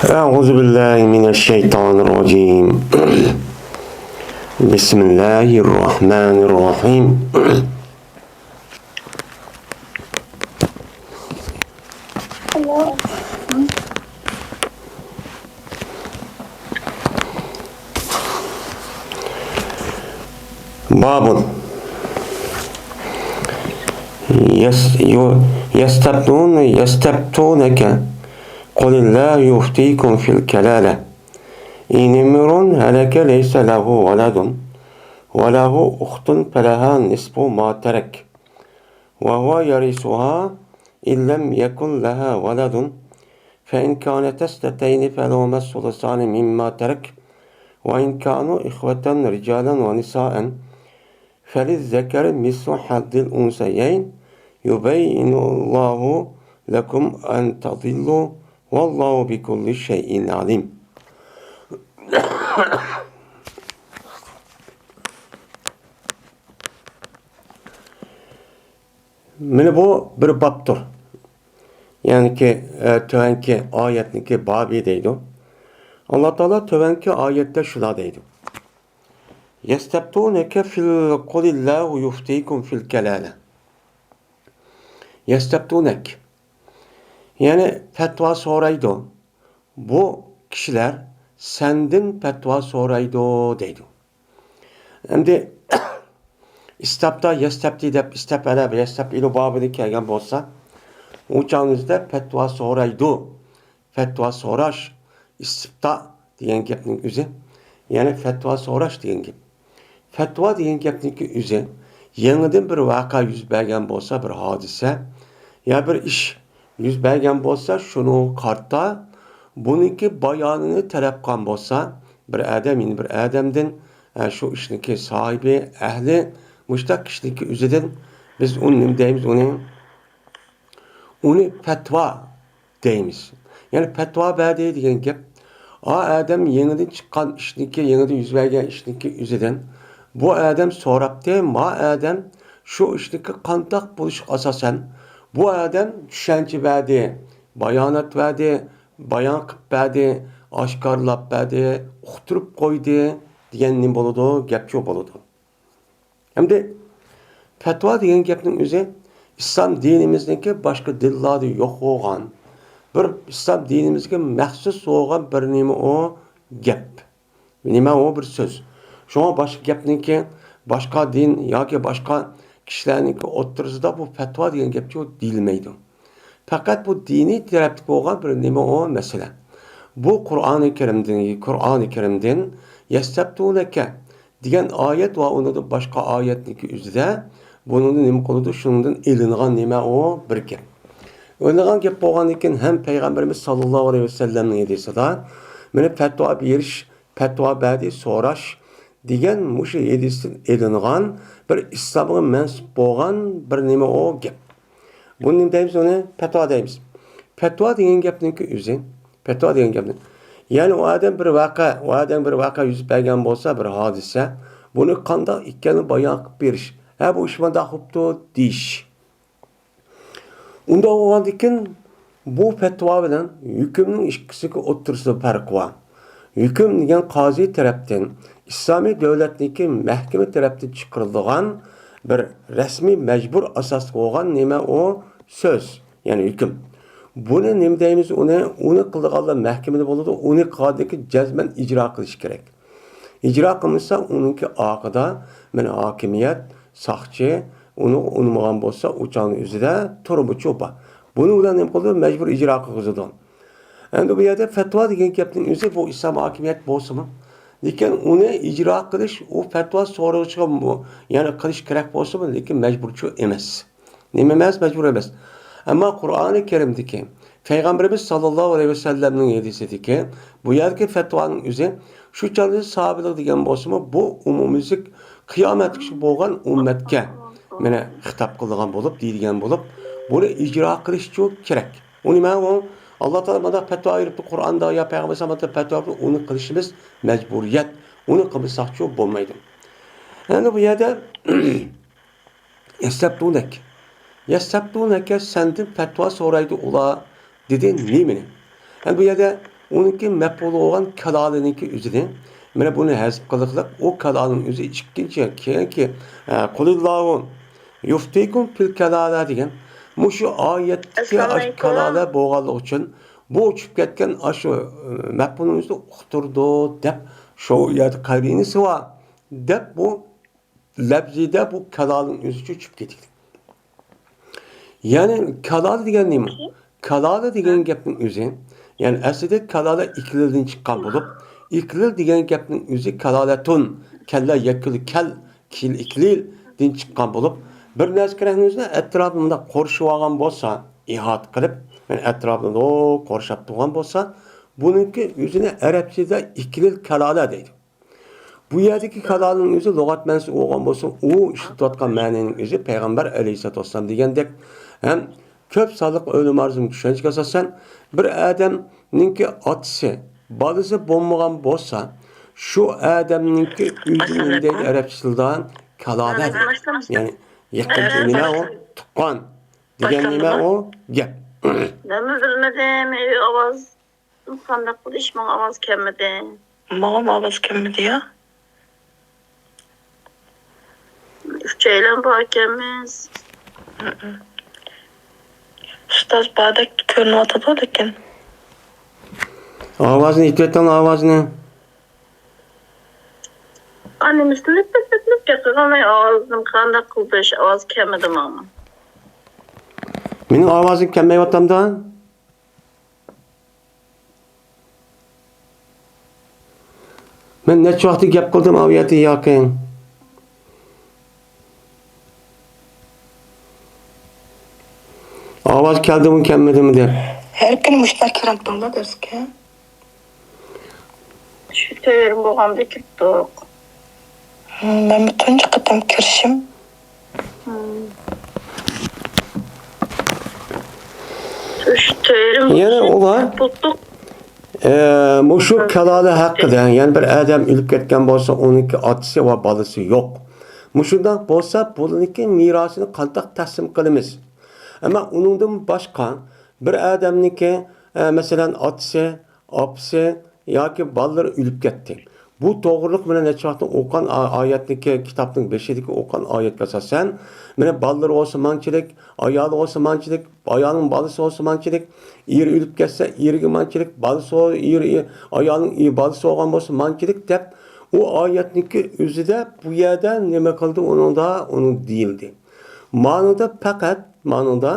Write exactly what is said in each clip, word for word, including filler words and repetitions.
أعوذ بالله من الشيطان الرجيم. بسم الله الرحمن الرحيم. باب. يس-، يو-، يستفتون-، يستفتونك، قل الله يفتيكم في الكلالة، إن امرؤ هلك ليس له ولد وله أخت فلها نصف ما ترك وهو يرثها إن لم يكن لها ولد، فإن كانتا اثنتين فلهما الثلثان مما ترك، وإن كانوا إخوة رجالا ونساء فللذكر مثل حظ الأنثيين، يبين الله لكم أن تضلوا، والله بكل شيء عليم. مانا بۇ بىر بابتۇر. يەنىكى، ئە، تۆۋەنكى ئايەتنىڭكى بابى دەيدۇ. ئاللا تائالا تۆۋەنكى ئايەتتە شۇنداق دەيدۇ. يستفتونك في ال-، قل الله يفتيكم في الكلالة. يستفتونك. يەنى پەتىۋا سورايدۇ. بۇ كىشىلەر سەندىن پەتىۋا سورايدۇ دەيدۇ. ئەمدى ئىستەپتا، يەستەپتى دەپ ئىستەپئەلە ۋە يەستەپئىلۇ بابىدا كەلگەن بولسا، ئۇ چاغنىڭىزدا پەتىۋا سورايدۇ. پەتىۋا سوراش، ئىستىپتا دېگەن گەپنىڭ ئۆزى، يەنى پەتىۋا سوراش دېگەن گەپ. پەتىۋا دېگەن گەپنىڭكى ئۆزى، يېڭىدىن بىر ۋەقە يۈز بەرگەن بولسا، بىر ھادىسە يا بىر ئىش يۈز بەرگەن بولسا، شۇنىڭغا قارىتا بۇنىڭكى بايانىنى تەلەپ قىلغان بولسا، بىر ئادەم يەنە بىر ئادەمدىن، ئە، شۇ ئىشنىڭكى ساھىبى، ئەھلى، مۇشتاق كىشىنىڭكى ئۆزىدىن بىز ئۇنى نېمە دەيمىز؟ ئۇنى، ئۇنى پەتىۋا دەيمىز. يەنى پەتىۋا بەردى دېگەن گەپ، ئا ئادەم يېڭىدىن چىققان ئىشنىڭكى، يېڭىدىن يۈز بەرگەن ئىشنىڭكى ئۆزىدىن بۇ ئادەم سوراپتى، ما ئادەم شۇ ئىشنىڭكى قانداق بولۇشىغا ئاساسەن بۇ ئادەم چۈشەنچە بەردى، بايانات بەردى، بايان قىلىپ بەردى، ئاشكارىلاپ بەردى، ئۇقتۇرۇپ قويدى دېگەن نېمە بولىدۇ؟ گەپچۇ بولىدۇ. ئەمدى پەتىۋا دېگەن گەپنىڭ ئۆزى ئىسلام دىنىمىزنىڭكى باشقا دىنلاردا يوق بولغان، بىر ئىسلام دىنىمىزگە مەخسۇس بولغان بىر نېمە ئۇ گەپ. نېمە ئۇ بىر سۆز. شۇڭا باشقا گەپنىڭكى، باشقا دىن ياكى باشقا كىشىلەرنىڭكى ئوتتۇرىسىدا بۇ پەتىۋا دېگەن گەپچۇ دېيىلمەيدۇ. پەقەت بۇ دىنىي تەرەپتىكى بولغان بىر نېمە ئۇ مەسىلە. بۇ قۇرئانى كەرىمدىن، قۇرئانى كەرىمدىن يەستەپتۇنەكە دېگەن ئايەت ۋە ئۇنىڭدىن باشقا ئايەتنىڭكى ئۆزىدە بۇنىڭدىن نېمە قىلىدۇ؟ شۇنىڭدىن ئېلىنغان نېمە ئۇ بىر گەپ. ئېلىنغان گەپ بولغاندىن كېيىن ھەم پەيغەمبىرىمىز ساللاللاھۇ ئەلەيھى ۋەسەللەمنىڭ ھەدىسىدا مانا پەتىۋا بېرىش، پەتىۋا بەردى، سوراش دېگەن مۇشۇ ھەدىستىن ئېلىنغان بىر ئىسلامغا مەنسۇپ بولغان بىر نېمە ئۇ گەپ. بۇنى نېمە دەيمىز ئۇنى؟ پەتىۋا دەيمىز. پەتىۋا دېگەن گەپنىڭكى ئۆزى، پەتىۋا دېگەن گەپنى، يەنى ئۇ ئادەم بىر ۋەقە، ئۇ ئادەم بىر ۋەقە يۈز بەرگەن بولسا، بىر ھادىسە، بۇنى قانداق ئىكەنلىكىنى بايان قىلىپ بېرىش. ھە، بۇ ئىش مۇنداق بوپتۇ دېيىش. ئۇنداق بولغاندىكىن بۇ پەتىۋا بىلەن ھۆكۈمنىڭ ئىككىسىنىڭكى ئوتتۇرىسىدا پەرق بار. ھۆكۈم دېگەن قازى تەرەپتىن ئىسلامىي دۆلەتنىڭكى مەھكىمە تەرەپتىن چىقىرىلىدىغان بىر رەسمىي مەجبۇر ئاساسلىق بولغان نېمە ئۇ سۆز، يەنى ھۆكۈم. بۇنى نېمە دەيمىز ئۇنى؟ ئۇنى قىلىدىغانلار مەھكىمىدە بولىدۇ، ئۇنى قىلغاندىن كېيىن جەزمەن ئىجرا قىلىش كېرەك. ئىجرا قىلمىسا، ئۇنىڭكى ئارقىدا مانا ھاكىمىيەت، ساقچى ئۇنىڭغا ئۇنىمىغان بولسا، ئۇ چاغنىڭ ئۆزىدە تۈرمىچۇ بار. بۇنىڭ بىلەن نېمە قىلىدۇ؟ مەجبۇر ئىجرا قىلغۇزىدۇ. ئەمدى بۇ يەردە پەتىۋا دېگەن گەپنىڭ ئۆزى بۇ ئىسلام ھاكىمىيەت بولسىمۇ، لېكىن ئۇنى ئىجرا قىلىش، ئۇ پەتىۋا سورىغۇچىغا مۇ-، يەنى قىلىش كېرەك بولسىمۇ، لېكىن مەجبۇرچۇ ئەمەس. نېمە ئەمەس؟ مەجبۇر ئەمەس. ئەمما قۇرئانى كەرىمدىكى، پەيغەمبىرىمىز ساللاللاھۇ ئەلەيھى ۋەسەللەمنىڭ ھەدىسىدىكى بۇ يەردىكى پەتىۋانىڭ ئۆزى شۇ چاغدا ساھابىلەر دېگەن بولسىمۇ، بۇ ئومۇميۈزلۈك قىيامەتكىچە بولغان ئۈممەتكە مانا خىتاب قىلىدىغان بولۇپ، دېيىلگەن بولۇپ، بۇنى ئىجرا قىلىشچۇ كېرەك. ئۇنى مەن ئۇ، ئاللا تائالا مانداق پەتىۋا بېرىپتۇ قۇرئاندا يا پەيغەمبەر ساللاللاھۇ ئەلەيھى ۋەسەللەم پەتىۋا بېرىپتۇ، ئۇنى قىلىشىمىز مەجبۇرىيەت. ئۇنى قىلمىساقچۇ بولمايدۇ. ئەمدى بۇ يەردە يەستەپتۇنەك. يەستەپتۇنەكە، سەندىن پەتىۋا سورايدۇ ئۇلار، دېدى نېمىنى؟ ئەمدى بۇ يەردە ئۇنىڭكى مەپئۇلى بولغان كالالىنىڭكى ئۆزىنى، مانا بۇنى ھەزىپ قىلىقلىق، ئۇ كالالىنىڭ ئۆزى ئىككىنچى، كېيىنكى، ئە، قۇلىللاھۇ يۇفتىكۇم فىل كالالا دېگەن مۇشۇ ئايەتتىكى ئەسسالامۇ ئاش-، ئەلەيكۇم. كالالا بولغانلىقى ئۈچۈن بۇ ئۇچۇپ كەتكەن ئاشۇ، ئە، مەپئۇلنىڭ ئۆزىنى ئۇقتۇرىدۇ دەپ، شۇ يەردە قەرىنىسى بار دەپ، بۇ لەپزىدە بۇ كالالىنىڭ ئۆزى چۆچۈپ كېتىدۇ. يەنى كالالا دېگەن نېمە؟ كالالا دېگەن گەپنىڭ ئۆزى، يەنى ئەسلىدە كالالا ئىكلىلدىن چىققان بولۇپ، ئىكلىل دېگەن گەپنىڭ ئۆزى كالالەتۇن، كەللە يەككىلى كەل، كىل ئىكلىلدىن چىققان بولۇپ، بىر نەرسە كېرەكنىڭ ئۆزىنى ئەتراپىنى مۇنداق قورشىۋالغان بولسا، ئىھاتە قىلىپ، يەنى ئەتراپىنى قورشاپ تۇرغان بولسا، بۇنىڭكى ئۆزىنى ئەرەبچىدە ئىكلىل كالالا دەيدۇ. بۇ يەردىكى كالالىنىڭ ئۆزى لۇغەت مەنىسى بولغان بولسا، ئۇ ئىشلىتىۋاتقان مەنىنىڭ ئۆزى پەيغەمبەر ئەلەيھىسسالاتۇ ۋەسسالام دېگەندەك ھەم كۆپ سانلىق ئۆلىمالىرىمىزنىڭ چۈشەنچىسىگە ئاساسەن، بىر ئادەمنىڭكى ئاتىسى، بالىسى بولمىغان بولسا، شۇ ئادەمنىڭكى ئۆزىنى نېمە دەيدۇ ئەرەبچە تىلدا؟ كالالا دەيدۇ. يەنى يېقىنچى نېمە ئۇ؟ تۇغقان دېگەن نېمە ئۇ؟ گەپ. مەنمۇ بىلمىدىم، ئاۋاز. قانداق قىلىش، ماڭا ئاۋاز كەلمىدى. ماڭىمۇ ئاۋاز كەلمىدى يا. ئۈچەيلەن بار ئىكەنمىز. ئۇستاز باردەك كۆرۈنۈۋاتىدۇ لېكىن. ئاۋازنى ئېيتىۋېتىڭ، ئاۋازنى. ئا، نېمىسىنى لىپ، لىپ، لىپ، لىپ گەپ قىلغان، ئاۋازنى قانداق قىلدۇرۇش، ئاۋاز كەلمىدى ماڭا. مېنىڭ ئاۋازىم كەلمەيۋاتامدا؟ مەن نەچچە ۋاقىت گەپ قىلدىم ئاۋۇ يەردە ياكى؟ ئاۋاز كەلدىمۇ، كەلمىدىمۇ دەپ. ھەر كۈنى مۇشۇنداق كىرەمتىڭلار دەرسكە؟ شۇ تۆت يېرىم بولغاندا كىرىپتۇق. مەنمۇ تۇنجى قېتىم كىرىشىم. يەنە ئۇلار، ئە، مۇشۇ كالالە ھەققىدە، يەنى بىر ئادەم ئۆلۈپ كەتكەن بولسا، ئۇنىڭكى ئاتىسى ۋە بالىسى يوق. مۇشۇنداق بولسا، بۇلارنىڭكى مىراسىنى قانداق تەقسىم قىلىمىز؟ ئەمما ئۇنىڭدىن باشقا بىر ئادەمنىڭكى، ئە، مەسىلەن، ئاتىسى، ئاپىسى ياكى بالىلىرى ئۆلۈپ كەتتى. بۇ توغرىلىق مانا نەچچە ۋاقىتتىن ئوقۇغان ئا-، ئايەتنىكى، كىتابنىڭ بېشىدىكى ئوقۇغان ئايەتكە ئاساسەن، مانا بالىلىرى بولسا مانچىلىك، ئايالى بولسا مانچىلىك، ئايالنىڭ بالىسى بولسا مانچىلىك، ئېرى ئۆلۈپ كەتسە ئېرىگە مانچىلىك، بالىسى بول-، ئېرى، ئايالنىڭ ئى-، بالىسى بولغان بولسا مانچىلىك دەپ، ئۇ ئايەتنىكى ئۆزىدە بۇ يەردە نېمە قىلدى ئۇنىڭدا، ئۇنىڭ دېيىلدى. مانىدا پەقەت، مانىدا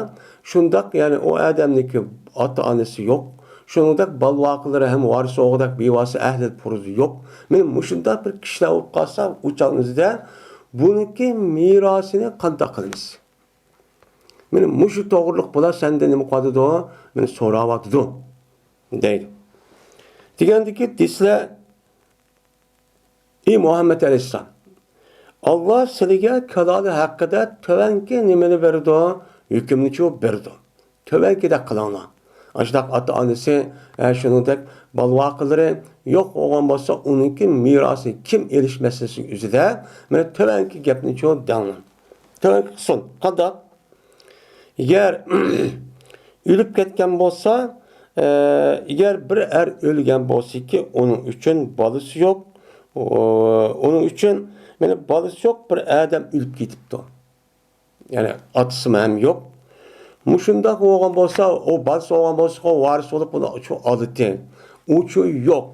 شۇنداق، يەنى ئۇ ئادەمنىڭكى ئاتا-ئانىسى يوق، شۇنىڭدەك بالىۋاقىلىرى ھەم ۋارىس ئوغۇدەك بىۋاسىتە ئەھلى پۇرۇز يوق. مانا مۇشۇنداق بىر كىشىلەر بولۇپ قالسا، ئۇ چاغنىڭ ئۆزىدە بۇنىڭكى مىراسىنى قانداق قىلىمىز؟ مانا مۇشۇ توغرىلىق بۇلار سەندىن نېمە قىلىۋاتىدۇ؟ مانا سوراۋاتىدۇ، دەيدۇ. دېگەندىكى دېسىلە، ئى مۇھەممەد ئەلەيھىسسالام، ئاللا سىلىگە كالالە ھەققىدە تۆۋەنكى نېمىنى بېرىدۇ؟ ھۆكۈمنىچۇ بېرىدۇ. تۆۋەنكىدەك قىلىڭلار. ئاشۇنداق ئاتا-ئانىسى، ھە، شۇنىڭدەك بالىۋاقىلىرى يوق بولغان بولسا، ئۇنىڭكى مىراسىنى كىم ئېلىش مەسىلىسى ئۆزىدە، مانا تۆۋەنكى گەپنىچۇ دەڭلار. تۆۋەنكى قىسىم قانداق؟ ئەگەر ئۆلۈپ كەتكەن بولسا، ئە، ئەگەر بىر ئەر ئۆلگەن بولسىكى، ئۇنىڭ ئۈچۈن بالىسى يوق، ئۇ، ئۇنىڭ ئۈچۈن، مانا بالىسى يوق بىر ئادەم ئۆلۈپ كېتىپتۇ. يەنى ئاتىسىمۇ ھەم يوق. مۇشۇنداق بولغان بولسا، ئۇ بالىسى بولغان بولسا، ئۇ ۋارىس بولۇپ، ئۇنى شۇ ئالىدۇ. ئۇچۇ يوق.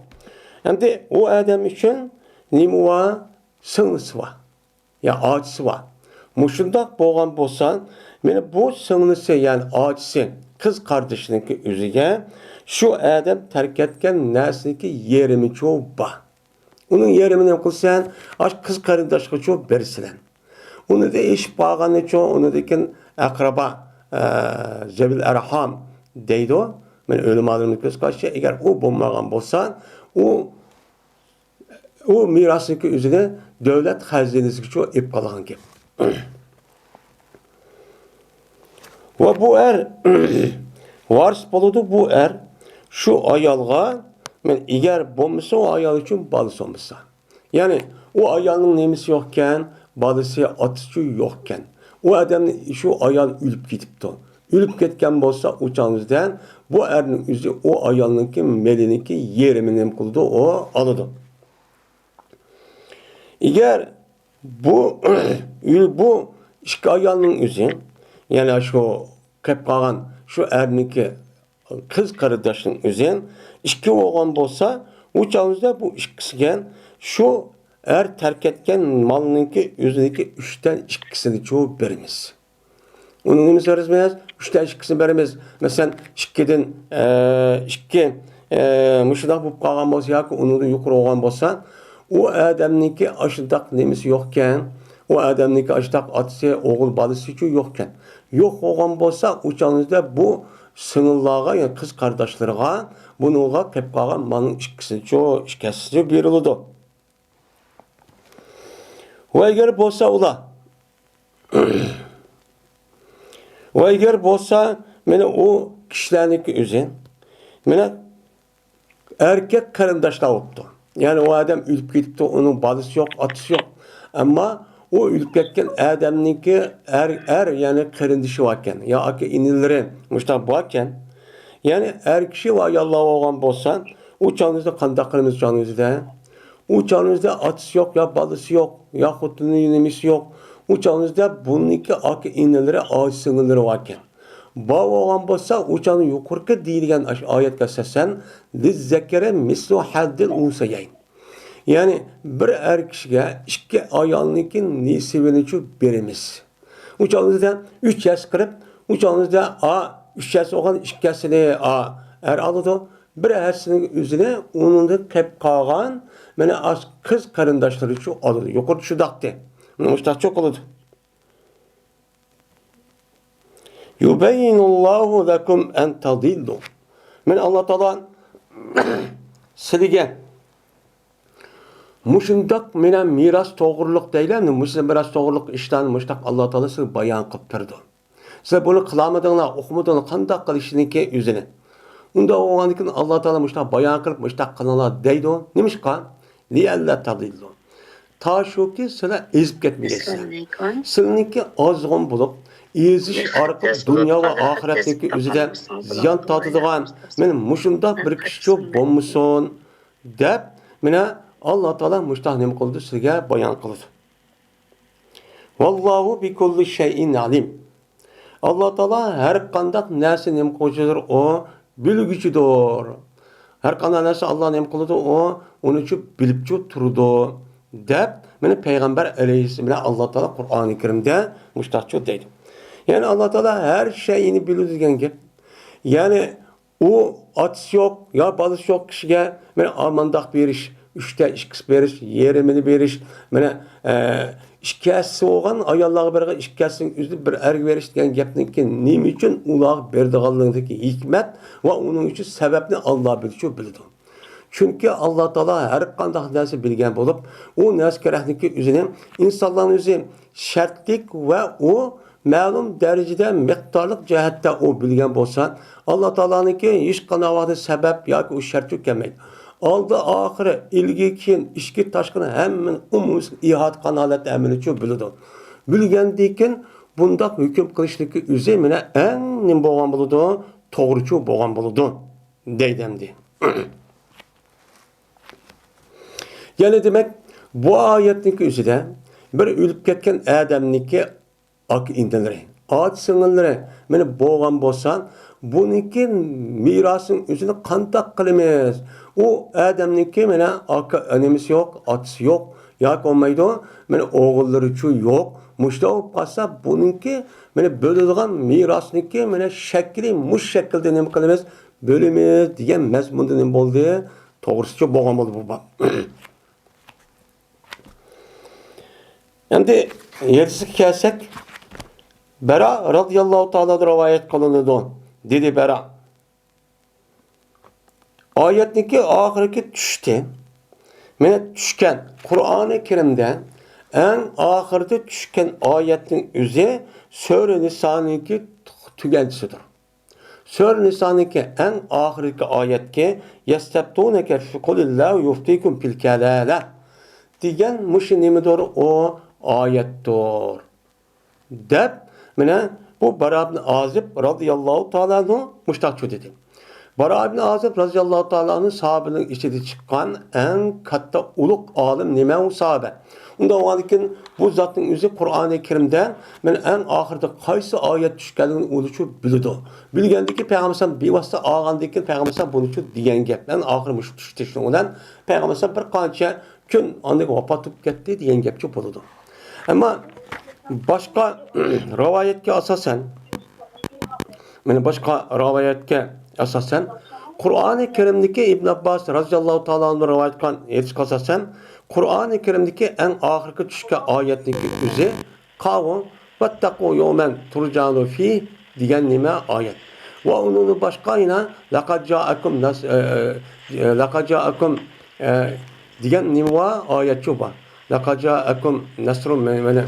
ئەمدى ئۇ ئادەم ئۈچۈن نېمە بار؟ سىڭلىسى بار. يا ئاچىسى بار. مۇشۇنداق بولغان بولسا، مانا بۇ سىڭلىسى، يەنى ئاچىسى، قىز قاردىشىنىڭكى ئۆزىگە شۇ ئادەم تەرك ئەتكەن نەرسىنىڭكى يېرىمىچۇ بار. ئۇنىڭ يېرىمىنى نېمە قىلىسەن؟ ئاشۇ قىز قېرىنداشقىچۇ بېرىسىلەن. ئۇنىڭدىن ئېشىپ بارغاننىچۇ، ئۇنىڭدىن كېيىن ئەقرىبا، ئە، زەۋىل ئەرھام دەيدۇ. مانا ئۆلىمالىرىمىز كۆز قارىشىچە، ئەگەر ئۇ بولمىغان بولسا، ئۇ ئۇ مىراسنىڭكى ئۆزىنى دۆلەت خەزىنىسىگىچۇ ئېلىپ قالغان گەپ. ۋە بۇ ئەر ۋارىس بولىدۇ، بۇ ئەر شۇ ئايالغا، مەن ئېگەر بولمىسا، ئۇ ئايال ئۈچۈن بالىسى بولمىسا. يەنى ئۇ ئايالنىڭ نېمىسى يوقكەن، بالىسى، ئاتىسىچۇ يوقكەن. ئۇ ئادەمنى شۇ ئايال ئۆلۈپ كېتىپتۇ. ئۆلۈپ كەتكەن بولسا، ئۇ چاغنىڭ ئۆزىدە بۇ ئەرنىڭ ئۆزى ئۇ ئايالنىڭكى مېلىنىڭكى يېرىمىنى نېمە قىلىدۇ، ئۇ ئالىدۇ. ئەگەر بۇ، بۇ ئىككى ئايالنىڭ ئۆزى، يەنى شۇ قېلىپ قالغان شۇ ئەرنىڭكى قىز قېرىنداشنىڭ ئۆزى ئىككى بولغان بولسا، ئۇ چاغىمىزدا بۇ ئىككىسىگە شۇ ئەر تەرك ئەتكەن مالنىڭكى ئۆزىنىڭكى ئۈچتىن ئىككىسىنىچۇ بېرىمىز. ئۇنىڭ نېمىسى بېرىمىز؟ ئۈچتىن ئىككىسىنى بېرىمىز. مەسىلەن، ئىككىدىن، ئە، ئىككى، ئە، مۇشۇنداق بولۇپ قالغان بولسا ياكى ئۇنىڭدىن يۇقىرى بولغان بولسا، ئۇ ئادەمنىڭكى ئاشۇنداق نېمىسى يوقكەن، ئۇ ئادەمنىڭكى ئاشۇنداق ئاتىسى، ئوغۇل بالىسىچۇ يوقكەن. يوق بولغان بولسا، ئۇ چاغىمىزدا بۇ سىڭىللارغا، يەنى قىز قارداشلىرىغا بۇنىڭغا قېلىپ قالغان مالنىڭ ئىككىسىچۇ، ئىككىسىچۇ بېرىلىدۇ. ۋە ئەگەر بولسا ئۇلار، ۋە ئەگەر بولسا، مانا ئۇ كىشىلەرنىڭكى ئۆزى، مانا ئەركەك قېرىنداشلار بوپتۇ. يەنى ئۇ ئادەم ئۆلۈپ كېتىپتۇ، ئۇنىڭ بالىسى يوق، ئاتىسى يوق. ئەمما ئۇ ئۆلۈپ كەتكەن ئادەمنىڭكى ئەر، ئەر، يەنى قېرىندىشى باركەن، يا ئاكا ئىنىلىرى مۇشۇنداق باركەن. يەنى ئەر كىشى ۋە ئاياللار بولغان بولسا، ئۇ چاغىمىزدا قانداق قىلىمىز چاغىمىزدا؟ ئۇ چاغىمىزدا ئاتىسى يوق، يا بالىسى يوق، يا خوتۇنى نېمىسى يوق. ئۇ چاغىمىزدا بۇنىڭكى ئاكا ئىنىلىرى، ئاچا سىڭىللىرى باركەن. بار بولغان بولسا، ئۇ چاغدا يۇقىرىقى دېيىلگەن ئاش-، ئايەتكە ئاساسەن، لىززەكەرى مىسلۇ ھەززىل ئۇنسەيەين. يەنى بىر ئەر كىشىگە ئىككى ئايالنىڭكى نېسىۋىنىچۇ بېرىمىز. ئۇ چاغىمىزدا ئۈچ ھەسسە قىلىپ، ئۇ چاغىمىزدا ئا، ئۈچ ھەسسە بولغان ئىككى ھەسسىنى ئا، ئەر ئالىدۇ. بىر ھەسسىنىڭ ئۆزىنى ئۇنىڭدىن قېلىپ قالغان، مانا ئاش-، قىز قېرىنداشلىرىچۇ ئالىدۇ. يۇقىرىدا شۇنداقتى. مانا مۇشۇنداقچۇ قىلىدۇ. يۇبەييىنۇللاھۇ لەكۇم ئەن تەدىللۇ. مانا ئاللا تائالا سىلىگە مۇشۇنداق مانا مىراس توغرۇلۇق دەيلى، مۇشۇ مىراس توغرۇلۇق ئىشلارنى مۇشۇنداق ئاللا تائالا سىلىگە بايان قىلىپ بېرىدۇ. سىلەر بۇنى قىلالمىدىڭلار، ئۇقمىدىڭلار، قانداق قىلىشنىكى ئۆزىنى. ئۇنداق بولغاندىكىن ئاللا تائالا مۇشۇنداق بايان قىلىپ، مۇشۇنداق قىلىڭلار دەيدۇ. نېمىشقا؟ لىئەللا تەدىللۇ. تا شۇكى سىلەر ئېزىپ كەتمىگەيسىلەر. سىلىنىڭكى ئازغۇن بولۇپ، ئېزىش ئارقىلىق دۇنيا ۋە ئاخىرەتنىڭكى ئۆزىدە زىيان تارتىدىغان، مانا مۇشۇنداق بىر كىشىچۇ بولمىسۇن، دەپ، مانا ئاللا تائالا مۇشۇنداق نېمە قىلىدۇ، سىلىگە بايان قىلىدۇ. ۋاللاھۇ بىكۇللى شەيئىن ئەلىم. ئاللا تائالا ھەر قانداق نەرسە نېمە قىلغۇچىدۇر، ئۇ بىلگۈچىدۇر. ھەر قانداق نەرسە ئاللا نېمە قىلىدۇ، ئۇ ئۇنىچۇ بىلىپچۇ تۇرىدۇ، دەپ، مانا پەيغەمبەر ئەلەيھىسسالام بىلەن ئاللا تائالا قۇرئانى كەرىمدە مۇشۇنداقچۇ دەيدۇ. يەنى ئاللا تائالا ھەر شەيئىنى بىلىدۇ دېگەن گەپ. يەنى ئۇ ئاتىسى يوق يا بالىسى يوق كىشىگە مانا ئامانداق بېرىش، ئۈچتە ئىككىسى بېرىش، يېرىمىنى بېرىش، مانا، ئە، ئىككى ھەسسىسى بولغان ئاياللارغا بېرىدىغان ئىككى ھەسسىنىڭ ئۆزىنى بىر ئەرگە بېرىش دېگەن گەپنىڭكى نېمە ئۈچۈن ئۇلارغا بېرىدىغانلىقىدىكى ھېكمەت ۋە ئۇنىڭ ئۈچۈن سەۋەبنى ئاللا بىلىدۇ. چۈنكى ئاللا تائالا ھەر قانداق نەرسە بىلگەن بولۇپ، ئۇ نەرسە كېرەكلىكى ئۆزىنى ئىنسانلارنىڭ ئۆزى شەرتلىك ۋە ئۇ مەلۇم دەرىجىدە مىقدارلىق جەھەتتە ئۇ بىلگەن بولسا، ئاللا تائالانىڭكى ھېچقانداق ۋاقىتتا سەۋەب ياكى ئۇ شەرتچۇ كەلمەيدۇ. ئالدى ئاخىرى، ئىلگىرى كېيىن، ئىچكى تاشقىرى ھەممىنى ئومۇميۈزلۈك ئىھاتە قىلغان ھالەتتە ھەممىنىچۇ بىلىدۇ. بىلگەندىن كېيىن بۇنداق ھۆكۈم قىلىشلىكى ئۆزى مانا ئەڭ نېمە بولغان بولىدۇ؟ توغرىچۇ بولغان بولىدۇ. دەيدۇ ئەمدى. يەنى دېمەك، بۇ ئايەتنىڭكى ئۆزىدە بىر ئۆلۈپ كەتكەن ئادەمنىڭكى ئاكا ئىنىلىرى، ئاچا سىڭىللىرى مانا بولغان بولسا، بۇنىڭكى مىراسىنىڭ ئۆزىنى قانداق قىلىمىز؟ ئۇ ئادەمنىڭكى مانا ئاكا ئىنىمىسى يوق، ئاتىسى يوق، ياكى بولمايدۇ، مانا ئوغۇللىرىچۇ يوق. مۇشۇنداق بولۇپ قالسا، بۇنىڭكى مانا بۆلىدىغان مىراسنىڭكى مانا شەكلى مۇشۇ شەكىلدە نېمە قىلىمىز؟ بۆلىمىز دېگەن مەزمۇندا نېمە بولدى؟ توغرىسىچۇ بولغان بولدى بۇ باب. ئەمدى يەتتىسىگە كەلسەك، بەرا رازىياللاھۇ تائالا رىۋايەت قىلىنىدۇ. دېدى بەرا، ئايەتنىڭكى ئاخىرقى چۈشتى. مانا چۈشكەن، قۇرئانى كەرىمدە ئەڭ ئاخىرىدا چۈشكەن ئايەتنىڭ ئۆزى سۈرە نىسانىڭكى تۈگەنچىسىدۇر. سۈرە نىسانىڭكى ئەڭ ئاخىرقى ئايەتكى، يەستەفتۇنەكە قۇلىللاھۇ يۇفتىكۇم فىل كالالە دېگەن مۇشۇ نېمىدۇر؟ ئۇ ئايەتتۇر. دەپ، مانا بۇ بارا ئىبن ئازىب رازىياللاھۇ تائالا ئەنھۇ مۇشتاقچۇ دېدى. باراء ئىبن ئازىب رازىياللاھۇ تائالا ئەنھۇ ساھابىنىڭ ئىچىدە چىققان ئەڭ كاتتا ئۇلۇغ ئالىم نېمە ئۇ ساھابە. ئۇنداق بولغاندىكىن بۇ زاتنىڭ ئۆزى قۇرئانى كەرىمدە مانا ئەڭ ئاخىرىدا قايسى ئايەت چۈشكەنلىكىنى ئۇلىچۇ بىلىدۇ. بىلگەندىكىن پەيغەمبەر ئەلەيھىسسالام بىۋاسىتە ئالغاندىكىن پەيغەمبەر ئەلەيھىسسالام بۇنىچۇ دېگەن گەپ. ئەڭ ئاخىرى مۇشۇ چۈشتىن ئۇلان پەيغەمبەر ئەلەيھىسسالام بىر قانچە كۈن ئاندىن ۋاپات بولۇپ كەتتى دېگەن گەپچۇ بولىدۇ. ئەمما باشقا رىۋايەتكە ئاساسەن، مانا باشقا رىۋايەتكە ئاساسەن، قۇرئانى كەرىمدىكى ئىبن ئابباس رازىياللاھۇ تائالا ئەنھۇ رىۋايەت قىلغان ھەدىسكە ئاساسەن، قۇرئانى كەرىمدىكى ئەڭ ئاخىرقى چۈشكەن ئايەتنىڭكى ئۆزى قاۋۇ، ۋەتتەقۇ يەۋمەن تۇرجەئۇنە فىھ دېگەن نېمە ئايەت. ۋە ئۇنىڭدىن باشقا يەنە لەقەد جائەكۇم نەس-، ئە، ئە، لەقەد جائەكۇم، ئە، دېگەن نېمە ئايەتچۇ بار. لەقەد جائەكۇم نەسرۇم مىنە،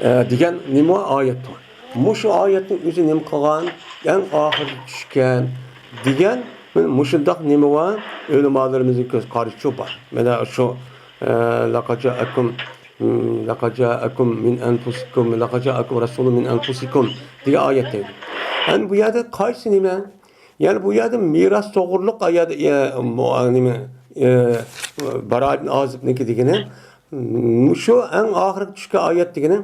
ئە، دېگەن نېمە ئايەت بار. مۇشۇ ئايەتنىڭ ئۆزى نېمە قىلغان؟ ئەڭ ئاخىرى چۈشكەن دېگەن مۇشۇنداق نېمە بار؟ ئۆلىمالىرىمىزنىڭ كۆز قارىشىچۇ بار. مانا شۇ، ئە، لەقەد جائەكۇم، لەقەد جائەكۇم مىن ئەنفۇسىكۇم، لەقەد جائەكۇم رەسۇلۇن مىن ئەنفۇسىكۇم دېگەن ئايەت دەيدۇ. ئەمدى بۇ يەردە قايسى نېمە؟ يەنى بۇ يەردە مىراس توغرۇلۇق ئايەت، ئە، مۇ-، نېمە، ئە، باراء ئىبن ئازىبنىڭكى دېگىنى، مۇشۇ ئەڭ ئاخىرقى چۈشكەن ئايەت دېگىنى،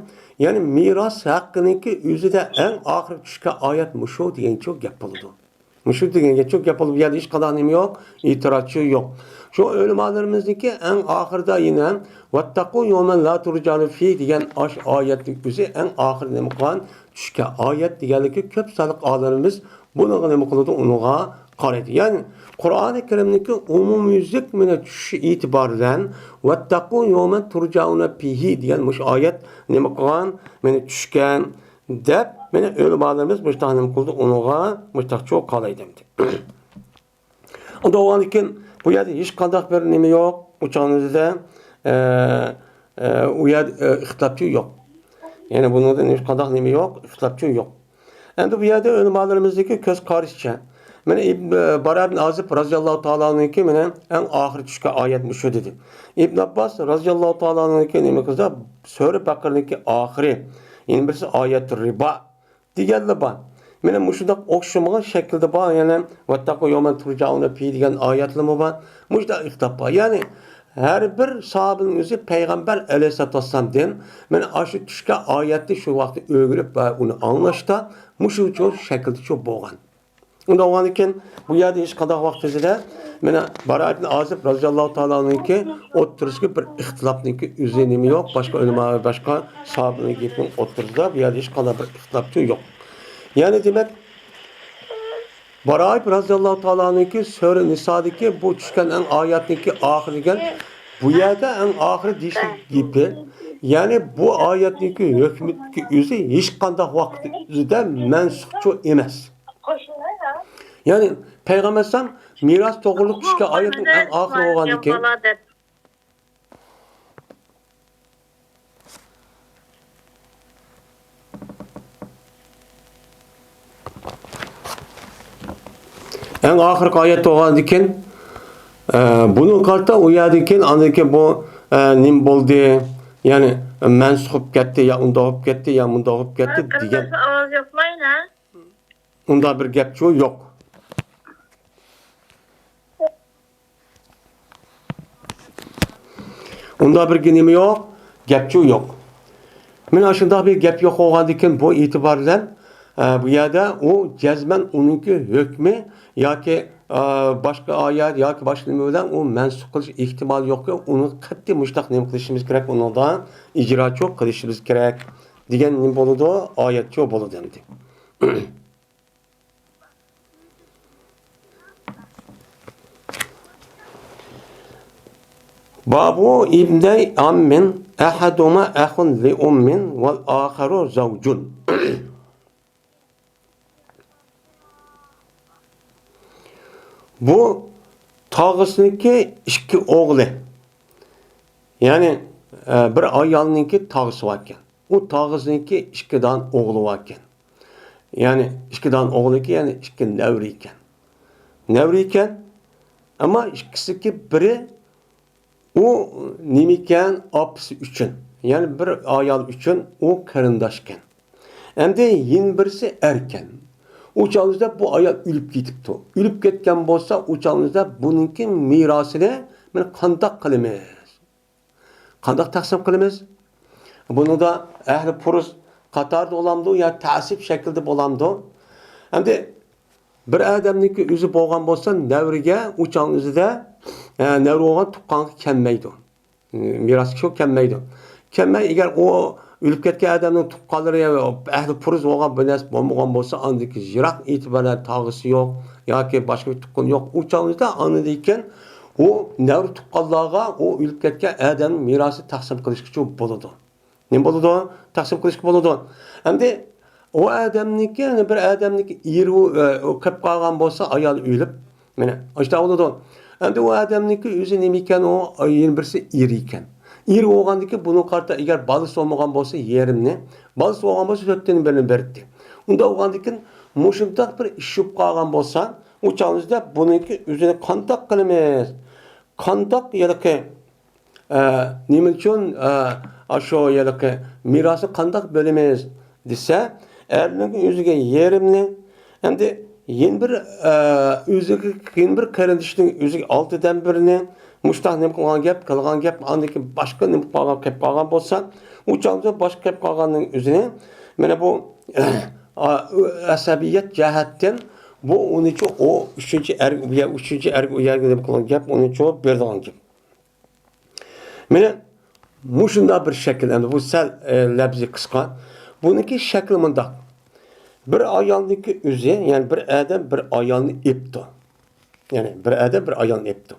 يەنى مىراس ھەققىنىڭكى ئۆزىدە ئەڭ ئاخىرقى چۈشكەن ئايەت مۇشۇ دېگەنچۇ گەپ بولىدۇ. مۇشۇ دېگەنچۇ گەپ بولۇپ، بۇ يەردە ھېچقانداق نېمە يوق، ئېتىرازچۇ يوق. شۇ ئۆلىمالىرىمىزنىڭكى ئەڭ ئاخىرىدا يەنە ۋەتتەقۇ يەۋمەن لا تۇرجەئۇنە فىھ دېگەن ئاشۇ ئايەتنىڭ ئۆزى ئەڭ ئاخىرى نېمە قىلغان؟ چۈشكەن ئايەت دېگەنلىكى كۆپ سانلىق ئالىمىمىز بۇنىڭغا نېمە قىلىدۇ؟ ئۇنىڭغا قارايدۇ. يەنى قۇرئانى كەرىمنىڭكى ئومۇميۈزلۈك مانا چۈشۈشى ئېتىبارى بىلەن ۋەتتەقۇ يەۋمەن تۇرجەئۇنە فىھ دېگەن مۇشۇ ئايەت نېمە قىلغان؟ مانا چۈشكەن دەپ، مانا ئۆلىمالىرىمىز مۇشۇنداق نېمە قىلدى؟ ئۇنىڭغا مۇشۇنداقچۇ قارايدۇ. ئۇنداق بولغاندىكىن بۇ يەردە ھېچقانداق بىر نېمە يوق. ئۇ چاغنىڭدا، ئە، ئە، ئۇ يەردە، ئە، ئىختىلاپچۇ يوق. يەنى بۇنىڭدىن ھېچقانداق نېمە يوق، ئىختىلاپچۇ يوق. ئەمدى بۇ يەردە ئۆلىمالىرىمىزنىڭكى كۆز قارىشىچە، مانا ئىب-، باراء ئىبن ئازىب رازىياللاھۇ تائالا ئەنھۇنىڭكى مانا ئەڭ ئاخىرى چۈشكەن ئايەت مۇشۇ دېدى. ئىبن ئابباس رازىياللاھۇ تائالا ئەنھۇنىڭكى نېمە قىلسا، سۈرە بەقەرىنىڭكى ئاخىرى، يەنە بىرسى ئايەتۇر رىبا دېگەنلا بار. مانا مۇشۇنداق ئوخشىمىغان شەكىلدە بار، يەنە ۋەتتەقۇ يەۋمەن تۇرجەئۇنە فىھ دېگەن ئايەتلىرىمۇ بار. مۇشۇنداق ئىختىلاپ بار. يەنى ھەر بىر ساھابىنىڭ ئۆزى پەيغەمبەر ئەلەيھىسسالاتۇ ۋەسسالامدىن مانا ئاشۇ چۈشكەن ئايەتنى شۇ ۋاقىتتا ئۆگىنىپ ۋە ئۇنى ئاڭلاشتا مۇشۇ شەكىلدىچۇ بولغان. ئۇنداق بولغاندىكىن بۇ يەردە ھېچقانداق ۋاقىت ئۆزىدە مانا باراء ئىبن ئازىب رازىياللاھۇ تائالا ئەنھۇنىڭكى ئوتتۇرىسىدىكى بىر ئىختىلاپنىڭكى ئۆزى نېمە يوق، باشقا ئۆلىما، باشقا ساھابىنىڭ گېپىنىڭ ئوتتۇرىسىدا بۇ يەردە ھېچقانداق بىر ئىختىلاپچۇ يوق. يەنى دېمەك، باراء ئىبن رازىياللاھۇ تائالا ئەنھۇنىڭكى سۈرە نىسادىكى بۇ چۈشكەن ئەڭ ئايەتنىڭكى ئاخىرى دېگەن، بۇ يەردە ئەڭ ئاخىرى دېيىشلىك گېپى، يەنى بۇ ئايەتنىڭكى ھۆكمىدىكى ئۆزى ھېچقانداق ۋاقىت ئۆزىدە مەنسۇخچۇ ئەمەس. يەنى پەيغەمبەر ئەلەيھىسسالام مىراس توغرۇلۇق چۈشكەن ئايەتنىڭ ئەڭ ئاخىرى بولغاندىكىن، ئەڭ ئاخىرقى ئايەت بولغاندىكىن، ئە، بۇنىڭغا قارىتا ئۇ يەردىن كېيىن، ئاندىن كېيىن بۇ، ئە، نېمە بولدى؟ يەنى مەنسۇخ بولۇپ كەتتى، يا ئۇنداق بولۇپ كەتتى، يا مۇنداق بولۇپ كەتتى دېگەن. ئۇنداق بىر گەپچۇ يوق. ئۇنداق بىر نېمە يوق، گەپچۇ يوق. مانا ئاشۇنداق بىر گەپ يوق بولغاندىكىن بۇ ئېتىبار بىلەن، ئە، بۇ يەردە ئۇ جەزمەن ئۇنىڭكى ھۆكمى ياكى، ئە، باشقا ئايەت ياكى باشقا نېمە بىلەن ئۇ مەنسۇخ قىلىش ئېھتىمالى يوقكى، ئۇنى قەتئىي مۇشۇنداق نېمە قىلىشىمىز كېرەك، ئۇنىڭدا ئىجراچۇ قىلىشىمىز كېرەك دېگەن نېمە بولىدۇ؟ ئايەتچۇ بولىدۇ ئەمدى. بابۇ ئىبنەي ئاممىن، ئەھەدۇھۇما ئەخۇن لىئۇممىن ۋەل ئاخەرۇ زەۋجۇن. بۇ تاغىسىنىڭكى ئىككى ئوغلى. يەنى، ئە، بىر ئايالنىڭكى تاغىسى باركەن. ئۇ تاغىسىنىڭكى ئىككى دان ئوغلى باركەن. يەنى ئىككى دان ئوغلىكى، يەنى ئىككى نەۋرە ئىكەن. نەۋرە ئىكەن، ئەمما ئىككىسىكى بىرى ئۇ نېمىكەن، ئاپىسى ئۈچۈن، يەنى بىر ئايال ئۈچۈن ئۇ قېرىنداشكەن. ئەمدى يەنە بىرسى ئەركەن. ئۇ چاغدا بۇ ئايال ئۆلۈپ كېتىپتۇ. ئۆلۈپ كەتكەن بولسا، ئۇ چاغدا بۇنىڭكى مىراسىنى مانا قانداق قىلىمىز؟ قانداق تەقسىم قىلىمىز؟ بۇنىڭدا ئەھلى پۇرۇس قاتارىدا بولامدۇ يا تەسىب شەكلىدە بولامدۇ؟ ئەمدى بىر ئادەمنىڭكى ئۆزى بولغان بولسا، نەۋرىگە ئۇ چاغنىڭ ئۆزىدە، ئە، نەۋرە بولغان تۇغقانغا كەلمەيدۇ. مىراس شۇ كەلمەيدۇ. كەلمەي، ئەگەر ئۇ ئۆلۈپ كەتكەن ئادەمنىڭ تۇغقانلىرى، ئەھلى پۇرۇس بولغان بىر نەرسە بولمىغان بولسا، ئاندىكى يىراق ئېتىبارلار تاغىسى يوق ياكى باشقا بىر تۇغقىنى يوق. ئۇ چاغدا ئاندىن كېيىن ئۇ نەۋرە تۇغقانلارغا ئۇ ئۆلۈپ كەتكەن ئادەمنىڭ مىراسى تەقسىم قىلىشقىچە بولىدۇ. نېمە بولىدۇ؟ تەقسىم قىلىشقا بولىدۇ. ئەمدى ئۇ ئادەمنىڭكى، يەنى بىر ئادەمنىڭكى ئېرى، ئە، ئۇ كەپ قالغان بولسا، ئايالى ئۆلۈپ، مانا، ئاشۇنداق بولىدۇ. ئەمدى ئۇ ئادەمنىڭكى ئۆزى نېمە ئىكەن، ئۇ يەنە بىرسى ئېرى ئىكەن. ئېرى بولغاندىكىن بۇنىڭغا قارىتا، ئەگەر بالىسى بولمىغان بولسا، يېرىمنى، بالىسى بولغان بولسا، تۆتتىن بىرىنى بېرەتتى. ئۇنداق بولغاندىكىن، مۇشۇنداق بىر ئىش بولۇپ قالغان بولسا، ئۇ چاغدا بۇنىڭكى ئۆزىنى قانداق قىلىمىز؟ قانداق ھېلىقى ئە، نېمە ئۈچۈن، ئە، ئاشۇ ھېلىقى مىراسنى قانداق بۆلىمىز دېسە، ئەرنىڭ ئۆزىگە يېرىمنى، ئەمدى يەنە بىر، ئە، ئۆزىگە، يەنە بىر قېرىندىشىنىڭ ئۆزىگە ئالتىدىن بىرنى، مۇشۇنداق نېمە قىلغان گەپ، قىلغان گەپ، ئاندىن كېيىن باشقا نېمە قىلغان، كەپ قالغان بولسا، ئۇ چاغدا باشقا كەپ قالغاننىڭ ئۆزىنى، مانا بۇ، ئا، ئەسەبىيەت جەھەتتىن بۇ ئۇنىچۇ ئۇ ئۈچىنچى ئەر، ئۈچىنچى ئەرگە، ئۇ يەرگە نېمە قىلغان گەپ، ئۇنىچۇ بېرىدىغان گەپ. مانا مۇشۇنداق بىر شەكىل، ئەمدى بۇ سەل، ئە، لەپزى قىسقا. بۇنىڭكى شەكلى مۇنداق. بىر ئايالنىڭكى ئۆزى، يەنى بىر ئادەم بىر ئايالنى ئېپتۇ. يەنى بىر ئادەم بىر ئايالنى ئېپتۇ.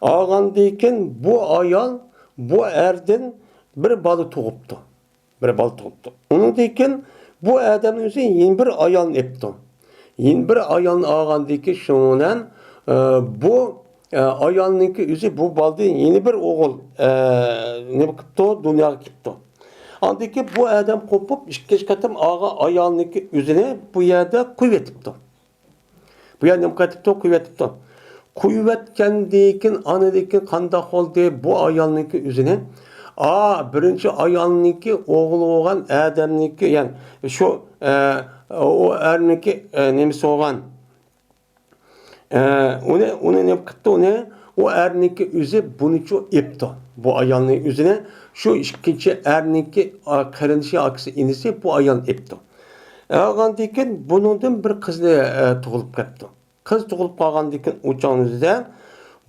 ئالغاندىن كېيىن بۇ ئايال بۇ ئەردىن بىر بالا تۇغۇپتۇ. بىر بالا تۇغۇپتۇ. ئۇنىڭدىن كېيىن بۇ ئادەمنىڭ ئۆزى يەنە بىر ئايالنى ئېپتۇ. يەنە بىر ئايالنى ئالغاندىن كېيىن شۇنىڭ بىلەن، ئە، بۇ، ئە، ئايالنىڭكى ئۆزى بۇ بالىدىن يەنە بىر ئوغۇل، ئە، نېمە قىپتۇ، دۇنياغا كېلىپتۇ. ئاندىن كېيىن بۇ ئادەم قوپۇپ، ئىككىنچى قېتىم ئالغان ئايالنىڭكى ئۆزىنى بۇ يەردە قويۇۋېتىپتۇ. بۇ يەردە نېمە قىلىۋېتىپتۇ؟ قويۇۋېتىپتۇ. قويۇۋەتكەندىن كېيىن، ئانىدىن كېيىن قانداق بولدى؟ بۇ ئايالنىڭكى ئۆزىنى، ئا، بىرىنچى ئايالنىڭكى ئوغلى بولغان ئادەمنىڭكى، يەنى شۇ، ئە، ئۇ ئەرنىڭكى، ئە، نېمىسى بولغان، ئە، ئۇنى، ئۇنى نېمە قىپتۇ؟ ئۇنى، ئۇ ئەرنىڭكى ئۆزى بۇنىچۇ ئېپتۇ. بۇ ئايالنىڭ ئۆزىنى شۇ ئىككىنچى ئەرنىڭكى، ئا، قېرىندىشى، ئاكىسى، ئىنىسى بۇ ئايالنى ئېپتۇ. ئالغاندىن كېيىن بۇنىڭدىن بىر قىزنى، ئە، تۇغۇلۇپ قاپتۇ. قىز تۇغۇلۇپ قالغاندىن كېيىن ئۇ چاغنىڭ ئۆزىدە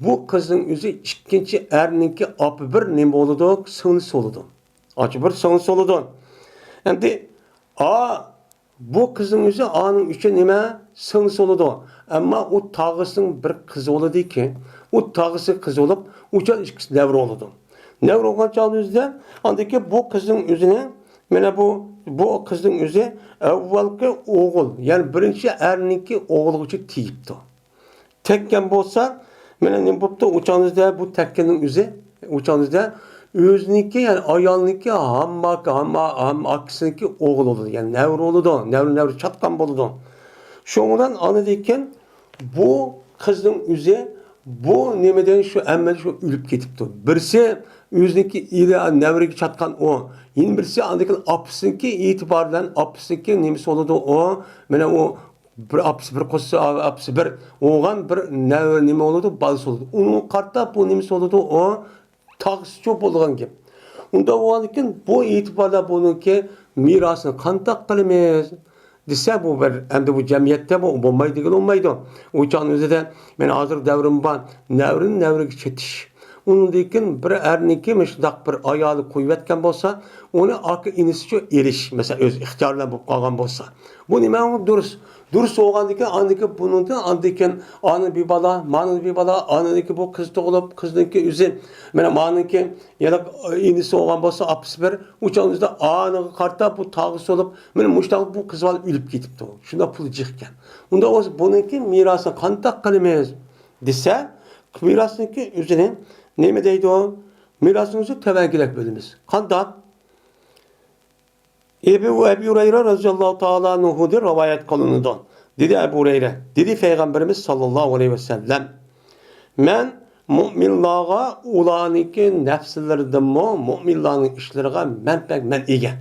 بۇ قىزنىڭ ئۆزى ئىككىنچى ئەرنىڭكى ئاپا بىر نېمە بولىدۇ؟ سىڭلىسى بولىدۇ. ئاچا بىر سىڭلىسى بولىدۇ. ئەمدى ئا، بۇ قىزنىڭ ئۆزى ئانىڭ ئۈچۈن نېمە؟ سىڭلىسى بولىدۇ. ئەمما ئۇ تاغىسىنىڭ بىر قىزى بولىدىكى، ئۇ تاغىسى قىز بولۇپ، ئۇ چاغ ئىككىسى نەۋرە بولىدۇ. نەۋرە بولغان چاغنىڭ ئۆزىدە، ئاندىن كېيىن بۇ قىزنىڭ ئۆزىنى، مانا بۇ، بۇ قىزنىڭ ئۆزى ئەۋۋەلقى ئوغۇل، يەنى بىرىنچى ئەرنىڭكى ئوغلىغىچە تېگىپتۇ. تەگكەن بولسا، مانا نېمە بوپتۇ؟ ئۇ چاغنىڭ ئۆزىدە بۇ تەگكەننىڭ ئۆزى، ئۇ چاغنىڭ ئۆزىدە ئۆزىنىڭكى، يەنى ئايالنىڭكى ھامماكا، ھامما، ھامما ئاكىسىنىڭكى ئوغلى بولىدۇ. يەنى نەۋرە بولىدۇ، نەۋرە، نەۋرە چاتقان بولىدۇ. شۇنىڭ بىلەن ئانىدىن كېيىن بۇ قىزنىڭ ئۆزى بۇ نېمىدىن شۇ ھەممىدىن شۇ ئۆلۈپ كېتىپتۇ. بىرسى ئۆزىنىڭكى ئېرى نەۋرىگە چاتقان ئۇ. يەنە بىرسى ئاندىن كېيىن ئاپىسىنىڭكى ئېتىبارى بىلەن ئاپىسىنىڭكى نېمىسى بولىدۇ ئۇ. مانا ئۇ بىر ئاپىسى بىر قوشسا، ئاپىسى بىر بولغان بىر نەۋرە نېمە بولىدۇ، بالىسى بولىدۇ. ئۇنىڭغا قارىتا بۇ نېمىسى بولىدۇ ئۇ. تاغىسىچۇ بولىدىغان گەپ. ئۇنداق بولغاندىكىن بۇ ئېتىباردا بۇنىڭكى مىراسىنى قانداق قىلىمىز دېسە، بۇ بىر، ئەمدى بۇ جەمئىيەتتە بۇ بولمايدۇ دېگىلى بولمايدۇ. ئۇ چاغنىڭ ئۆزىدە مەن ھازىر دەۋرىم بار، نەۋرىنى نەۋرىگە چېتىش. ئۇنىڭدىن كېيىن بىر ئەرنىڭكى مۇشۇنداق بىر ئايالى قويۇۋەتكەن بولسا، ئۇنى ئاكا ئىنىسىچۇ ئېلىش، مەسىلەن، ئۆز ئىختىيارى بىلەن بولۇپ قالغان بولسا. بۇ نېمە دۇرۇس؟ دۇرۇس بولغاندىكىن، ئاندىن كېيىن بۇنىڭدىن، ئاندىن كېيىن ئانىدىن بىر بالا، مانىدىن بىر بالا، ئانىدىن كېيىن بۇ قىز تۇغۇلۇپ، قىزنىڭكى ئۆزى، مانا مانىڭكى يەنە ئىنىسى بولغان بولسا، ئاپىسى بىر، ئۇ چاغنىڭ ئۆزىدە ئانىغا قارىتا بۇ تاغىسى بولۇپ، مانا مۇشۇنداق بۇ قىز بالا ئۆلۈپ كېتىپتۇ. شۇنداق پۇلى جىق ئىكەن. ئۇنداق بولسا بۇنىڭكى مىراسىنى قانداق قىلىمىز دېسە، مىراسنىڭكى ئۆزىنى نېمە دەيدۇ؟ مىراسنىڭ ئۆزى تۆۋەنكىدەك بۆلىمىز. قانداق؟ ئەبۇ، ئەبۇ ھۇرەيرە رەزىياللاھۇ تائالا ئەنھۇدىن رىۋايەت قىلىنىدۇ. دېدى ئەبۇ ھۇرەيرە، دېدى پەيغەمبىرىمىز ساللاللاھۇ ئەلەيھى ۋەسەللەم، مەن مۆمىنلارغا ئۇلارنىڭكى نەپسلىرىدىنمۇ مۆمىنلارنىڭ ئىشلىرىغا مەن بەك، مەن ئىگە.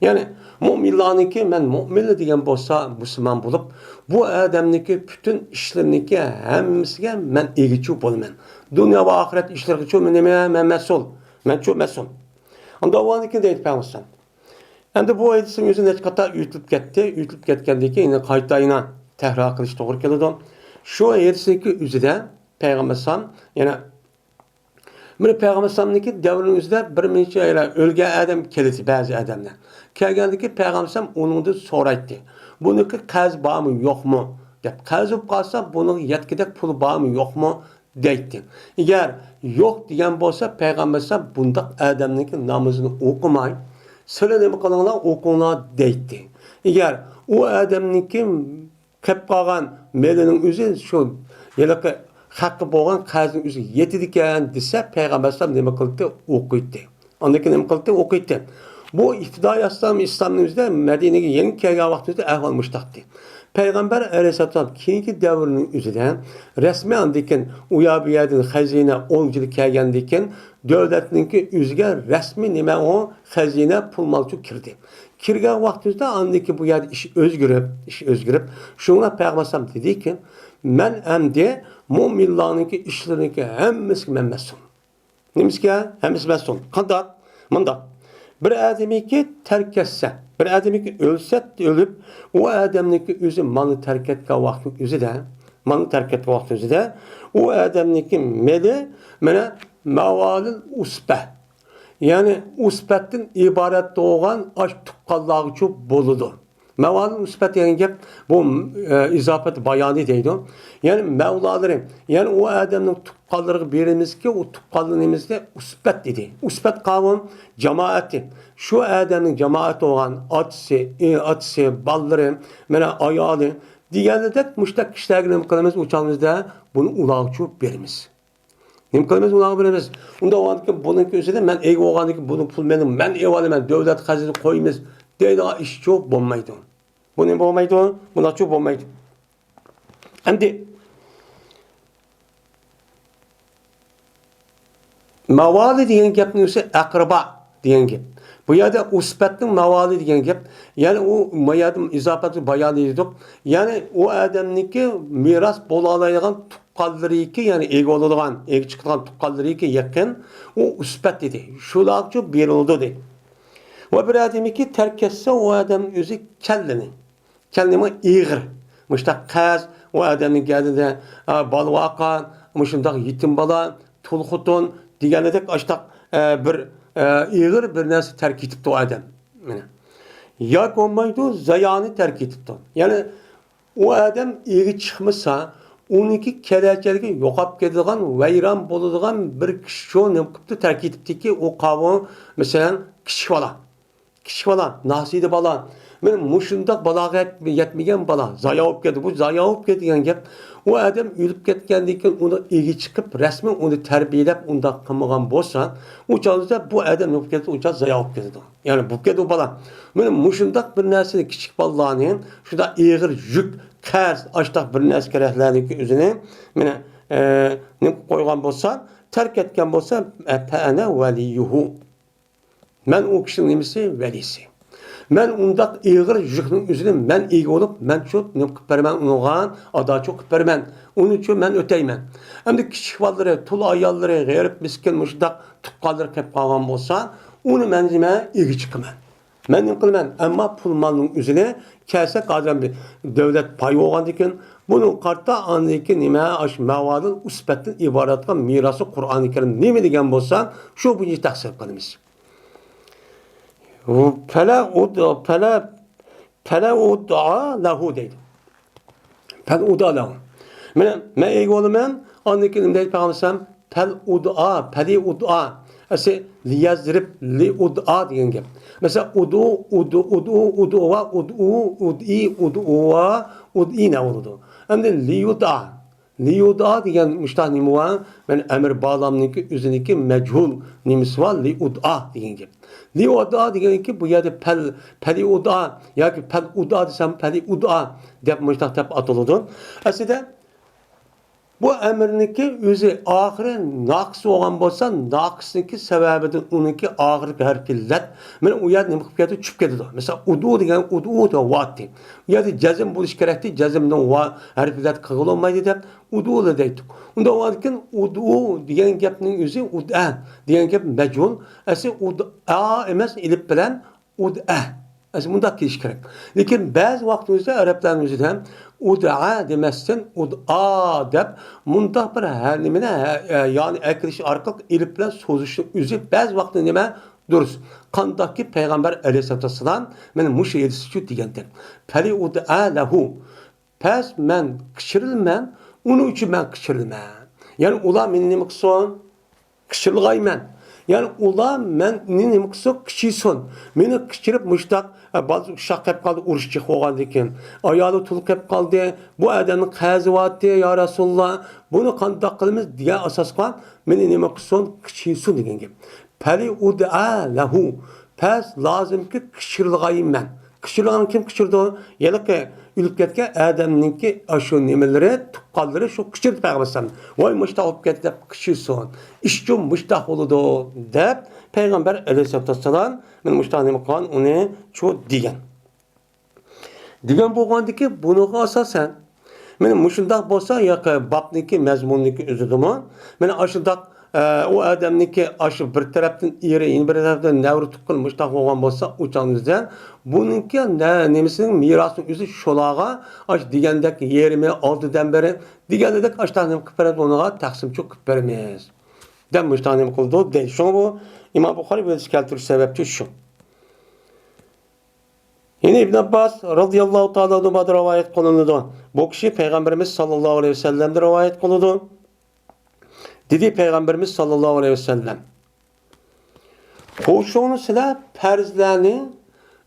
يەنى مۆمىنلارنىڭكى، مەن مۆمىنلا دېگەن بولسا مۇسۇلمان بولۇپ، بۇ ئادەمنىڭكى پۈتۈن ئىشلىرىنىڭكى ھەممىسىگە مەن ئىگىچى بولىمەن. دۇنيا ۋە ئاخىرەت ئىشلىرىغىچۇ نېمە، مەن مەسئۇل. مەنچۇ مەسئۇل. ئاندىن ئۇنىڭكى دەيدۇ پەيغەمبەر. ئەمدى بۇ ھەدىسنىڭ ئۆزى نەچچە قېتىم ئۆتۈلۈپ كەتتى. ئۆتۈلۈپ كەتكەندىن كېيىن يەنە قايتا يەنە تەكرار قىلىش توغرا كېلىدۇ. شۇ ھەدىسنىڭكى ئۆزىدە پەيغەمبەر ئەلەيھىسسالام يەنە، مانا پەيغەمبەر ئەلەيھىسسالامنىڭكى دەۋرىنىڭ ئۆزىدە بىر نەچچە يەنە ئۆلگەن ئادەم كېلىدۇ، بەزى ئادەملەر. كەلگەندىكى پەيغەمبەر ئەلەيھىسسالام ئۇنىڭدىن سورايتتى، بۇنىڭكى قەرزى بارمۇ، يوقمۇ دەپ. قەرزى بولۇپ قالسا، بۇنىڭغا يەتكۈدەك پۇلى بارمۇ، يوقمۇ دەيتتى. ئەگەر يوق دېگەن بولسا، پەيغەمبەر ئەلەيھىسسالام بۇنداق ئادەمنىڭكى نامىزىنى ئوقۇماي، سىلەر نېمە قىلىڭلار، ئوقۇڭلار دەيتتى. ئەگەر ئۇ ئادەمنىڭكى قېلىپ قالغان مېلىنىڭ ئۆزى شۇ ھېلىقى ھەققى بولغان قەرزنىڭ ئۆزىگە يېتىدىكەن دېسە، پەيغەمبەر ئەلەيھىسسالام نېمە قىلدى؟ ئوقۇيتتى. ئاندىن كېيىن نېمە قىلدى؟ ئوقۇيتتى. بۇ ئىپتىدائىي ئىسلام، ئىسلامنىڭ ئۆزىدە مەدىنىگە يېڭى كەلگەن ۋاقتىمىزدا ئەھۋال مۇشتاقتى. پەيغەمبەر ئەلەيھىسسالام كېيىنكى دەۋرنىڭ ئۆزىدە رەسمىي ئاندىن كېيىن ئۇ يەر بۇ يەردىن خەزىنە ئون يىل كەلگەندىن كېيىن دۆلەتنىڭكى ئۆزىگە رەسمىي نېمە ئۇ خەزىنە پۇل مالچۇ كىردى. كىرگەن ۋاقتىمىزدا ئاندىن كېيىن بۇ يەردە ئىش ئۆزگىرىپ، ئىش ئۆزگىرىپ، شۇڭا پەيغەمبەر ئەلەيھىسسالام دېدىكى، مەن ئەمدى مۆمىنلارنىڭكى ئىشلىرىنىڭكى ھەممىسىگە مەن مەسئۇل. نېمىسىگە؟ ھەممىسى مەسئۇل. قانداق؟ مۇنداق. بىر ئادەمنىڭكى تەرك كەتسە، بىر ئادەمنىڭكى ئۆلسە، ئۆلۈپ، ئۇ ئادەمنىڭكى ئۆزى مالنى تەرك كەتكەن ۋاقتىنىڭ ئۆزىدە، مالنى تەرك كەتكەن ۋاقتى ئۆزىدە، ئۇ ئادەمنىڭكى مېلى، مانا، مەۋالىل ئۇسبە. يەنى ئۇسبەتتىن ئىبارەت بولغان ئاش تۇغقانلارغىچۇ بولىدۇ. مەۋالىل ئۇسبەت دېگەن گەپ، بۇ، ئە، ئىزاپەت بايانى دەيدۇ. يەنى مەۋلالىرى، يەنى ئۇ ئادەمنىڭ تۇغقانلىرىغا بېرىمىزكى، ئۇ تۇغقانلىرىمىزنى ئۇسبەت دېدى. ئۇسبەت قاۋۇم جامائەتى. شۇ ئادەمنىڭ جامائەت بولغان ئاتىسى، ئى، ئاتىسى، بالىلىرى، مانا ئايالى دېگەندەك مۇشتەك كىشىلەرگە نېمە قىلىمىز؟ ئۇ چاغىمىزدا بۇنى ئۇلارغىچۇ بېرىمىز. نېمە قىلىمىز؟ ئۇلارغا بېرىمىز. ئۇنداق بولغاندىكىن بۇنىڭكى ئۆزىدە مەن ئىگە بولغاندىكىن بۇنىڭ پۇلى مېنىڭ، مەن ئېلىۋالىمەن، دۆلەت خەزىنىسىگە قويىمىز دەيدىغان ئىشچۇ بولمايدۇ. بۇ نېمە بولمايدۇ؟ بۇنداقچۇ بولمايدۇ. ئەمدى مەۋالى دېگەن گەپنىڭ ئۆزى ئەقرىبا دېگەن گەپ. بۇ يەردە ئۇسبەتنىڭ مەۋالى دېگەن گەپ. يەنى ئۇ ما يەردە ئىزاپەت بايانى دېدۇق. يەنى ئۇ ئادەمنىڭكى مىراس بولالايدىغان تۇغقانلىرىكى، يەنى ئىگە بولىدىغان، ئىگە چىقىدىغان تۇغقانلىرىكى يېقىن، ئۇ ئۇسبەت دېدى. شۇلارغىچۇ بېرىلىدۇ دېدى. ۋە بىر ئادەمنىڭكى تەرك كەتسە، ئۇ ئادەم ئۆزى كەللىنى. كەللىنى ئېغىر. مۇشتاق قەرز، ئۇ ئادەمنىڭ گەدىنىدە، ئا، بالا ۋاقان، مۇشۇنداق يېتىم بالا، تۇل خوتۇن دېگەندەك ئاشتاق، ئە، بىر، ئە، ئېغىر بىر نەرسە تەرك كېتىپتۇ ئۇ ئادەم. مانا. ياكى بولمايدۇ، زايانى تەرك كېتىپتۇ. يەنى ئۇ ئادەم ئىگە چىقمىسا، ئۇنىڭكى كېلەچەكلىكى يوقاپ كېتىدىغان، ۋەيران بولىدىغان بىر كىشى شۇ نېمە قىپتۇ، تەرك كېتىپتىكى ئۇ قاۋۇم، مەسىلەن، كىچىك بالا. كىچىك بالا، ناسىيدە بالا. مانا مۇشۇنداق بالاغا يەت-، يەتمىگەن بالا، زايا بولۇپ كەتتى. بۇ زايا بولۇپ كەتتى دېگەن گەپ، ئۇ ئادەم ئۆلۈپ كەتكەندىن كېيىن ئۇنىڭ ئىگە چىقىپ، رەسمىي ئۇنى تەربىيەلەپ، ئۇنداق قىلمىغان بولسا، ئۇ چاغدا بۇ ئادەم نېمە بولۇپ كەتتى؟ ئۇ چاغ زايا بولۇپ كېتىدۇ. يەنى بولۇپ كەتتى ئۇ بالا. مانا مۇشۇنداق بىر نەرسىنى، كىچىك بالىلارنى، شۇنداق ئېغىر يۈك، قەرز، ئاشتاق بىر نەرسە كېرەكلەرنىڭكى ئۆزىنى، مانا، ئە، نېمە قىلىپ قويغان بولسا، تەرك كەتكەن بولسا، ئە، فەئەنە ۋەلىيۇھۇ. مەن ئۇ كىشىنىڭ نېمىسى؟ ۋەلىسى. مەن ئۇنداق ئېغىر يۈكنىڭ ئۆزىنى مەن ئىگە بولۇپ، مەن شۇ نېمە قىلىپ بېرىمەن ئۇنىڭغا، ئاداچۇ قىلىپ بېرىمەن. ئۇنى شۇ مەن ئۆتەيمەن. ئەمدى كىچىك بالىلىرى، تۇل ئاياللىرى، غېرىب، مىسكىن مۇشۇنداق تۇغقانلىرى قېلىپ قالغان بولسا، ئۇنى مەن نېمە؟ ئىگە چىقىمەن. مەن نېمە قىلىمەن؟ ئەمما پۇل مالنىڭ ئۆزىنى كەلسەك، ھازىر دۆلەت پاي بولغاندىكىن، بۇنىڭغا قارىتا ئاندىكى نېمە؟ ئاشۇ مەۋالىل ئۇسبەتتىن ئىبارەت قىلغان مىراسى قۇرئانى كەرىم نېمە دېگەن بولسا، شۇ بويىچە تەقسىم قىلىمىز. فەلە ئۇد-، فەلە، فەلە ئۇدئا لەھۇ دەيدۇ. فەلئۇدئا لەھۇ. مانا، مەن ئىگە بولىمەن، ئاندىن كېيىن نېمە دەيدۇ پەيغەمبەر ئەلەيھىسسالام؟ فەلئۇدئا، فەلئۇدئا. ئەسلى لىيەزرىب، لىئۇدئا دېگەن گەپ. مەسىلەن، ئۇدۇ، ئۇدۇ، ئۇدۇ، ئۇدۇۋا، ئۇدۇ، ئۇدئى، ئۇدۇۋا، ئۇدئى نە بولىدۇ؟ ئەمدى لىيۇدئا. لىيۇدئا دېگەن مۇشتاق نېمە بار؟ مانا ئەمىر بالامنىڭكى ئۆزىنىڭكى مەجھۇل نېمىسى بار؟ لىئۇدئا دېگەن گەپ. لىئۇدئا دېگەنكى بۇ يەردە پەل، پەلىئۇدئا ياكى پەلئۇدئا دېسەم، پەلىئۇدئا دەپ مۇشتاق دەپ ئاتىلىدۇ. ئەسلىدە بۇ ئەمىرنىڭكى ئۆزى ئاخىرى ناقىس بولغان بولسا، ناقىسنىڭكى سەۋەبىدىن ئۇنىڭكى ئاخىرقى ھەرپى لەت، مانا ئۇ يەردە نېمە قىلىپ كېتىدۇ؟ چۈشۈپ كېتىدۇ. مەسىلەن، ئۇدۇ دېگەن ئۇدۇ دەۋاتتى. ئۇ يەردە جەزم بولۇشى كېرەكتى، جەزمنىڭ ۋا ھەرپى لەت قىلغىلى بولمايدۇ دەپ، ئۇدۇ دەيتتۇق. ئۇنداق بولغاندىكىن ئۇدۇ دېگەن گەپنىڭ ئۆزى ئۇدئە دېگەن گەپ مەجھۇل. ئەسلى ئۇدئا ئەمەس، ئېلىپ بىلەن ئۇدئە. ئەسلى مۇنداق كېلىشى كېرەك. لېكىن بەزى ۋاقىتنىڭ ئۆزىدە ئەرەبلەرنىڭ ئۆزىدە ئۇدئا دېمەستىن ئۇدئا دەپ مۇنداق بىر ھە نېمىنى ھە، ھە، يانى ئەكىرىش ئارقىلىق ئېلىپ بىلەن سوزۇشنىڭ ئۆزى بەزى ۋاقىتتا نېمە دۇرۇس. قانداقكى پەيغەمبەر ئەلەيھىسسالاتۇ ۋەسسالام مانا مۇشۇ ھەدىسىچۇ دېگەنتى. پەليۇدئا لەھۇ. پەس مەن قىچىرىلىمەن، ئۇنىڭ ئۈچۈن مەن قىچىرىلىمەن. يەنى ئۇلار مېنى نېمە قىلسۇن؟ قىچىرلىغايمەن. يەنى ئۇلار مەننى نېمە قىلسۇن؟ قىچىيسۇن. مېنى قىچىرىپ مۇشتاق، ئە، بالىسى ئۇششاق قېلىپ قالدى، ئۇرۇش چېخىپ بولغاندىن كېيىن. ئايالى تۇل قېلىپ قالدى. بۇ ئادەمنىڭ قەرزى بارتى، يا رەسۇلاللا. بۇنى قانداق قىلىمىز دېگەن ئاساسقا مېنى نېمە قىلسۇن؟ قىچىيسۇن دېگەن گەپ. پەليۇدئا لەھۇ. پەس لازىمكى قىچىرلىغايمەن. قىچىرلىغان كىم قىچىرىدۇ؟ ھېلىقى ئۆلۈپ كەتكەن ئادەمنىڭكى ئاشۇ نېمىلىرى، تۇغقانلىرى شۇ قىچىرىدى پەيغەمبەر ئەلەيھىسسالام. ۋاي مۇشتاق بولۇپ كەتتى دەپ قىچىرسۇن. ئىشچۇ مۇشتاق بولىدۇ دەپ پەيغەمبەر ئەلەيھىسسالاتۇ ۋەسسالام مانا مۇشتاق نېمە قىلغان ئۇنى چۇ دېگەن. دېگەن بولغاندىكى بۇنىڭغا ئاساسەن، مانا مۇشۇنداق بولسا ياكى بابنىڭكى مەزمۇنىنىڭكى ئۆزىدىمۇ، مانا ئاشۇنداق، ئە، ئۇ ئادەمنىڭكى ئاشۇ بىر تەرەپتىن ئېرى، يەنە بىر تەرەپتىن نەۋرە تۇغقىنى مۇشۇنداق بولغان بولسا، ئۇ چاغنىڭ ئۆزىدە بۇنىڭكى نە-، نېمىسىنىڭ مىراسىنىڭ ئۆزى شۇلارغا ئاشۇ دېگەندەك يېرىمى، ئالتىدىن بىرى دېگەندەك ئاشۇنداق نېمە قىلىپ بېرىمىز، ئۇنىڭغا تەقسىمچۇ قىلىپ بېرىمىز دەپ مۇشۇنداق نېمە قىلىدۇ دەيدۇ. شۇڭا بۇ ئىمام بۇخارى بۇ ھەدىسنى كەلتۈرۈش سەۋەبچى شۇ. يەنە ئىبن ئابباس رازىياللاھۇ تائالا ئەنھۇمادىن رىۋايەت قىلىنىدۇ. بۇ كىشى پەيغەمبىرىمىز ساللاللاھۇ ئەلەيھى ۋەسەللەمدىن رىۋايەت قىلىدۇ. دېدى پەيغەمبىرىمىز ساللاللاھۇ ئەلەيھى ۋەسەللەم، قوشۇڭنى سىلەپ پەرزلەرنى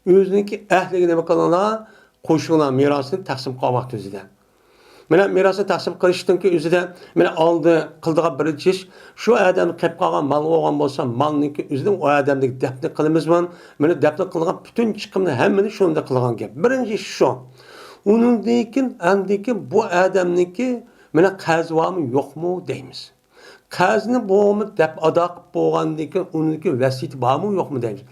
ئۆزىنىڭكى ئەھلىگە نېمە قىلىڭلار، قوشۇڭلار مىراسنى تەقسىم قىلغان ۋاقتى ئۆزىدە. مانا مىراسنى تەقسىم قىلىشتىنكى ئۆزىدە، مانا ئالدى قىلىدىغان بىرىنچى ئىش، شۇ ئادەم قېلىپ قالغان مال بولغان بولسا، مالنىڭكى ئۆزىدە ئۇ ئادەمنى دەپنە قىلىمىزمۇ؟ مانا دەپنە قىلغان پۈتۈن چىقىمنى ھەممىنى شۇندا قىلغان گەپ. بىرىنچى ئىش شۇ. ئۇنىڭدىن كېيىن، ئاندىن كېيىن بۇ ئادەمنىڭكى مانا قەرزى بارمۇ، يوقمۇ دەيمىز. قەرزنى بولمىدى دەپ ئادا قىلىپ بولغاندىن كېيىن ئۇنىڭكى ۋەسىيىتى بارمۇ يوقمۇ دەيمىز.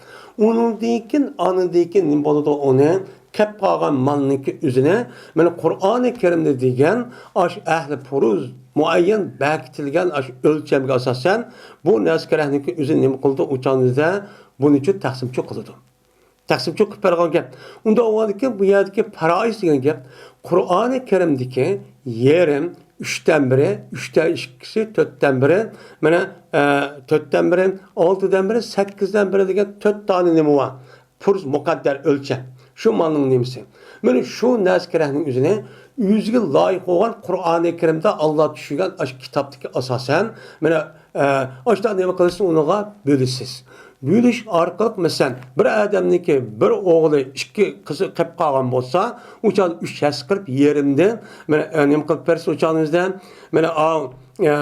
ئۇنىڭدىن كېيىن، ئانىدىن كېيىن نېمە بولىدۇ ئۇنى؟ كەپ قالغان مالنىڭكى ئۆزىنى، مانا قۇرئانى كەرىمدە دېگەن ئاشۇ ئەھلى پۇرۇز مۇئەييەن بەكىتىلگەن ئاشۇ ئۆلچەمگە ئاساسەن بۇ نەرسە كېرەكنىڭكى ئۆزىنى نېمە قىلىدۇ؟ ئۇ چاغنىڭدا بۇنى ئۈچۈن تەقسىمچۇ قىلىدۇ. تەقسىمچۇ قىلىپ بەرگەن گەپ. ئۇنداق بولغاندىكىن بۇ يەردىكى پەرائىز دېگەن گەپ قۇرئانى كەرىمدىكى يېرىم، ئۈچتىن بىرى، ئۈچتە ئىككىسى، تۆتتىن بىرى، مانا، ئە، تۆتتىن بىرى، ئالتىدىن بىرى، سەككىزدىن بىرى دېگەن تۆت دانە نېمە بار؟ پۇرس مۇقەددەر ئۆلچەم. شۇ مالنىڭ نېمىسى؟ مانا شۇ نەرسە كېرەكنىڭ ئۆزىنى ئۆزىگە لايىق بولغان قۇرئانى كەرىمدە ئاللا چۈشۈرگەن ئاشۇ كىتابتىكى ئاساسەن، مانا، ئە، ئاشۇنداق نېمە قىلىسىز، ئۇنىڭغا بۆلىسىز. بۆلۈش ئارقىلىق، مەسىلەن، بىر ئادەمنىڭكى بىر ئوغلى، ئىككى قىزى قېلىپ قالغان بولسا، ئۇ چاغدا ئۈچ ھەسسە قىلىپ يېرىمدىن، مانا، ئە، نېمە قىلىپ بېرىسىز ئۇ چاغنىڭىزدا؟ مانا، ئاۋ، ئە،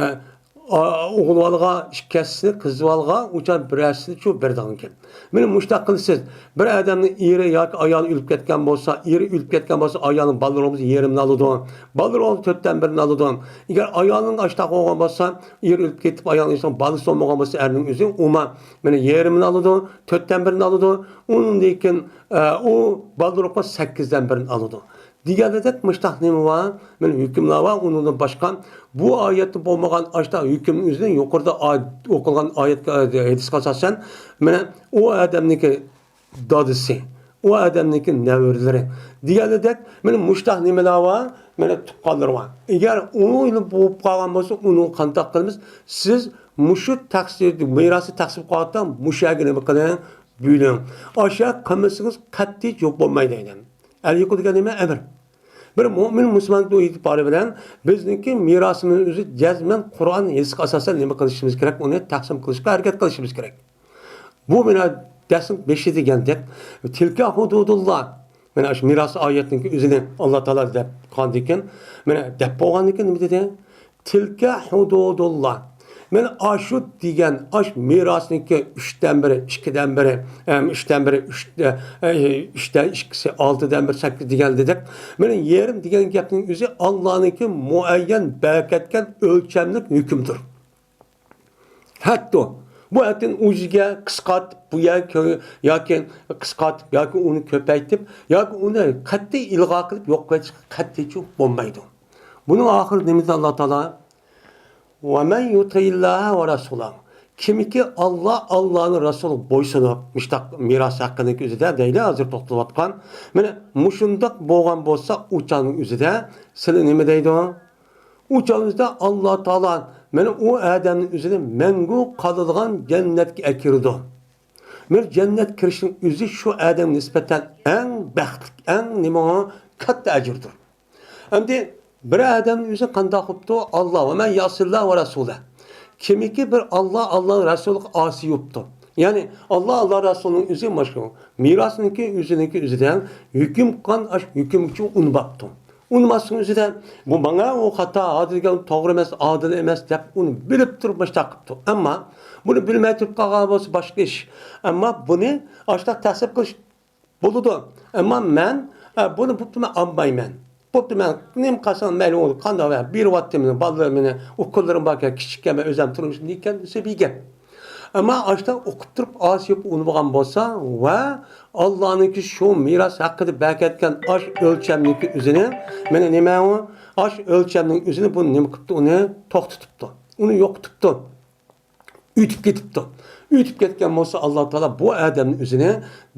ئا-، ئوغۇل بالىغا ئىككى ھەسسىنى، قىز بالىغا ئۇ چاغدا بىر ھەسسىنى شۇ بېرىدىغان گەپ. مانا مۇشۇنداق قىلىسىز. بىر ئادەمنىڭ ئېرى ياكى ئايالى ئۆلۈپ كەتكەن بولسا، ئېرى ئۆلۈپ كەتكەن بولسا، ئايالىنىڭ بالىلىرى بولسا يېرىمىنى ئالىدۇ. بالىلىرى بولسا تۆتتىن بىرىنى ئالىدۇ. ئەگەر ئايالىنىڭ ئاشۇنداق بولغان بولسا، ئېرى ئۆلۈپ كېتىپ، ئايالىنىڭ بالىسى بولمىغان بولسا، ئەرنىڭ ئۆزى ئۇما، مانا يېرىمىنى ئالىدۇ، تۆتتىن بىرىنى ئالىدۇ. ئۇنىڭدىن كېيىن، ئە، ئۇ بالىلىرى بولسا سەككىزدىن بىرىنى ئالىدۇ. دېگەندەك مۇشتاق نېمە بار؟ مانا ھۆكۈملەر بار، ئۇنىڭدىن باشقا بۇ ئايەتتە بولمىغان ئاشۇنداق ھۆكۈمنىڭ ئۆزىنى يۇقىرىدا ئايەت، ئوقۇلغان ئايەتكە، ھەدىسكە ئاساسەن، مانا ئۇ ئادەمنىڭكى دادىسى، ئۇ ئادەمنىڭكى نەۋرىلىرى دېگەندەك، مانا مۇشتاق نېمىلەر بار؟ مانا تۇغقانلىرى بار. ئەگەر ئۇنىڭ بولۇپ قالغان بولسا، ئۇنى قانداق قىلىمىز؟ سىز مۇشۇ تەقسىر، مىراسى تەقسىم قىلىۋاتقان مۇشۇ يەرگە نېمە قىلىڭ؟ بۆلۈڭ. ئاشۇ قىلمىسىڭىز قەتئىي جۇپ بولمايدۇ دېگەن. ئەل يۇقۇ دېگەن نېمە؟ ئەمىر. بىر مۆمىن مۇسۇلمان ئېتىبارى بىلەن بىزنىڭكى مىراسىمىزنىڭ ئۆزى جەزمەن قۇرئان، ھەدىسكە ئاساسەن نېمە قىلىشىمىز كېرەك؟ ئۇنى تەقسىم قىلىشقا ھەرىكەت قىلىشىمىز كېرەك. بۇ مانا دەرسنىڭ بېشى دېگەندەك، تىلكە ھۇدۇدۇللا. مانا ئاشۇ مىراس ئايەتنىڭكى ئۆزىنى ئاللا تائالا دەپ قالغاندىكىن، مانا دەپ بولغاندىكىن نېمە دېدى؟ تىلكە ھۇدۇدۇللا. مانا ئاشۇ دېگەن، ئاش مىراسنىڭكى ئۈچتىن بىرى، ئىككىدىن بىرى، ئەم، ئۈچتىن بىرى، ئۈچ، ئە، ئە، ئۈچتىن ئىككىسى، ئالتىدىن بىرى، سەككىز دېگەن دېدۇق. مانا يېرىم دېگەن گەپنىڭ ئۆزى ئاللانىڭكى مۇئەييەن بەركەتكەن ئۆلچەملىك ھۆكمىدۇر. ھەتتۇ بۇ ھەددىن ئۇ يەرگە قىسقارت، بۇ يەرگە كۆ-، ياكى قىسقارتىپ، ياكى ئۇنى كۆپەيتىپ، ياكى ئۇنى قەتئىي ئىلغا قىلىپ يوق قىلىۋېتىشقا قەتئىيچە بولمايدۇ. بۇنىڭ ئاخىرىدا نېمە دېدى ئاللا تائالا؟ «وَمَنْ يُطِعِ اللَّهَ وَرَسُولَهُ.» كىمكى ئاللا، ئاللانىڭ رەسۇلىغا بويسۇنۇپ، مۇشتاق مىراس ھەققىنىڭ ئۆزىدە دەيلى، ھازىر توختىلىۋاتقان. مانا مۇشۇنداق بولغان بولسا، ئۇ چاغنىڭ ئۆزىدە سىلى نېمە دەيدۇ؟ ئۇ چاغنىڭ ئۆزىدە ئاللا تائالا مانا ئۇ ئادەمنىڭ ئۆزىنى مەڭگۈ قالىدىغان جەننەتكە ئەكىرىدۇ. مانا جەننەت كىرىشنىڭ ئۆزى شۇ ئادەمگە نىسبەتەن ئەڭ بەختلىك، ئەڭ نېمە، كاتتا ئەجىردۇر. ئەمدى بىر ئادەمنىڭ ئۆزى قانداق بوپتۇ؟ ئاللا، «وَمَنْ يَعْصِ اللَّهَ وَرَسُولَهُ.» كىمكى بىر ئاللا، ئاللانىڭ رەسۇلىغا ئاسىي بوپتۇ. يەنى ئاللا، ئاللا رەسۇلىنىڭ ئۆزى مانا شۇ مىراسنىڭكى ئۆزىنىڭكى ئۆزىدە ھۆكۈم قىلغان ئاش ھۆكۈمگىچە ئۇنىماپتۇ. ئۇنىماسنىڭ ئۆزىدە بۇ ماڭا ئۇ خاتا، ھازىر دېگەن توغرا ئەمەس، ئادىل ئەمەس دەپ ئۇنى بىلىپ تۇرۇپ مۇشتاق قىپتۇ. ئەمما بۇنى بىلمەي تۇرۇپ قالغان بولسا باشقا ئىش. ئەمما بۇنى ئاشتاق تەسىپ قىلىش بولىدۇ. ئەمما مەن، ئە، بۇنى بوپتۇ، مەن ئالمايمەن. بوپتۇ، مەن نېمە قىلسام مەيلى، ئۇ قانداق ۋە بېرىۋاتتىم، بالىلىرىم مېنى، ئۇ كۈنلىرىم باركەن، كىچىككەن، مەن ئۆزۈم تۇرمۇشۇم دېگەن سەبىي گەپ. ئەمما ئاشتا ئوقۇپ تۇرۇپ ئاسىيىپ ئۇنىمىغان بولسا ۋە ئاللانىڭكى شۇ مىراس ھەققىدە بەركەتكەن ئاش ئۆلچەمنىڭكى ئۆزىنى، مانا نېمە ئۇ، ئاش ئۆلچەمنىڭ ئۆزىنى بۇ نېمە قىپتۇ، ئۇنى توختىتىپتۇ، ئۇنى يوقىتىپتۇ. ئۆتۈپ كېتىپتۇ. ئۆتۈپ كەتكەن بولسا، ئاللا تائالا بۇ ئادەمنىڭ ئۆزىنى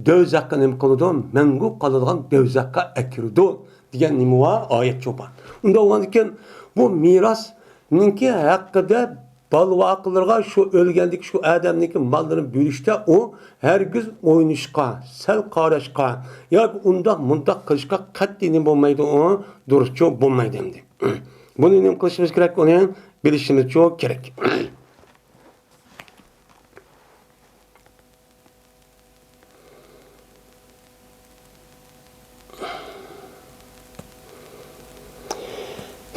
دۆزەخكە نېمە قىلىدۇ؟ مەڭگۈ قالىدىغان دۆزەخكە ئەكىرىدۇ دېگەن نېمە بار؟ ئايەت شۇ بار. ئۇنداق بولغاندىكىن، بۇ مىراسنىڭكى ھەققىدە بالىۋاقىلىرىغا شۇ ئۆلگەندىكى شۇ ئادەمنىڭكى ماللىرىنى بۆلۈشتە ئۇ ھەرگىز ئوينىشقا، سەل قاراشقا ياكى ئۇنداق مۇنداق قىلىشقا قەتئىي نېمە بولمايدۇ، ئۇ دۇرۇسچۇ بولمايدۇ ئەمدى. بۇنى نېمە قىلىشىمىز كېرەك؟ ئۇنى بىلىشىمىزچۇ كېرەك.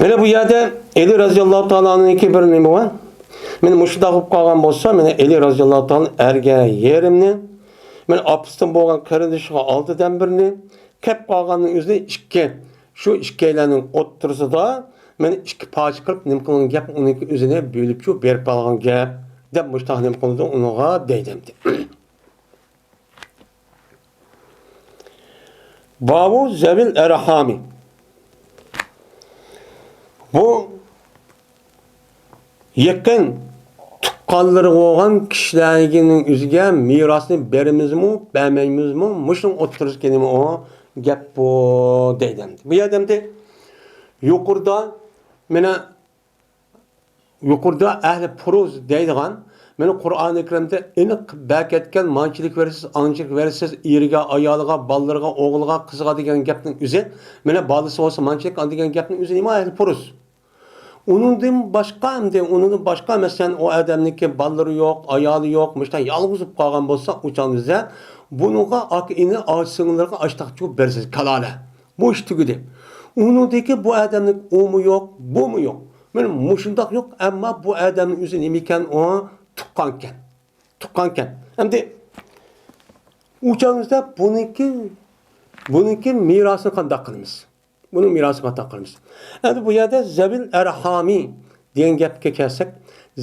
مانا بۇ يەردە ئەلى رازىياللاھۇ تائالا ئەنھۇنىڭكى بىر نېمە بار. مانا مۇشۇنداق بولۇپ قالغان بولسا، مانا ئەلى رازىياللاھۇ تائالا ئەرگە يېرىمنى، مانا ئاپىسىدىن بولغان قېرىندىشىغا ئالتىدىن بىرنى، كەپ قالغاننىڭ ئۆزىنى ئىككى، شۇ ئىككىيلەننىڭ ئوتتۇرىسىدا مانا ئىككى پارچە قىلىپ نېمە قىلغان گەپ، ئۇنىڭكى ئۆزىنى بۆلۈپچۇ بېرىپ قالغان گەپ دەپ مۇشۇنداق نېمە قىلىدۇ، ئۇنىڭغا دەيدۇ ئەمدى. بابۇ زەۋىل ئەرھامى. بۇ يېقىن تۇغقانلىرى بولغان كىشىلەرنىڭ ئۆزىگە مىراسنى بېرىمىزمۇ، بەرمەيمىزمۇ، مۇشۇنىڭ ئوتتۇرىسىدىكى نېمە ئۇ گەپ بۇ دەيدۇ. بۇ يەردە ئەمدى يۇقىرىدا مانا يۇقىرىدا ئەھلى پۇرۇز دەيدىغان، مانا قۇرئانى كەرىمدە ئېنىق بەركەتكەن، مانچىلىك بېرىسىز، ئانچىلىك بېرىسىز، ئېرىگە، ئايالىغا، بالىلىرىغا، ئوغلىغا، قىزىغا دېگەن گەپنىڭ ئۆزى، مانا بالىسى بولسا مانچىلىك، ئانا دېگەن گەپنىڭ ئۆزى نېمە؟ ئەھلى پۇرۇز. ئۇنىڭدىن باشقا، ئەمدى ئۇنىڭدىن باشقا، مەسىلەن، ئۇ ئادەمنىڭكى بالىلىرى يوق، ئايالى يوق، مۇشۇنداق يالغۇز بولۇپ قالغان بولسا، ئۇ چاغدا بىزدە بۇنىڭغا ئاكا-ئىنى، ئاچا-سىڭىللىرىغا ئاشتاقچۇ بېرىسىز، كالالا. بۇ ئىش تۈگىدى. ئۇنىڭدىكى بۇ ئادەمنىڭ ئۇمۇ يوق، بۇمۇ يوق. مانا مۇشۇنداق يوق، ئەمما بۇ ئادەمنىڭ ئۆزى نېمىكەن؟ ئۇ تۇغقانكەن. تۇغقانكەن. ئەمدى ئۇ چاغىمىزدا بۇنىڭكى، بۇنىڭكى مىراسىنى قانداق قىلىمىز؟ بۇنىڭ مىراسىنى قانداق قىلىمىز؟ ئەمدى بۇ يەردە زەۋىل ئەرھامى دېگەن گەپكە كەلسەك،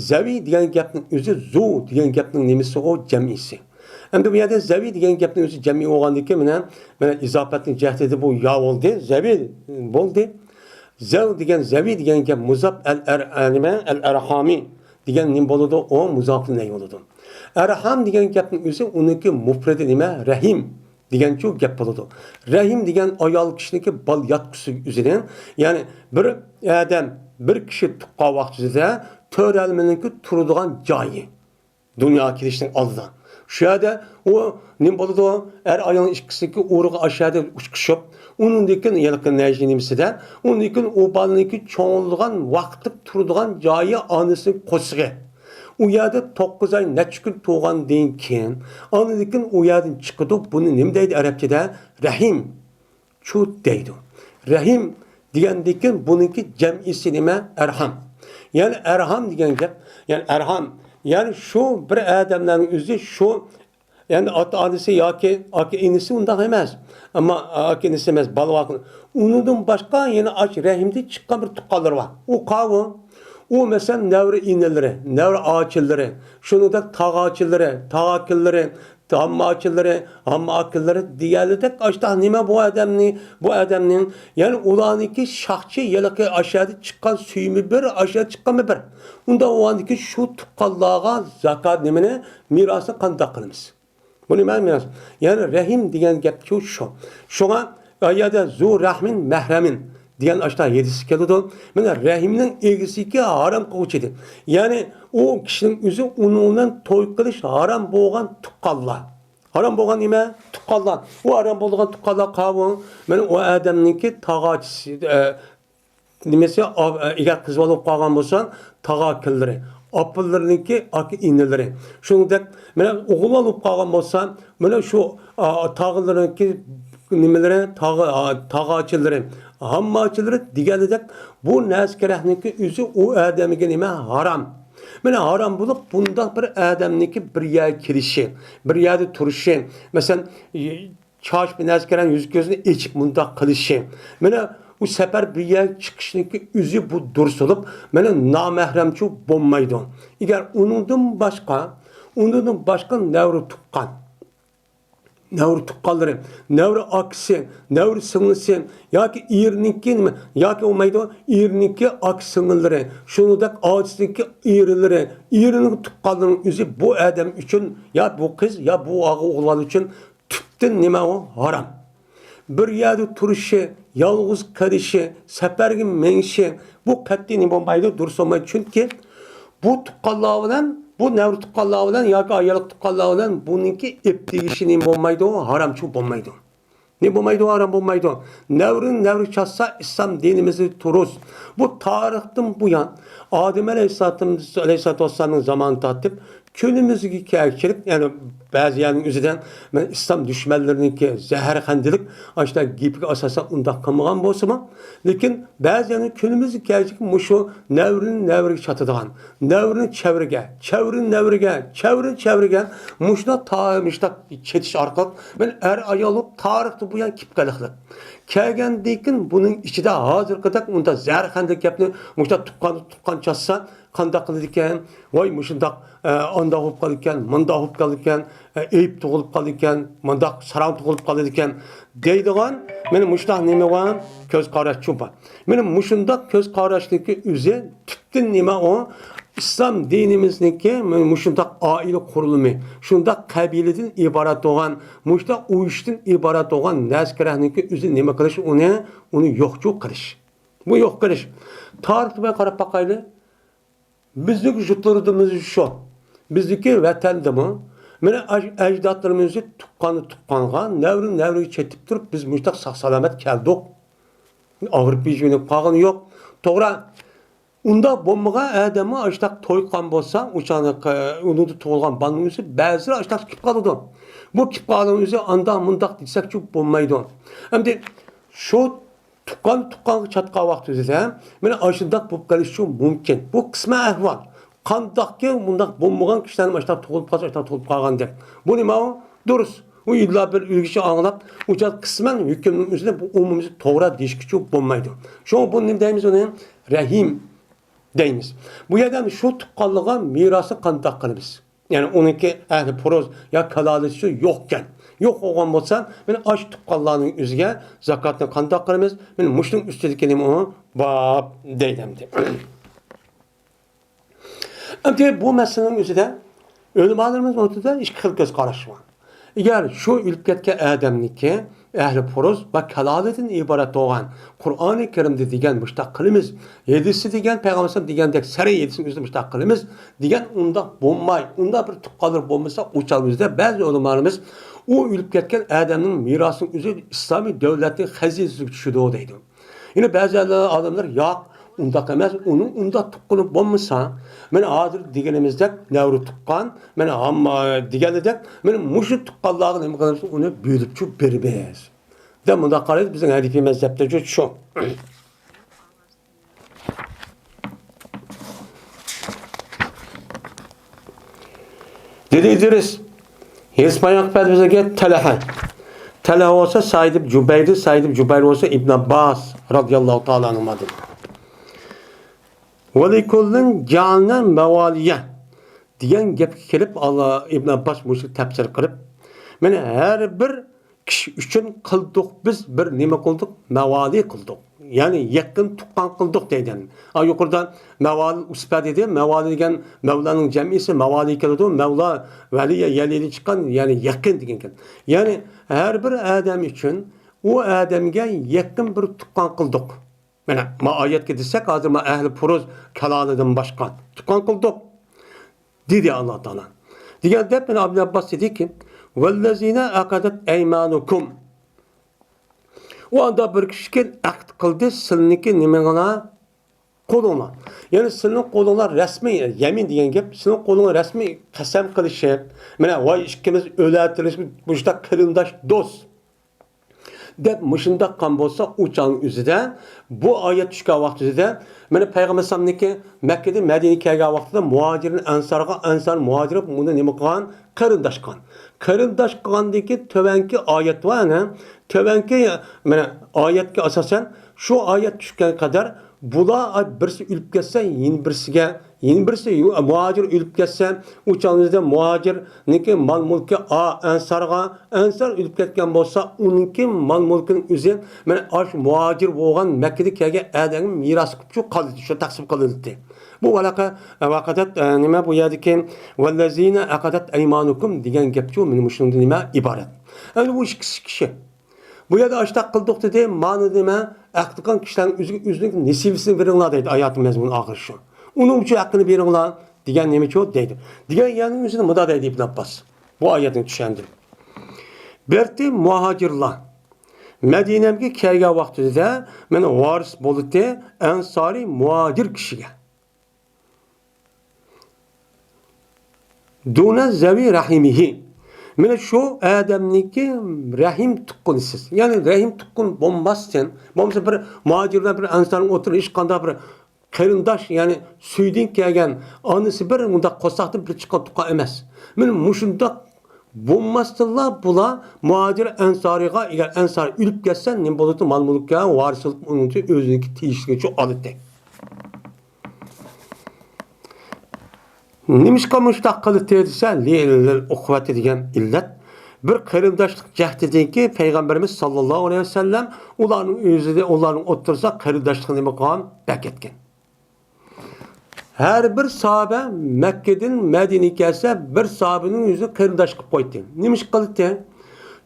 زەۋى دېگەن گەپنىڭ ئۆزى زۇ دېگەن گەپنىڭ نېمىسى ئۇ؟ جەمئىسى. ئەمدى بۇ يەردە زەۋى دېگەن گەپنىڭ ئۆزى جەمئىي بولغاندىن كېيىن، مانا، مانا ئىزاپەتنىڭ جەھىتىدە بۇ يا بولدى، زەۋى بولدى. زەۋ دېگەن، زەۋى دېگەن گەپ مۇزاپ ئەل ئەر-، ئە، نېمە؟ ئەل ئەرھامى دېگەن نېمە بولىدۇ؟ ئۇ مۇزاپ ئىلەيھ بولىدۇ. ئەرھام دېگەن گەپنىڭ ئۆزى، ئۇنىڭكى مۇپرىدى نېمە؟ رەھىم دېگەنچۇ گەپ بولىدۇ. رەھىم دېگەن ئايال كىشىنىڭكى بالا ياتقۇسى ئۆزىنىڭ، يەنى بىر ئادەم، بىر كىشى تۇغقان ۋاقتىدا تۆرەلمىنىڭكى تۇرىدىغان جايى. دۇنياغا كېلىشنىڭ ئالدىدا. شۇ يەردە ئۇ نېمە بولىدۇ؟ ئەر ئايالنىڭ ئىككىسىنىڭكى ئۇرۇقى ئاشۇ يەردە ئۇچقۇشۇپ، ئۇنىڭدىن كېيىن ھېلىقى نەجى نېمىسىدە، ئۇنىڭدىن كېيىن ئۇ بالىنىڭكى چوڭىيىدىغان ۋاقىتلىق تۇرىدىغان جايى ئانىسىنىڭ قورسىقى. ئۇ يەردە توققۇز ئاي نەچچە كۈن تۇرغاندىن كېيىن، ئاندىن كېيىن ئۇ يەردىن چىقىدۇ. بۇنى نېمە دەيدۇ ئەرەبچىدە؟ رەھىم. چۇ دەيدۇ. رەھىم دېگەندىن كېيىن بۇنىڭكى جەمئىسى نېمە؟ ئەرھام. يەنى ئەرھام دېگەن گەپ، يەنى ئەرھام، يەنى شۇ بىر ئادەملەرنىڭ ئۆزى شۇ، يەنى ئاتا-ئانىسى ياكى ئاكا-ئىنىسى ئۇنداق ئەمەس. ئەمما ئاكا-ئىنىسى ئەمەس، بالا-ۋاقىت. ئۇنىڭدىن باشقا يەنە ئاش رەھىمدىن چىققان بىر تۇغقانلىرى بار. ئۇ قاۋۇ. ئۇ مەسىلەن، نەۋرە ئىنىلىرى، نەۋرە ئاچىلىرى، شۇنىڭدەك تاغ ئاچىلىرى، تاغ ئاكىلىرى، ھامما ئاچىلىرى، ھامما ئاكىلىرى دېگەنلىدەك ئاشتاق نېمە بۇ ئادەمنى، بۇ ئادەمنىڭ، يەنى ئۇلارنىڭكى شاخچى ھېلىقى ئاشۇ يەردە چىققان سۈيىمۇ بىر، ئاشۇ يەردە چىققانمۇ بىر. ئۇندا ئۇلاردىكى شۇ تۇغقانلارغا زاكات نېمىنى، مىراسنى قانداق قىلىمىز؟ بۇنى مەن، مەن، يەنى رەھىم دېگەن گەپچۇ شۇ. شۇڭا ئايەدە زۇ رەھمىن مەھرەمىن دېگەن ئاشتا ھەدىس كېلىدۇ. مانا رەھىمنىڭ ئىگىسىكى ھارام قىلغۇچى دېدى. يەنى ئۇ كىشىنىڭ ئۆزى ئۇنىڭ بىلەن توي قىلىش ھارام بولغان تۇغقانلار. ھارام بولغان نېمە؟ تۇغقانلار. ئۇ ھارام بولغان تۇغقانلار قاۋۇ. مانا ئۇ ئادەمنىڭكى تاغاچىسى، ئە، نېمىسى، ئا-، ئەگەر قىز بالا بولۇپ قالغان بولسا، تاغا ئاكىلىرى، ئاپىلىرىنىڭكى ئاكا ئىنىلىرى. شۇنىڭدەك، مانا ئوغۇل بالا بولۇپ قالغان بولسا، مانا شۇ، ئا، تاغىلىرىنىڭكى نېمىلىرى، تاغا-، ئا، تاغاچىلىرى، ھامماچىلىرى دېگەنىدەك، بۇ نەرسە كېرەكنىڭكى ئۆزى ئۇ ئادەمگە نېمە؟ ھارام. مانا ھارام بولۇپ، بۇنداق بىر ئادەمنىڭكى بىر يەرگە كېلىشى، بىر يەردە تۇرۇشى، مەسىلەن، چاچ بىر نەرسە كىرگەن يۈز كۆزىنى ئېچىپ مۇنداق قىلىشى. مانا ئۇ سەپەر بىر يەرگە چىقىشنىڭكى ئۆزى بۇ دۇرۇس بولۇپ، مانا نامەھرەمچۇ بولمايدۇ. ئەگەر ئۇنىڭدىن باشقا، ئۇنىڭدىن باشقا نەۋرە تۇغقان، نەۋرە تۇغقانلىرى، نەۋرە ئاكىسى، نەۋرە سىڭلىسى ياكى ئېرىنىڭكى نېمە، ياكى بولمايدۇ، ئېرىنىڭكى ئاكا سىڭىللىرى، شۇنىڭدەك ئاچىسىنىڭكى ئېرىلىرى، ئېرىنىڭ تۇغقانلىرىنىڭ ئۆزى بۇ ئادەم ئۈچۈن، يا بۇ قىز، يا بۇ ئوغۇل بالا ئۈچۈن تۈپتىن نېمە ئۇ؟ ھارام. بىر يەردە تۇرۇشى، يالغۇز قېلىشى، سەپەرگە مېڭىشى، بۇ قەتئىي نېمە بولمايدۇ، دۇرۇس بولمايدۇ. چۈنكى بۇ تۇغقانلار بىلەن، بۇ نەۋرە تۇغقانلار بىلەن ياكى ئاياللىق تۇغقانلار بىلەن بۇنىڭكى ئېپ تېگىشى نېمە بولمايدۇ؟ ھارامچۇ بولمايدۇ. نېمە بولمايدۇ؟ ھارام بولمايدۇ. نەۋرىنى نەۋرە چاتسا ئىسلام دىنىمىزدا تۇرۇس. بۇ تارىختىن بۇيان ئادەم ئەلەيھىسسالام، ئەلەيھىسسالاتۇ ۋەسسالامنىڭ زامانىدىن تارتىپ كۈنىمىزگە كەلگۈچىلىك، يەنى بەزى يەرنىڭ ئۆزىدە مەن ئىسلام دۈشمەنلىرىنىڭكى زەھەرخەندىلىك ئاشۇنداق گېپىگە ئاساسەن ئۇنداق قىلمىغان بولسىمۇ، لېكىن بەزى يەرنىڭ كۈنىمىزگە كەلگۈچىلىك مۇشۇ نەۋرىنى نەۋرىگە چاتىدىغان، نەۋرىنى چەۋرىگە، چەۋرىنى نەۋرىگە، چەۋرىنى چەۋرىگە مۇشۇنداق تا-، مۇشۇنداق چېتىش ئارقىلىق مەن ئەر ئايال بولۇپ تارىختىن بۇيان كېلىپ قېلىقلىق. كەلگەندىن كېيىن بۇنىڭ ئىچىدە ھازىرقىدەك ئۇنداق زەھەرخەندىلىك گەپنى مۇشۇنداق تۇغقان، تۇغقان چاتسا، قانداق قىلىدىكەن؟ ۋاي، مۇشۇنداق، ئە، ئانداق بولۇپ قالىدىكەن، مانداق بولۇپ قالىدىكەن، ئە، ئەيىب تۇغۇلۇپ قالىدىكەن، مانداق ساراڭ تۇغۇلۇپ قالىدىكەن دەيدىغان، مانا مۇشۇنداق نېمە بار؟ كۆز قاراش چوڭ بار. مانا مۇشۇنداق كۆز قاراشنىڭكى ئۆزى تۈپتىن نېمە ئۇ؟ ئىسلام دىنىمىزنىڭكى مانا مۇشۇنداق ئائىلە قۇرۇلۇمى، شۇنداق قەبىلىدىن ئىبارەت بولغان، مۇشۇنداق ئۇيۇشتىن ئىبارەت بولغان نەرسە كېرەكنىڭكى ئۆزى نېمە قىلىش؟ ئۇنى، ئۇنى يوقچۇ قىلىش. بۇ يوق قىلىش. تارىخقا بىر قاراپ باقايلى. بىزنىڭ يۇرتلىرىمىز شۇ. بىزنىڭكى ۋەتەندىمۇ، مانا، ئەج-، ئەجدادلىرىمىز تۇغقان تۇغقانغا، نەۋرە نەۋرىگە چېتىپ تۇرۇپ، بىز مۇشۇنداق ساق سالامەت كەلدۇق. ئاغرىپ بېجىنىپ قالغىنى يوق. توغرا، ئۇنداق بولمىغان ئادەممۇ ئاشۇنداق توي قىلغان بولسا، ئۇ چاغدا، ئۇنىڭدا تۇغۇلغان بالىنىڭ ئۆزى بەزىلەر ئاشۇنداق كېلىپ قالىدۇ. بۇ كېلىپ قالغان ئۆزى ئانداق مۇنداق دېسەكچۇ بولمايدۇ. ئەمدى شۇ تۇغقان تۇغقانغا چاتقان ۋاقتىمىزدا، مانا، ئاشۇنداق بولۇپ قېلىشى مۇمكىن. بۇ قىسمەن ئەھۋال. قانداقكى مۇنداق بولمىغان كىشىلەرنى ئاشۇنداق تۇغۇلۇپ قالسا، ئاشۇنداق تۇغۇلۇپ قالغاندەك. بۇ نېمە ئۇ؟ دۇرۇس. ئۇ ئىللا بىر ئۆگىشى ئاڭلاپ، ئۇ چاغ قىسمەن ھۆكۈمنىڭ ئۆزىنى بۇ ئومۇمىيەتچە توغرا دېيىشكىچۇ بولمايدۇ. شۇڭا بۇ نېمە دەيمىز ئۇنى؟ رەھىم دەيمىز. بۇ يەردە شۇ تۇغقانلىققا مىراسنى قانداق قىلىمىز؟ يەنى ئۇنىڭكى ئەھلى پۇرۇز يا كالالىتى يوقكەن. يوق بولغان بولسا، مانا ئاشۇ تۇغقانلارنىڭ ئۆزىگە زاكاتنى قانداق قىلىمىز؟ مانا مۇشۇنىڭ ئۈستىدىكى نېمە ئۇ؟ باب دەيدۇ ئەمدى. ئەمدى بۇ مەسىلىنىڭ ئۆزىدە ئۆلىمالىرىمىز ئوتتۇرىدا ئىككى خىل كۆز قاراش بار. ئەگەر شۇ ئۆلۈپ كەتكەن ئادەمنىڭكى ئەھلى پۇرۇز ۋە كالالىدىن ئىبارەت بولغان، قۇرئانى كەرىمدە دېگەن مۇشتاق قىلىمىز، ھەدىستە دېگەن، پەيغەمبەر دېگەندەك سەرەي ھەدىسنىڭ ئۆزىدە مۇشتاق قىلىمىز دېگەن ئۇنداق بولماي، ئۇنداق بىر تۇغقانلار بولمىسا، ئۇ چاغ ئۆزىدە بەزى ئۆلىمالىرىمىز ئۇ ئۆلۈپ كەتكەن ئادەمنىڭ مىراسىنىڭ ئۆزى ئىسلامىي دۆلەتنىڭ خەزىنىسىگە چۈشىدۇ دەيدۇ. يەنە بەزى ئالىملار، ياق، ئۇنداق ئەمەس، ئۇنىڭ ئۇنداق تۇغقىنى بولمىسا، مانا ھازىر دېگىنىمىزدەك نەۋرە تۇغقان، مانا ھامما دېگەنىدەك، مانا مۇشۇ تۇغقانلارغا نېمە قىلىمىز، ئۇنى بۆلۈپچۇ بېرىمىز دەپ مۇنداق قارايدۇ. بىزنىڭ ھەنىفىي مەزھەپتە شۇ. دېدى ئىدرىس، ھېسپاياق پەدىسىگە تەلھە. تەلھە بولسا سەئىد ئىبن جۇبەير، سەئىد ئىبن جۇبەير بولسا ئىبن ئابباس رازىياللاھۇ تائالا ئەنھۇما دېدى. ۋەلىكۇللىن جەئەلنە مەۋالىيە دېگەن گەپكە كېلىپ، ئاللا ئىبن ئابباس مۇشۇ تەپسىر قىلىپ، مانا ھەر بىر كىشى ئۈچۈن قىلدۇق بىز، بىر نېمە قىلدۇق؟ مەۋالى قىلدۇق. يەنى يېقىن تۇغقان قىلدۇق دەيدۇ. ئا، يۇقىرىدا مەۋالى ئۇسبە دېدى. مەۋالى دېگەن مەۋلانىڭ جەمئىسى، مەۋالى كېلىدۇ. مەۋلا، ۋەلى، يەلىدىن چىققان، يەنى يېقىن دېگەن گەپ. يەنى ھەر بىر ئادەم ئۈچۈن ئۇ ئادەمگە يېقىن بىر تۇغقان قىلدۇق. مانا، ما ئايەتكە دېسەك، ھازىر ما ئەھلى پۇرۇز كالالىدىن باشقا تۇغقان قىلدۇق، دېدى ئاللا تائالا. دېگەندە، مانا ئابدۇل ئابباس دېدىكى، ۋەللەزىنە ئەقەدەت ئەيمانۇكۇم. ئۇ ئاندا بىر كىشىكى ئەقد قىلدى، سىلىنىكى نېمىڭلار؟ قولۇڭلار. يەنى سىلىنىڭ قولۇڭلار رەسمىي، يەمىن دېگەن گەپ، سىلىنىڭ قولۇڭلار رەسمىي قەسەم قىلىشىپ، مانا، ۋاي، ئىككىمىز ئۆلەتىلىش، مۇشۇنداق قېرىنداش، دوست. دەپ مۇشۇنداق قىلغان بولسا، ئۇ چاغنىڭ ئۆزىدە، بۇ ئايەت چۈشكەن ۋاقىت ئۆزىدە، مانا پەيغەمبەر ئەلەيھىسسالامنىڭكى مەككىدىن مەدىنىگە كەلگەن ۋاقتىدا مۇھاجىرىن ئەنسارغا، ئەنسار مۇھاجىر بۇنى نېمە قىلغان؟ قېرىنداش قىلغان. قېرىنداش قىلغاندىن كېيىن تۆۋەنكى ئايەت بار، ئەنە، تۆۋەنكى، مانا ئايەتكە ئاساسەن، شۇ ئايەت چۈشكەن قەدەر بۇلار، ئاي، بىرسى ئۆلۈپ كەتسە، يەنە بىرسىگە يەنە بىرسى، يۇ-، مۇھاجىر ئۆلۈپ كەتسە، ئۇ چاغدا مۇھاجىرنىڭكى مال-مۈلكى ئا-، ئەنسارغا، ئەنسار ئۆلۈپ كەتكەن بولسا، ئۇنىڭكى مال-مۈلكىنىڭ ئۆزى، مانا، ئاشۇ مۇھاجىر بولغان مەككىدە كەلگەن ئادەمگە مىراس قىلىپ شۇ قالدى، شۇ تەقسىم قىلىنىدۇ. بۇ ۋەلەقە-، ۋەقەدەت، ئە، نېمە بۇ يەردىكى، ۋەللەزىنە ئەقەدەت ئەيمانۇكۇم دېگەن گەپچۇ، مانا مۇشۇنىڭدىن نېمە ئىبارەت. ئەمدى بۇ ئىككى كىشى. بۇ يەردە ئاشتاق قىلدۇق دېدى، مانا نېمە، ئەقىد قىلغان كىشىلەرنىڭ ئۆزىگە ئۆزىنىڭ نېسىۋىسىنى بېرىڭلار دەيدۇ، ئايەتنىڭ مەزمۇنى ئاخىرى شۇ. ئۇنىڭ ئۈچۈن ھەققىنى بېرىڭلار دېگەن نېمىچۇ دەيدۇ. دېگەن يەرنىڭ ئۆزىدە مۇنداق دەيدۇ ئىبن ئابباس، بۇ ئايەتنى چۈشەندۈرۈپ. بەلكى مۇھاجىرلار مەدىنەمگە كەلگەن ۋاقتىدا مانا ۋارىس بولدى ئەنسارىي مۇھاجىر كىشىگە. دۇنە زەۋى رەھىمىھى. مانا شۇ ئادەمنىڭكى رەھىم تۇغقىنىسىز. يەنى رەھىم تۇغقىن بولماستىن، بولمىسا بىر مۇھاجىر بىلەن بىر ئەنسارنىڭ ئوتتۇرىدا ھېچقانداق بىر قېرىنداش، يەنى سۈيىدىن كەلگەن ئانىسى بىر مۇنداق قورساقتىن بىر چىققان تۇغقان ئەمەس. مانا مۇشۇنداق بولماستىنلا بۇلار مۇھاجىر ئەنسارىغا، ئەگەر ئەنسار ئۆلۈپ كەتسە، نېمە بولىدۇ؟ مال-مۈلۈككە ۋارىس بولۇپ ئۇنىڭ ئۆزىنىڭكى تېگىشلىكىچە ئالىدۇ. نېمىشقا مۇشۇنداق قىلدى دېسە، لىلئۇخۋەتى دېگەن ئىللەت. بىر قېرىنداشلىق جەھدىدىنكى پەيغەمبىرىمىز ساللاللاھۇ ئەلەيھى ۋەسەللەم ئۇلارنىڭ ئۆزىدە، ئۇلارنىڭ ئوتتۇرىسىدا قېرىنداشلىق نېمە قىلغان؟ بەكەتكەن. ھەر بىر ساھابە مەككىدىن مەدىنىگە كەلسە، بىر ساھابىنىڭ ئۆزىنى قېرىنداش قىلىپ قويدى. نېمىشقا قىلدى؟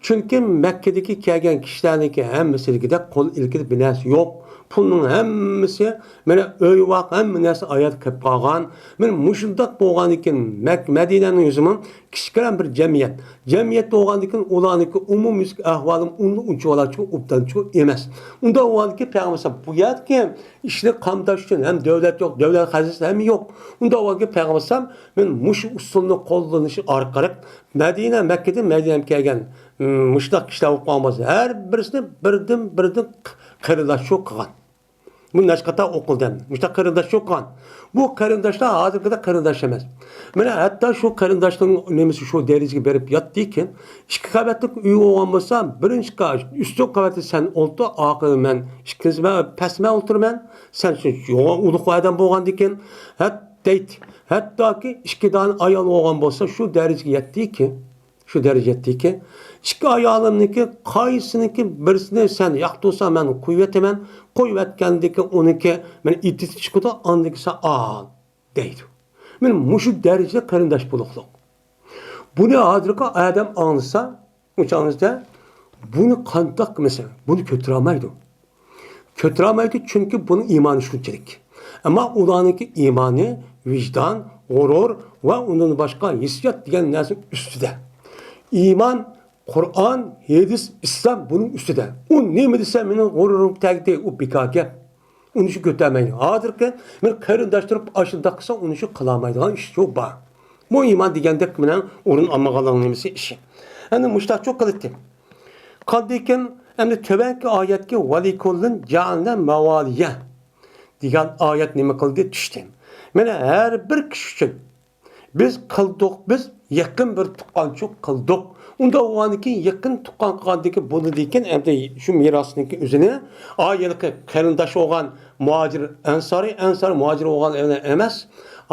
چۈنكى مەككىدىكى كەلگەن كىشىلەرنىڭكى ھەممىسىدىكىدەك قول ئىلكىدە بىر نەرسە يوق. پۇلنىڭ ھەممىسى، مانا، ئۆي-ۋاق، ھەممە نەرسە ئاياغدا قېلىپ قالغان. مانا مۇشۇنداق بولغاندىكىن مەك-، مەدىنەنىڭ ئۆزىمۇ كىچىككىنە بىر جەمئىيەت. جەمئىيەت بولغاندىكىن ئۇلارنىڭكى ئومۇميۈزلۈك ئەھۋالىمۇ ئۇنىڭ ئۇنچىۋالاچۇ ئوبدانچۇ ئەمەس. ئۇنداق بولغاندىكىن پەيغەمبەر بۇ يەردىكى ئىشنى قامداش ئۈچۈن ھەم دۆلەت يوق، دۆلەت خەزىنىسى ھەم يوق. ئۇنداق بولغاندىكىن پەيغەمبەر مانا مۇشۇ ئۇسۇلنى قوللىنىشى ئارقىلىق مەدىنە، مەككىدىن مەدىنەگە كەلگەن، مم، مۇشۇنداق كىشىلەر بولۇپ قالغان بولسا، ھەر بىرسىنى بىردىن، بىردىن قېرىنداشچۇ قىلغان. بۇ نەچچە قېتىم ئوقۇلدى ئەمدى. مۇشۇنداق قېرىنداشچۇ قىلغان. بۇ قېرىنداشلار ھازىرقىدەك قېرىنداش ئەمەس. مانا ھەتتا شۇ قېرىنداشنىڭ نېمىسى شۇ دەرىجىگە بېرىپ يەتتىكى، ئىككى قەۋەتلىك ئۆي بولغان بولسا، بىرىنچى قەۋەت، ئۈستۈن قەۋەتتە سەن ئولتۇر، ئاخىرى مەن ئىككىنچى، مەن پەستە مەن ئولتۇرىمەن. سەن شۇ يوغان ئۇلۇق ئادەم بولغاندىكىن، ھەت-، دەيدۇ. ھەتتاكى ئىككى دانە ئايال بولغان بولسا، شۇ دەرىجىگە يەتتىكى، شۇ دەرىجە يەتتىكى، ئىككى ئايالىمنىڭكى قايسىنىڭكى بىرسىنى سەن ياقتۇرساڭ، مەن قويۇۋېتىمەن. قويۇۋەتكەندىكى ئۇنىڭكى مەن ئىددىتى چىقىدۇ، ئاندىن كېيىن سەن ئال، دەيدۇ. مانا مۇشۇ دەرىجىدە قېرىنداش بولۇقلۇق. بۇنى ھازىرقى ئادەم ئاڭلىسا، ئۇنچە ئاڭلىسا، بۇنى قانداق قىلمىسا، بۇنى كۆتۈرەلمەيدۇ. كۆتۈرەلمەيدۇ، چۈنكى بۇنىڭ ئىمانى شۇنچىلىك. ئەمما ئۇلارنىڭكى ئىمانى ۋىجدان، غۇرۇر ۋە ئۇندىن باشقا ھېسسىيات دېگەن نەرسە ئۈستىدە. ئىمان، قۇرئان، ھەدىس، ئىسلام بۇنىڭ ئۈستىدە. ئۇ نېمە دېسە، مېنىڭ غۇرۇرۇم تەگدى، ئۇ بىكار گەپ. ئۇنى شۇ كۆتەرمەيدۇ. ھازىرقى مەن قېرىنداش تۇرۇپ ئاشۇنداق قىلسا، ئۇنى شۇ قىلالمايدىغان ئىش شۇ بار. بۇ ئىمان دېگەندەك مېنىڭ ئورۇن ئالمىغانلىقنىڭ نېمىسى ئىشى. ئەمدى مۇشتاقچۇ قىلىتتى. قالدىكىن، ئەمدى تۆۋەنكى ئايەتكە ۋەلىكۇللىن جەئەلنە مەۋالىيە دېگەن ئايەت نېمە قىلدى؟ چۈشتى. مانا ھەر بىر كىشى ئۈچۈن بىز قىلدۇق، بىز يېقىن بىر تۇغقانچۇ قىلدۇق. ئۇنداق بولغاندىن كېيىن، يېقىن تۇغقان قىلغاندىن كېيىن، بۇنىڭدىن كېيىن ئەمدى شۇ مىراسنىڭكى ئۆزىنى، ئا، ھېلىقى قېرىنداش بولغان مۇھاجىر ئەنسارى، ئەنسارى مۇھاجىر بولغان ئەمەس.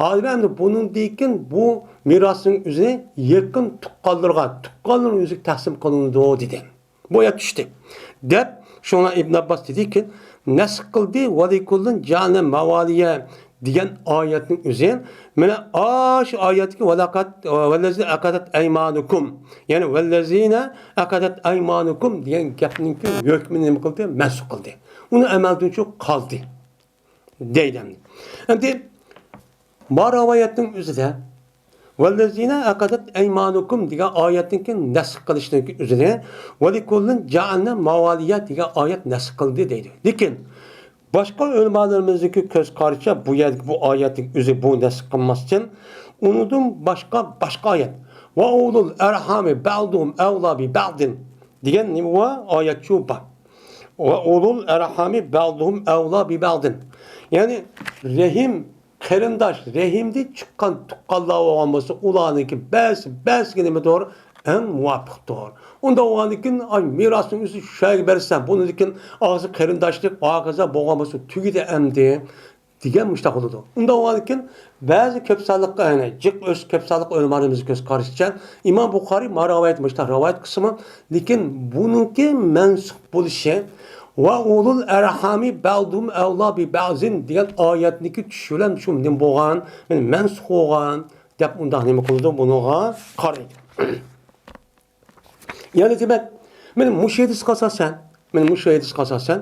ھازىر ئەمدى بۇنىڭدىن كېيىن بۇ مىراسنىڭ ئۆزىنى يېقىن تۇغقانلىرىغا، تۇغقانلىرىنىڭ ئۆزىگە تەقسىم قىلىنىدۇ، دېدى. بۇ ئايەت چۈشتى، دەپ، شۇڭا ئىبن ئابباس دېدىكى، نەسخ قىلدى، ۋەلىكۇللىن جەئەلنە مەۋالىيە دېگەن ئايەتنىڭ ئۆزى، مانا ئاشۇ ئايەتتىكى ۋەلەقەت، ۋەللەزىنە ئەقەدەت ئەيمانۇكۇم، يەنى ۋەللەزىنە ئەقەدەت ئەيمانۇكۇم دېگەن گەپنىڭكى ھۆكمىنى نېمە قىلدى؟ مەنسۇخ قىلدى. ئۇنى ئەمەلدىن چۈشۈپ قالدى. دەيدۇ. ئەمدى، ما رىۋايەتنىڭ ئۆزىدە، ۋەللەزىنە ئەقەدەت ئەيمانۇكۇم دېگەن ئايەتنىڭكى نەسخ قىلىشنىڭكى ئۆزىنى، ۋەلىكۇللىن جەئەلنە مەۋالىيە دېگەن ئايەت نەسخ قىلدى دەيدۇ. لېكىن، باشقا ئۆلىمالىرىمىزنىڭكى كۆز قارىشىچە، بۇ يەردىكى بۇ ئايەتنىڭ ئۆزى بۇ نەسخ قىلماستىن، ئۇنىڭدىن باشقا، باشقا ئايەت، ۋە ئۇلۇل ئەرھامى بەئدۇھۇم ئەۋلا بى بەئدىن دېگەن نېمە بار؟ ئايەت شۇ بار. ۋە ئۇلۇل ئەرھامى بەئدۇھۇم ئەۋلا بى بەئدىن. يەنى رەھىم، قېرىنداش، رەھىمدىن چىققان تۇغقانلار بولغان بولسا، ئۇلارنىڭكى بەزىسى، بەزىسىگە نېمىدۇر؟ ئەڭ مۇۋاپىقتۇر. ئۇنداق بولغاندىن كېيىن، ئاي، مىراسنىڭ ئۆزى شۇ يەرگە بەرسە، بۇنىڭدىن كېيىن ئاغزى قېرىنداشلىق، ھاكازا بولغان بولسا، تۈگىدى ئەمدى. دېگەن مۇشۇنداق بولىدۇ. ئۇنداق بولغاندىكىن، بەزى كۆپ سانلىق، يەنى جىق ئۆسۈش كۆپ سانلىق ئۆلىمالىرىمىزنىڭ كۆز قارىشىچە، ئىمام بۇخارىي ما رىۋايەت مۇشۇنداق رىۋايەت قىلسىمۇ، لېكىن بۇنىڭكى مەنسۇخ بولۇشى، ۋە ئۇلۇل ئەرھامى بەئدۇھۇم ئەۋلا بى بەئزىن دېگەن ئايەتنىڭكى چۈشۈشى بىلەن شۇ نېمە بولغان، يەنى مەنسۇخ بولغان، دەپ ئۇنداق نېمە قىلىدۇ، بۇنىڭغا قارايدۇ. يەنى دېمەك، مانا مۇشۇ ھەدىسكە ئاساسەن، مانا مۇشۇ ھەدىسكە ئاساسەن،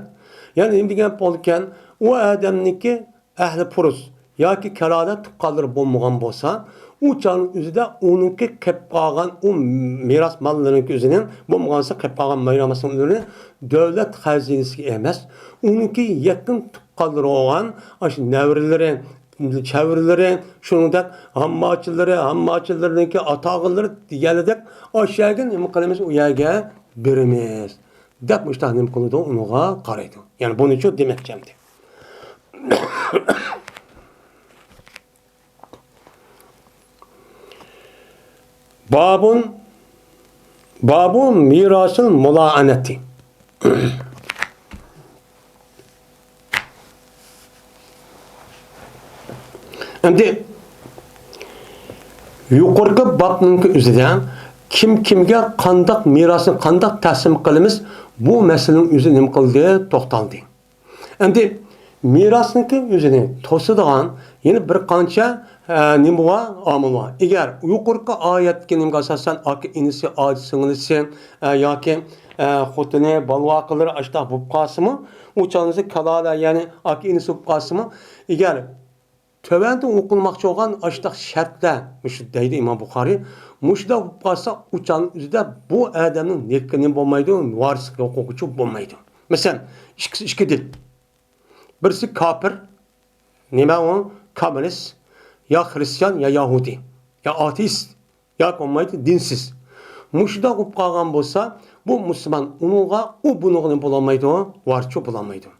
يەنى نېمە دېگەن بولىدىكەن، ئۇ ئادەمنىڭكى ئەھلى پۇرۇس ياكى كالالە تۇغقانلىرى بولمىغان بولسا، ئۇ چاغنىڭ ئۆزىدە ئۇنىڭكى قېلىپ قالغان ئۇ مىراس ماللىرىنىڭكى ئۆزىنىڭ، بولمىغانسا قېلىپ قالغان مىراس ماللىرىنى دۆلەت خەزىنىسىگە ئەمەس، ئۇنىڭكى يېقىن تۇغقانلىرى بولغان ئاشۇ نەۋرىلىرى، چەۋرىلىرى، شۇنىڭدەك ھامماچىلىرى، ھامماچىلىرىنىڭكى ئاتاغىلىرى دېگەنلىدەك، ئاشۇ يەرگە نېمە قىلىمىز؟ ئۇ يەرگە بېرىمىز، دەپ مۇشۇنداق نېمە قىلىدۇ؟ ئۇنىڭغا قارايدۇ. يەنى بۇنىچۇ دېمەكچى ئەمدى. بابۇن، بابۇ مىراسىل مۇلائەنەتى. ئەمدى يۇقىرىقى بابنىڭكى ئۆزىدە كىم كىمگە قانداق مىراسنى قانداق تەقسىم قىلىمىز، بۇ مەسىلىنىڭ ئۆزى نېمە قىلدى؟ توختالدى. ئەمدى مىراسنىڭكى ئۆزىنى توسىدىغان يەنە بىر قانچە، ئە، نېمە بار؟ ئامىل بار. ئەگەر يۇقىرىقى ئايەتتىكى نېمىگە ئاساسەن ئاكا ئىنىسى، ئاچا سىڭلىسى، ئە، ياكى، ئە، خوتۇنى، بالىۋاقىلىرى ئاشۇنداق بولۇپ قالسىمۇ، ئۇ چاغدا كالالە، يەنى ئاكا ئىنىسى بولۇپ قالسىمۇ، ئەگەر تۆۋەندە ئوقۇلماقچى بولغان ئاشۇنداق شەرتلەر، مۇشۇ دەيدۇ ئىمام بۇخارىي، مۇشۇنداق بولۇپ قالسا، ئۇ چاغنىڭ ئۆزىدە بۇ ئادەمنىڭ نېكى نېمە بولمايدۇ، ۋارىسلىق ھوقۇقىچۇ بولمايدۇ. مەسىلەن، ئىككىسى ئىككى دىن. بىرسى كاپىر، نېمە ئۇ؟ كوممۇنىست، يا خرىستىيان، يا يەھۇدىي، يا ئاتېئىست، ياكى بولمايدۇ دىنسىز. مۇشۇنداق بولۇپ قالغان بولسا، بۇ مۇسۇلمان ئۇنىڭغا، ئۇ بۇنىڭغا نېمە بولالمايدۇ؟ ۋارىسچۇ بولالمايدۇ.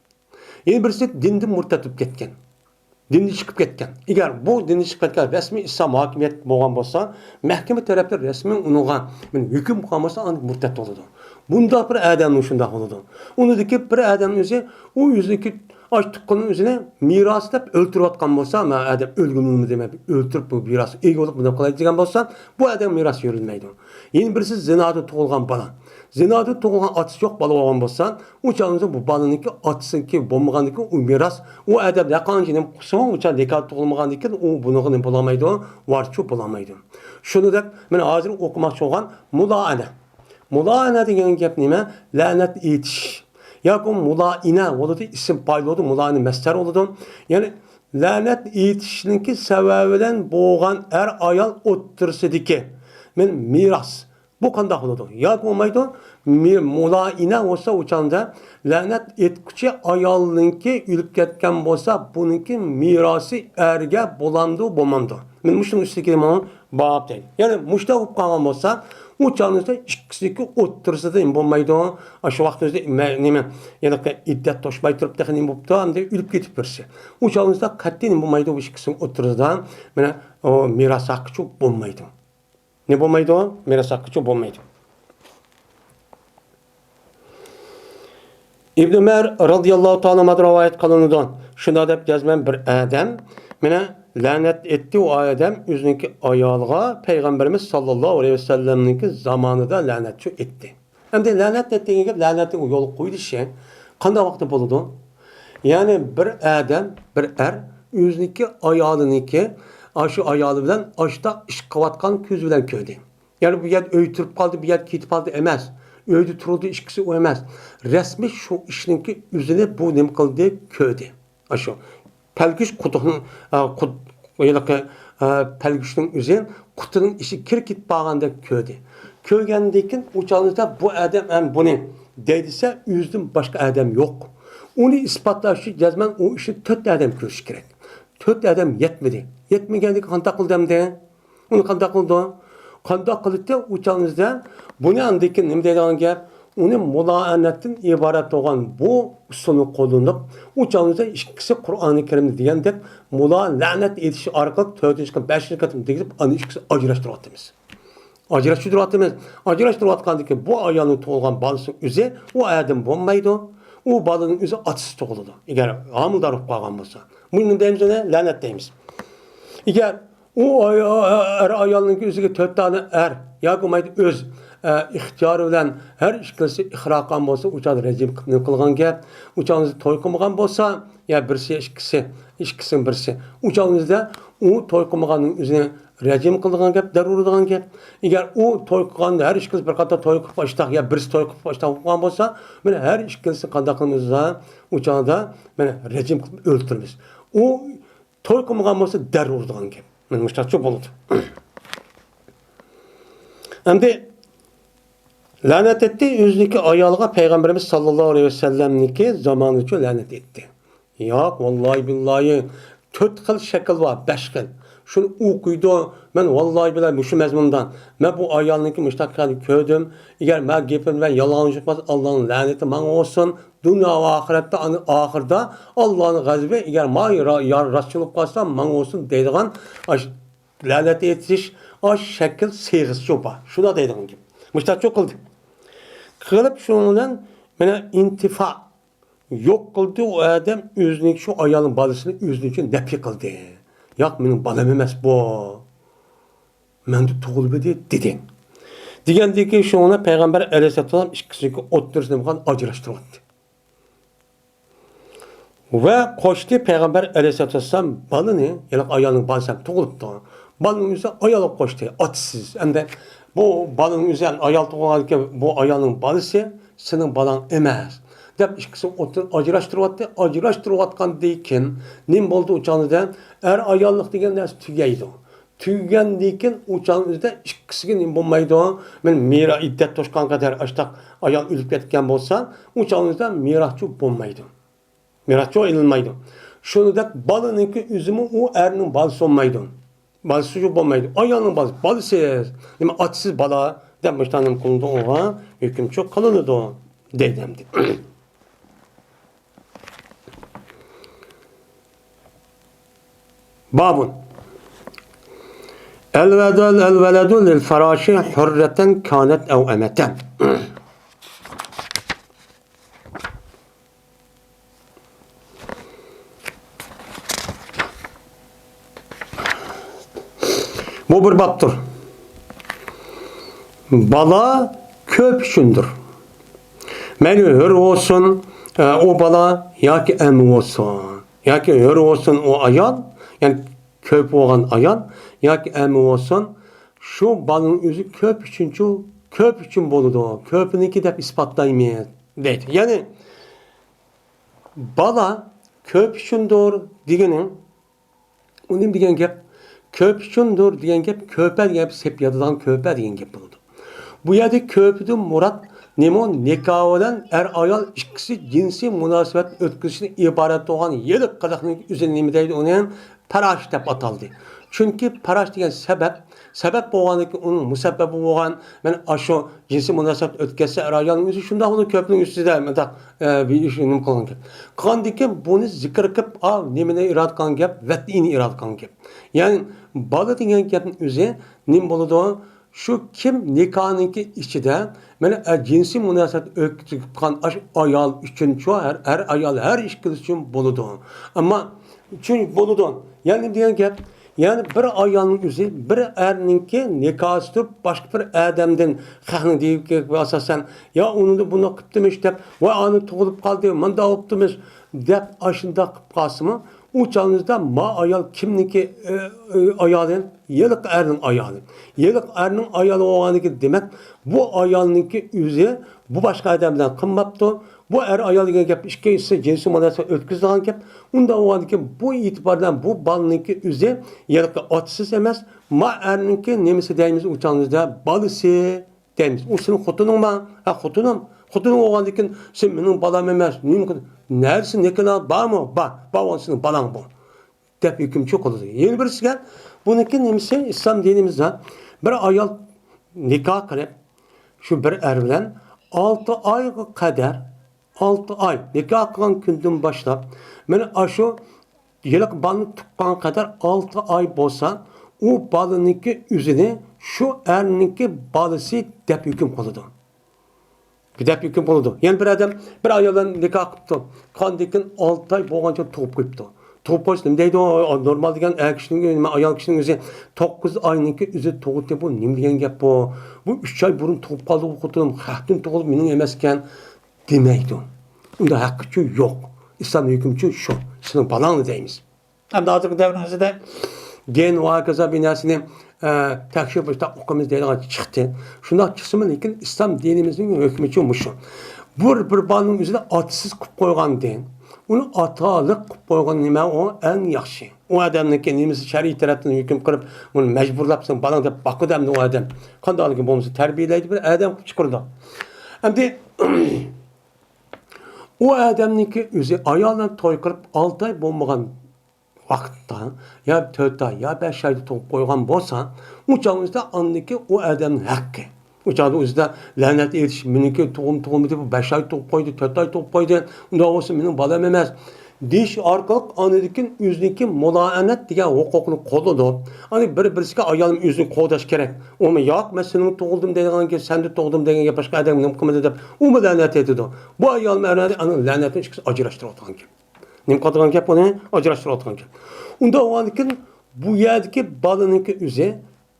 يەنە بىرسى دىندىن مۇرتەت بولۇپ كەتكەن. دىندىن چىقىپ كەتكەن. ئەگەر بۇ دىندىن چىقىپ كەتكەن رەسمىي ئىسلام ھاكىمىيەت بولغان بولسا، مەھكىمە تەرەپلىرى رەسمىي ئۇنىڭغا، مانا، ھۆكۈم قىلغان بولسا، ئاندىن مۇرتەت بولىدۇ. بۇنداق بىر ئادەمنىڭ شۇنداق بولىدۇ. ئۇنىڭدىكى بىر ئادەمنىڭ ئۆزى، ئۇ ئۆزىنىڭكى ئاش تۇغقىنىنىڭ ئۆزىنى مىراس دەپ ئۆلتۈرۈۋاتقان بولسا، مەن ئادەم ئۆلگىنىمنى دېمەي، ئۆلتۈرۈپ بۇ مىراس ئىگە بولۇپ بۇنداق قىلاي دېگەن بولسا، بۇ ئادەم مىراس يۈرۈلمەيدۇ. يەنە بىرسى زىنادا تۇغۇلغان بالا. زىنادا تۇغۇلغان ئاتىسى يوق بالا بولغان بولسا، ئۇ چاغدا بۇ بالىنىڭكى ئاتىسىنىڭكى بولمىغاندىكىن ئۇ مىراس، ئۇ ئادەم ھەرقانچە نېمە قىلسىمۇ، ئۇ چاغدا نىكاھ تۇغۇلمىغاندىكىن ئۇ بۇنىڭغا نېمە بولالمايدۇ؟ ۋارىسچۇ بولالمايدۇ. شۇنىڭدەك مەن ھازىر ئوقۇماقچى بولغان مۇلائەنە. مۇلائەنە دېگەن گەپ نېمە؟ لەنەت ئېيتىش. ياكى مۇلائىنە بولىدۇ، ئىسىم پائىل بولىدۇ، مۇلائىنە مەسدەر بولىدۇ. يەنى لەنەت ئېيتىشنىڭكى سەۋەبى بىلەن بولغان ئەر-ئايال ئوتتۇرىسىدىكى، مەن مىراس، بۇ قانداق بولىدۇ؟ ياكى بولمايدۇ، مۇلائىنە بولسا ئۇ چاغدا لەنەت ئېيتقۇچى ئايالنىڭكى ئۆلۈپ كەتكەن بولسا، بۇنىڭكى مىراسى ئەرگە بولامدۇ، بولمامدۇ؟ مەن مۇشۇنىڭ ئۈستىدىكى مانا باب دەيدۇ. يەنى مۇشۇنداق بولۇپ قالغان بولسا، ئۇ چاغنىڭدا ئىككىسىنىڭكى ئوتتۇرىسىدا نېمە بولمايدۇ؟ ئاشۇ ۋاقىتنىڭ ئۆزىدە مە-، نېمە، يەنى ئىددەت توشماي تۇرۇپ تېخى نېمە بوپتۇ؟ ئەمدى ئۆلۈپ كېتىپ بىرسى. ئۇ چاغنىڭدا قەتئىي نېمە بولمايدۇ؟ بۇ ئىككىسىنىڭ ئوتتۇرىسىدا مانا ئۇ مىراس ھەققىچۇ بولمايدۇ. نېمە بولمايدۇ؟ مىراس ھەققىچۇ بولمايدۇ. ئىبن ئۆمەر رازىياللاھۇ تائالا ئەنھۇدىن رىۋايەت قىلىنىدۇ. شۇنداق دەپ جەزمەن بىر ئادەم مانا لەنەت ئېيتتى، ئۇ ئادەم ئۆزىنىڭكى ئايالىغا پەيغەمبىرىمىز ساللاللاھۇ ئەلەيھى ۋەسەللەمنىڭكى زامانىدا لەنەتچۇ ئېيتتى. ئەمدى لەنەت ئېيتتى دېگەن گەپ لەنەتنىڭ يولغا قويۇلۇشى. قانداق ۋاقىتتا بولىدۇ؟ يەنى بىر ئادەم، بىر ئەر ئۆزىنىڭكى ئايالىنىڭكى، ئاشۇ ئايالى بىلەن ئاشۇنداق ئىش قىلىۋاتقان كۆزى بىلەن كۆردى. يەنى بۇ يەردە ئۆي تۇرۇپ قالدى، بۇ يەردە كېتىپ قالدى ئەمەس. ئۆيدە تۇرۇلدى ئىككىسى ئۇ ئەمەس. رەسمىي شۇ ئىشنىڭكى ئۆزىنى بۇ نېمە قىلدى، كۆردى. ئاشۇ پەلكۈش قۇدۇقنىڭ، ئا، قۇد-، ھېلىقى، ئا، پەلكۈشنىڭ ئۆزى قۇتىنىڭ ئىچىگە كىرىپ كېتىپ بارغاندەك كۆردى. كۆرگەندىن كېيىن ئۇ چاغدا بۇ ئادەم ھەم بۇنى دەي دېسە، ئۆزىدىن باشقا ئادەم يوق. ئۇنى ئىسپاتلاش ئۈچۈن جەزمەن ئۇ ئىشنى تۆت ئادەم كۆرۈشى كېرەك. تۆت ئادەم يەتمىدى. يەتمىگەندىن كېيىن قانداق قىلدى ئەمدى؟ ئۇنى قانداق قىلىدۇ؟ قانداق قىلىدۇ؟ ئۇ چاغىمىزدا بۇنى ئاندىن كېيىن نېمە دەيدىغان گەپ؟ ئۇنى مۇلائەنەتتىن ئىبارەت بولغان بۇ ئۇسۇلنى قوللىنىپ، ئۇ چاغىمىزدا ئىككىسى قۇرئانى كەرىم دېگەندەك مۇلا لەنەت ئېيتىش ئارقىلىق تۆتىنچى قېتىم، بەشىنچى قېتىم دېگىزىپ، ئاندىن ئىككىسى ئاجراشتۇرۇۋاتىمىز. ئاجراشتۇرۇۋاتىمىز. ئاجراشتۇرۇۋاتقاندىن كېيىن بۇ ئايالنىڭ تۇغۇلغان بالىسى ئۆزى ئۇ ئادەم بولمايدۇ. ئۇ بالىنىڭ ئۆزى ئاتىسىز تۇغۇلىدۇ. ئەگەر ھامىلىدار بولۇپ قالغان بولسا. بۇنى نېمە دەيمىز ئۇنى؟ لەنەت دەيمىز. ئەگەر ئۇ ئاي-، ئەر ئايالنىڭكى ئۆزىگە تۆت دانە ئەر ياكى بولمايدۇ ئۆز، ئە، ئىختىيارى بىلەن ھەر ئىككىلىسى ئىقرار قىلغان بولسا، ئۇ چاغدا رەجىم قىلىپ نېمە قىلغان گەپ؟ ئۇ چاغدا توي قىلمىغان بولسا، يا بىرسى يا ئىككىسى، ئىككىسىنىڭ بىرسى. ئۇ چاغدا ئۇ توي قىلمىغاننىڭ ئۆزىنى رەجىم قىلىدىغان گەپ، دەررۇ ئۇرىدىغان گەپ. ئەگەر ئۇ توي قىلغان، ھەر ئىككىلىسى بىر قاتار توي قىلىپ ئاشتاق يا بىرسى توي قىلىپ ئاشتاق بولغان بولسا، مانا ھەر ئىككىلىسى قانداق قىلىمىز؟ ئۇ چاغدا مانا رەجىم قىلىپ ئۆلتۈرىمىز. ئۇ توي قىلمىغان بولسا دەررۇ ئۇرىدىغان گەپ. مانا مۇشۇنداقچە بولىدۇ. ئەمدى لەنەت ئېيتتى، ئۆزىنىڭكى ئايالىغا پەيغەمبىرىمىز ساللاللاھۇ ئەلەيھى ۋەسەللەمنىڭكى زامانىچۇ لەنەت ئېيتتى. ياق، ۋاللاھى بىللاھى، تۆت خىل شەكىل بار، بەش خىل. شۇنى ئوقۇيدۇ. مەن ۋاللاھى بىللاھى مۇشۇ مەزمۇندا، مەن بۇ ئايالنىڭكى مۇشۇنداق ئىكەنلىكىنى كۆردۈم. ئەگەر مەن گېپىم بىلەن يالغانچىلىق قىلسا، ئاللانىڭ لەنىتى ماڭا بولسۇن. دۇنيا ۋە ئاخىرەتتە ئاخىرىدا ئاللانىڭ غەزىپى، ئەگەر ماڭا را-، يار راستچىل بولۇپ قالسا، ماڭا بولسۇن دەيدىغان ئاش-، لەنەت ئېيتىش ئاش شەكىل سىيغىسىچۇ بار. شۇنداق دەيدىغان گەپ. مۇشۇنداقچۇ قىلدى. قىلىپ شۇنىڭ بىلەن مانا ئىنتىفا يوق قىلدى، ئۇ ئادەم ئۆزىنىڭ شۇ ئايالنىڭ بالىسىنى ئۆزىنىڭ ئۈچۈن نەپى قىلدى. ياق، مېنىڭ بالام ئەمەس بۇ. مەندە تۇغۇلمىدى، دېدى. دېگەندىن كېيىن شۇڭا پەيغەمبەر ئەلەيھىسسالام ئىككىسىنىڭكى ئوتتۇرىسىنى بولغان ئاجراشتۇرۇۋەتتى. ۋە قوشتى پەيغەمبەر ئەلەيھىسسالام بالىنى، يەنى ئايالنىڭ بالىسى ھەم تۇغۇلۇپتۇ. بالىنىڭ ئۆزى ئايالغا قوشتى، ئاتىسىز. ئەمدى بۇ بالىنىڭ ئۆزى ھەم ئايال تۇغۇلغاندىكىن بۇ ئايالنىڭ بالىسى سېنىڭ بالاڭ ئەمەس، دەپ ئىككىسى ئوتتۇرىدىن ئاجراشتۇرۇۋەتتى. ئاجراشتۇرۇۋاتقاندىن كېيىن نېمە بولدى ئۇ چاغدا؟ ئەر ئاياللىق دېگەن نەرسە تۈگەيدۇ. تۈگىگەندىن كېيىن ئۇ چاغنىڭ ئۆزىدە ئىككىسىگە نېمە بولمايدۇ؟ مەن مىرا-، ئىددەت توشقان قەدەر ئاشتاق ئايال ئۆلۈپ كەتكەن بولسا، ئۇ چاغنىڭ ئۆزىدە مىراسچۇ بولمايدۇ. مىراسچۇ ئېلىنمايدۇ. شۇنىڭدەك بالىنىڭكى ئۆزىمۇ ئۇ ئەرنىڭ بالىسى بولمايدۇ. بالىسىچۇ بولمايدۇ. ئايالنىڭ بالىسى. بالىسىز. نېمە ئاتىسىز بالا دەپ مۇشۇنداق نېمە قىلىنىدۇ ئۇغا؟ ھۆكۈمچۇ قىلىنىدۇ. دەيدۇ ئەمدى. بابٌ. الولد، الولد للفراش حرة كانت أو أمة. بۇ بىر بابتۇر. بالا كۆپ ئۈچۈندۇر. مەيلى ھۆر بولسۇن، ئە، ئۇ بالا ياكى ئەمە بولسۇن. ياكى ھۆر بولسۇن ئۇ ئايال، يەنى كۆپ بولغان ئايال ياكى ئەمە بولسۇن، شۇ بالىنىڭ ئۆزى كۆپ ئۈچۈنچۇ، كۆپ ئۈچۈن بولىدۇ، كۆپىنىڭكى دەپ ئىسپاتلايمىز دەيدۇ. يەنى بالا كۆپ ئۈچۈندۇر دېگىنى، ئۇ نېمە دېگەن گەپ؟ كۆپ ئۈچۈندۇر دېگەن گەپ، كۆپە دېگەن گەپ، سېپ ياتىدىغان كۆپە دېگەن گەپ بولىدۇ. بۇ يەردە كۆپىدىن مۇراد نېمە؟ نىكاھ بىلەن ئەر-ئايال ئىككىسى جىنسىي مۇناسىۋەت ئۆتكۈزۈشتىن ئىبارەت بولغان ھېلىقى قىلىقنىڭ ئۆزىنى نېمە دەيدۇ؟ ئۇنى پىراش دەپ ئاتالدى. چۈنكى پىراش دېگەن سەۋەب، سەۋەب بولغاندىن كېيىن ئۇنىڭ مۇسەببەبى بولغان، مانا ئاشۇ جىنسىي مۇناسىۋەت ئۆتكەزسە ئەر-ئايالنىڭ ئۆزى شۇنداق ئۇنىڭ كۆپىنىڭ ئۈستىدە مۇنداق، ئە، بىر ئىش نېمە قىلغان گەپ. قىلغاندىن كېيىن بۇنى زىكىر قىلىپ، ئا، نېمىنى ئىرادە قىلغان گەپ؟ ۋەتئىنى ئىرادە قىلغان گەپ. يەنى بالا دېگەن گەپنىڭ ئۆزى نېمە بولىدۇ؟ شۇ كىم نىكاھنىڭكى ئىچىدە، مانا، ئە، جىنسىي مۇناسىۋەت ئۆتكۈزۈپ قالغان ئاشۇ ئايال ئۈچۈنچۇ، ھەر، ھەر ئايال، ھەر ئىككىلىسى ئۈچۈن بولىدۇ. ئەمما، ئۈچۈن بولىدۇ. يەنى دېگەن گەپ، يەنى بىر ئايالنىڭ ئۆزى، بىر ئەرنىڭكى نىكاھسى تۇرۇپ، باشقا بىر ئادەمدىن خەقنىڭ دېگەن گېپىگە ئاساسەن، يا ئۇنىڭدا بۇنداق قىپتىمىش دەپ، ۋاي ئانا تۇغۇلۇپ قالدى، مۇنداق بوپتىمىش دەپ، ئاشۇنداق قىلىپ قالسىمۇ، ئۇ چاغىمىزدا ما ئايال كىمنىڭكى، ئە، ئە، ئايالى؟ ھېلىقى ئەرنىڭ ئايالى. ھېلىقى ئەرنىڭ ئايالى بولغاندىكىن، دېمەك، بۇ ئايالنىڭكى ئۆزى بۇ باشقا ئادەم بىلەن قىلماپتۇ. بۇ ئەر-ئايال دېگەن گەپ ئىككىسى جىنسىي مۇناسىۋەت ئۆتكۈزىدىغان گەپ. ئۇنداق بولغاندىكىن، بۇ ئېتىبار بىلەن بۇ بالىنىڭكى ئۆزى ھېلىقى ئاتىسىز ئەمەس، ما ئەرنىڭكى نېمىسى دەيمىز ئۇ چاغىمىزدا؟ بالىسى دەيمىز. ئۇ سېنىڭ خوتۇنۇڭما؟ ھە، خوتۇنۇم. خوتۇنۇڭ بولغاندىكىن، سەن مېنىڭ بالام ئەمەس، نېمە قىل-، نەرسە نېكىنا بارمۇ؟ بار. بار بولسا سېنىڭ بالاڭ بۇ، دەپ ھۆكۈمچى قىلىدۇ. يەنە بىرسىگە، بۇنىڭكى نېمىسى؟ ئىسلام دىنىمىزدا بىر ئايال نىكاھ قىلىپ، شۇ بىر ئەر بىلەن ئالتە ئايغا قەدەر، ئالتە ئاي، نىكاھ قىلغان كۈندىن باشلاپ، مانا ئاشۇ ھېلىقى بالىنى تۇغقان قەدەر ئالتە ئاي بولسا، ئۇ بالىنىڭكى ئۆزىنى شۇ ئەرنىڭكى بالىسى دەپ ھۆكۈم قىلىدۇ. دەپ ھۆكۈم قىلىدۇ. يەنە بىر ئادەم بىر ئايال بىلەن نىكاھ قىپتۇ. قىلغاندىن كېيىن ئالتە ئاي بولغانچە تۇغۇپ قويۇپتۇ. تۇغۇپ قويسا نېمە دەيدۇ؟ ئا، نورمال دېگەن ئەر كىشىنىڭ، نېمە، ئايال كىشىنىڭ ئۆزى توققۇز ئاينىڭكى ئۆزى تۇغۇتى، بۇ نېمە دېگەن گەپ بۇ؟ بۇ ئۈچ ئاي بۇرۇن تۇغۇپ قالدى بۇ خوتۇنۇم، خەقتىن تۇغۇلۇپ مېنىڭ ئەمەسكەن دېمەيدۇ. ئۇنداق ھەققىچۇ يوق. ئىسلام ھۆكمىچۇ شۇ. سېنىڭ بالاڭنى دەيمىز. ئەمدى ھازىرقى دەۋرنىڭ ئۆزىدە گېن ۋە ھاكازا بىر نەرسىنى، ئە، تەكشۈرۈپ مۇشۇنداق ئوقۇيمىز دەيدىغان چىقتى. شۇنداق چىقسىمۇ، لېكىن ئىسلام دىنىمىزنىڭ ھۆكمىچۇ مۇشۇ. بىر، بىر بالىنىڭ ئۆزىنى ئاتىسىز قىلىپ قويغاندىن، ئۇنى ئاتالىق قىلىپ قويغان نېمە ئۇ ئەڭ ياخشى. ئۇ ئادەمنىڭكى نېمىسى شەرئىي تەرەپتىن ھۆكۈم قىلىپ، ئۇنى مەجبۇرلاپ سەن بالاڭ دەپ باقىدۇ ئەمدى ئۇ ئادەم. قانداقلىكى بولمىسا تەربىيەلەيدۇ، بىر ئادەم قىلىپ چىقىرىدۇ. ئەمدى ئۇ ئادەمنىڭكى ئۆزى ئايال بىلەن توي قىلىپ ئالتە ئاي بولمىغان ۋاقىتتا، يا تۆت ئاي، يا بەش ئايدا تۇغۇپ قويغان بولسا، ئۇ چاغنىڭ ئۆزىدە ئاندىكى ئۇ ئادەمنىڭ ھەققى. ئۇ چاغدا ئۆزىدە لەنەت ئېيتىش، مېنىڭكى تۇغۇم تۇغۇلمىدى، بۇ بەش ئاي تۇغۇپ قويدى، تۆت ئاي تۇغۇپ قويدى، ئۇنداق بولسا مېنىڭ بالام ئەمەس، دېيىش ئارقىلىق ئاندىن كېيىن ئۆزىنىڭكى مۇلائەنەت دېگەن ھوقۇقىنى قوللىدى. ئاندىن بىر-، بىرسىگە ئايالىم ئۆزىنى قوغداش كېرەك. ئۇمۇ ياق، مەن سېنىڭ تۇغۇلدۇم دەيدىغان گەپ، سەندە تۇغدۇم دەيدىغان گەپ، باشقا ئادەمگە نېمە قىلمىدى دەپ، ئۇمۇ لەنەت ئېيتىدۇ. بۇ ئايالمۇ ئەرنى ئاندىن لەنەتنى ئىككىسى ئاجراشتۇرۇۋاتقان گەپ. نېمە قىلىدىغان گەپ ئۇنى؟ ئاجراشتۇرۇۋاتقان گەپ. ئۇنداق بولغاندىكىن بۇ يەردىكى بالىنىڭكى ئۆزى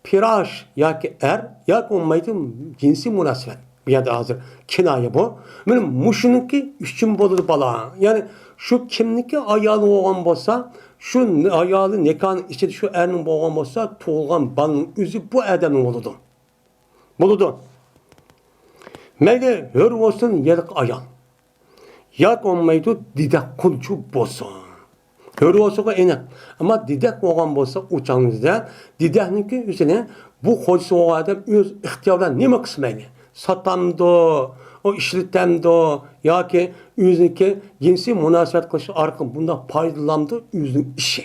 پىراش ياكى ئەر ياكى بولمايدۇ جىنسىي مۇناسىۋەت. بۇ يەردە ھازىر كىنايە بۇ. مانا مۇشۇنىڭكى ئۈچۈن بولىدۇ بالا. يەنى شۇ كىمنىڭكى ئايالى بولغان بولسا، شۇ ئايالى نىكاھنىڭ ئىچىدە شۇ ئەرنىڭ بولغان بولسا، تۇغۇلغان بالىنىڭ ئۆزى بۇ ئادەمنىڭ بولىدۇ. بولىدۇ. مەيلى ھۆر بولسۇن يا ئايال. ياكى بولمايدۇ، دېدەك قۇلچۇ بولسۇن. ھۆر بولسىغۇ ئېنىق. ئەمما دېدەك بولغان بولسا، ئۇ چاغنىڭىزدا دېدەكنىڭكى ئۆزىنى بۇ خوجىسى بولغان ئادەم ئۆز ئىختىيارى بىلەن نېمە قىلسا مەيلى. ساتامدۇ، ئۇ ئىشلىتەمدۇ ياكى ئۆزىنىڭكى جىنسىي مۇناسىۋەت قىلىش ئارقىلىق بۇنداق پايدىلانامدۇ، ئۆزىنىڭ ئىشى.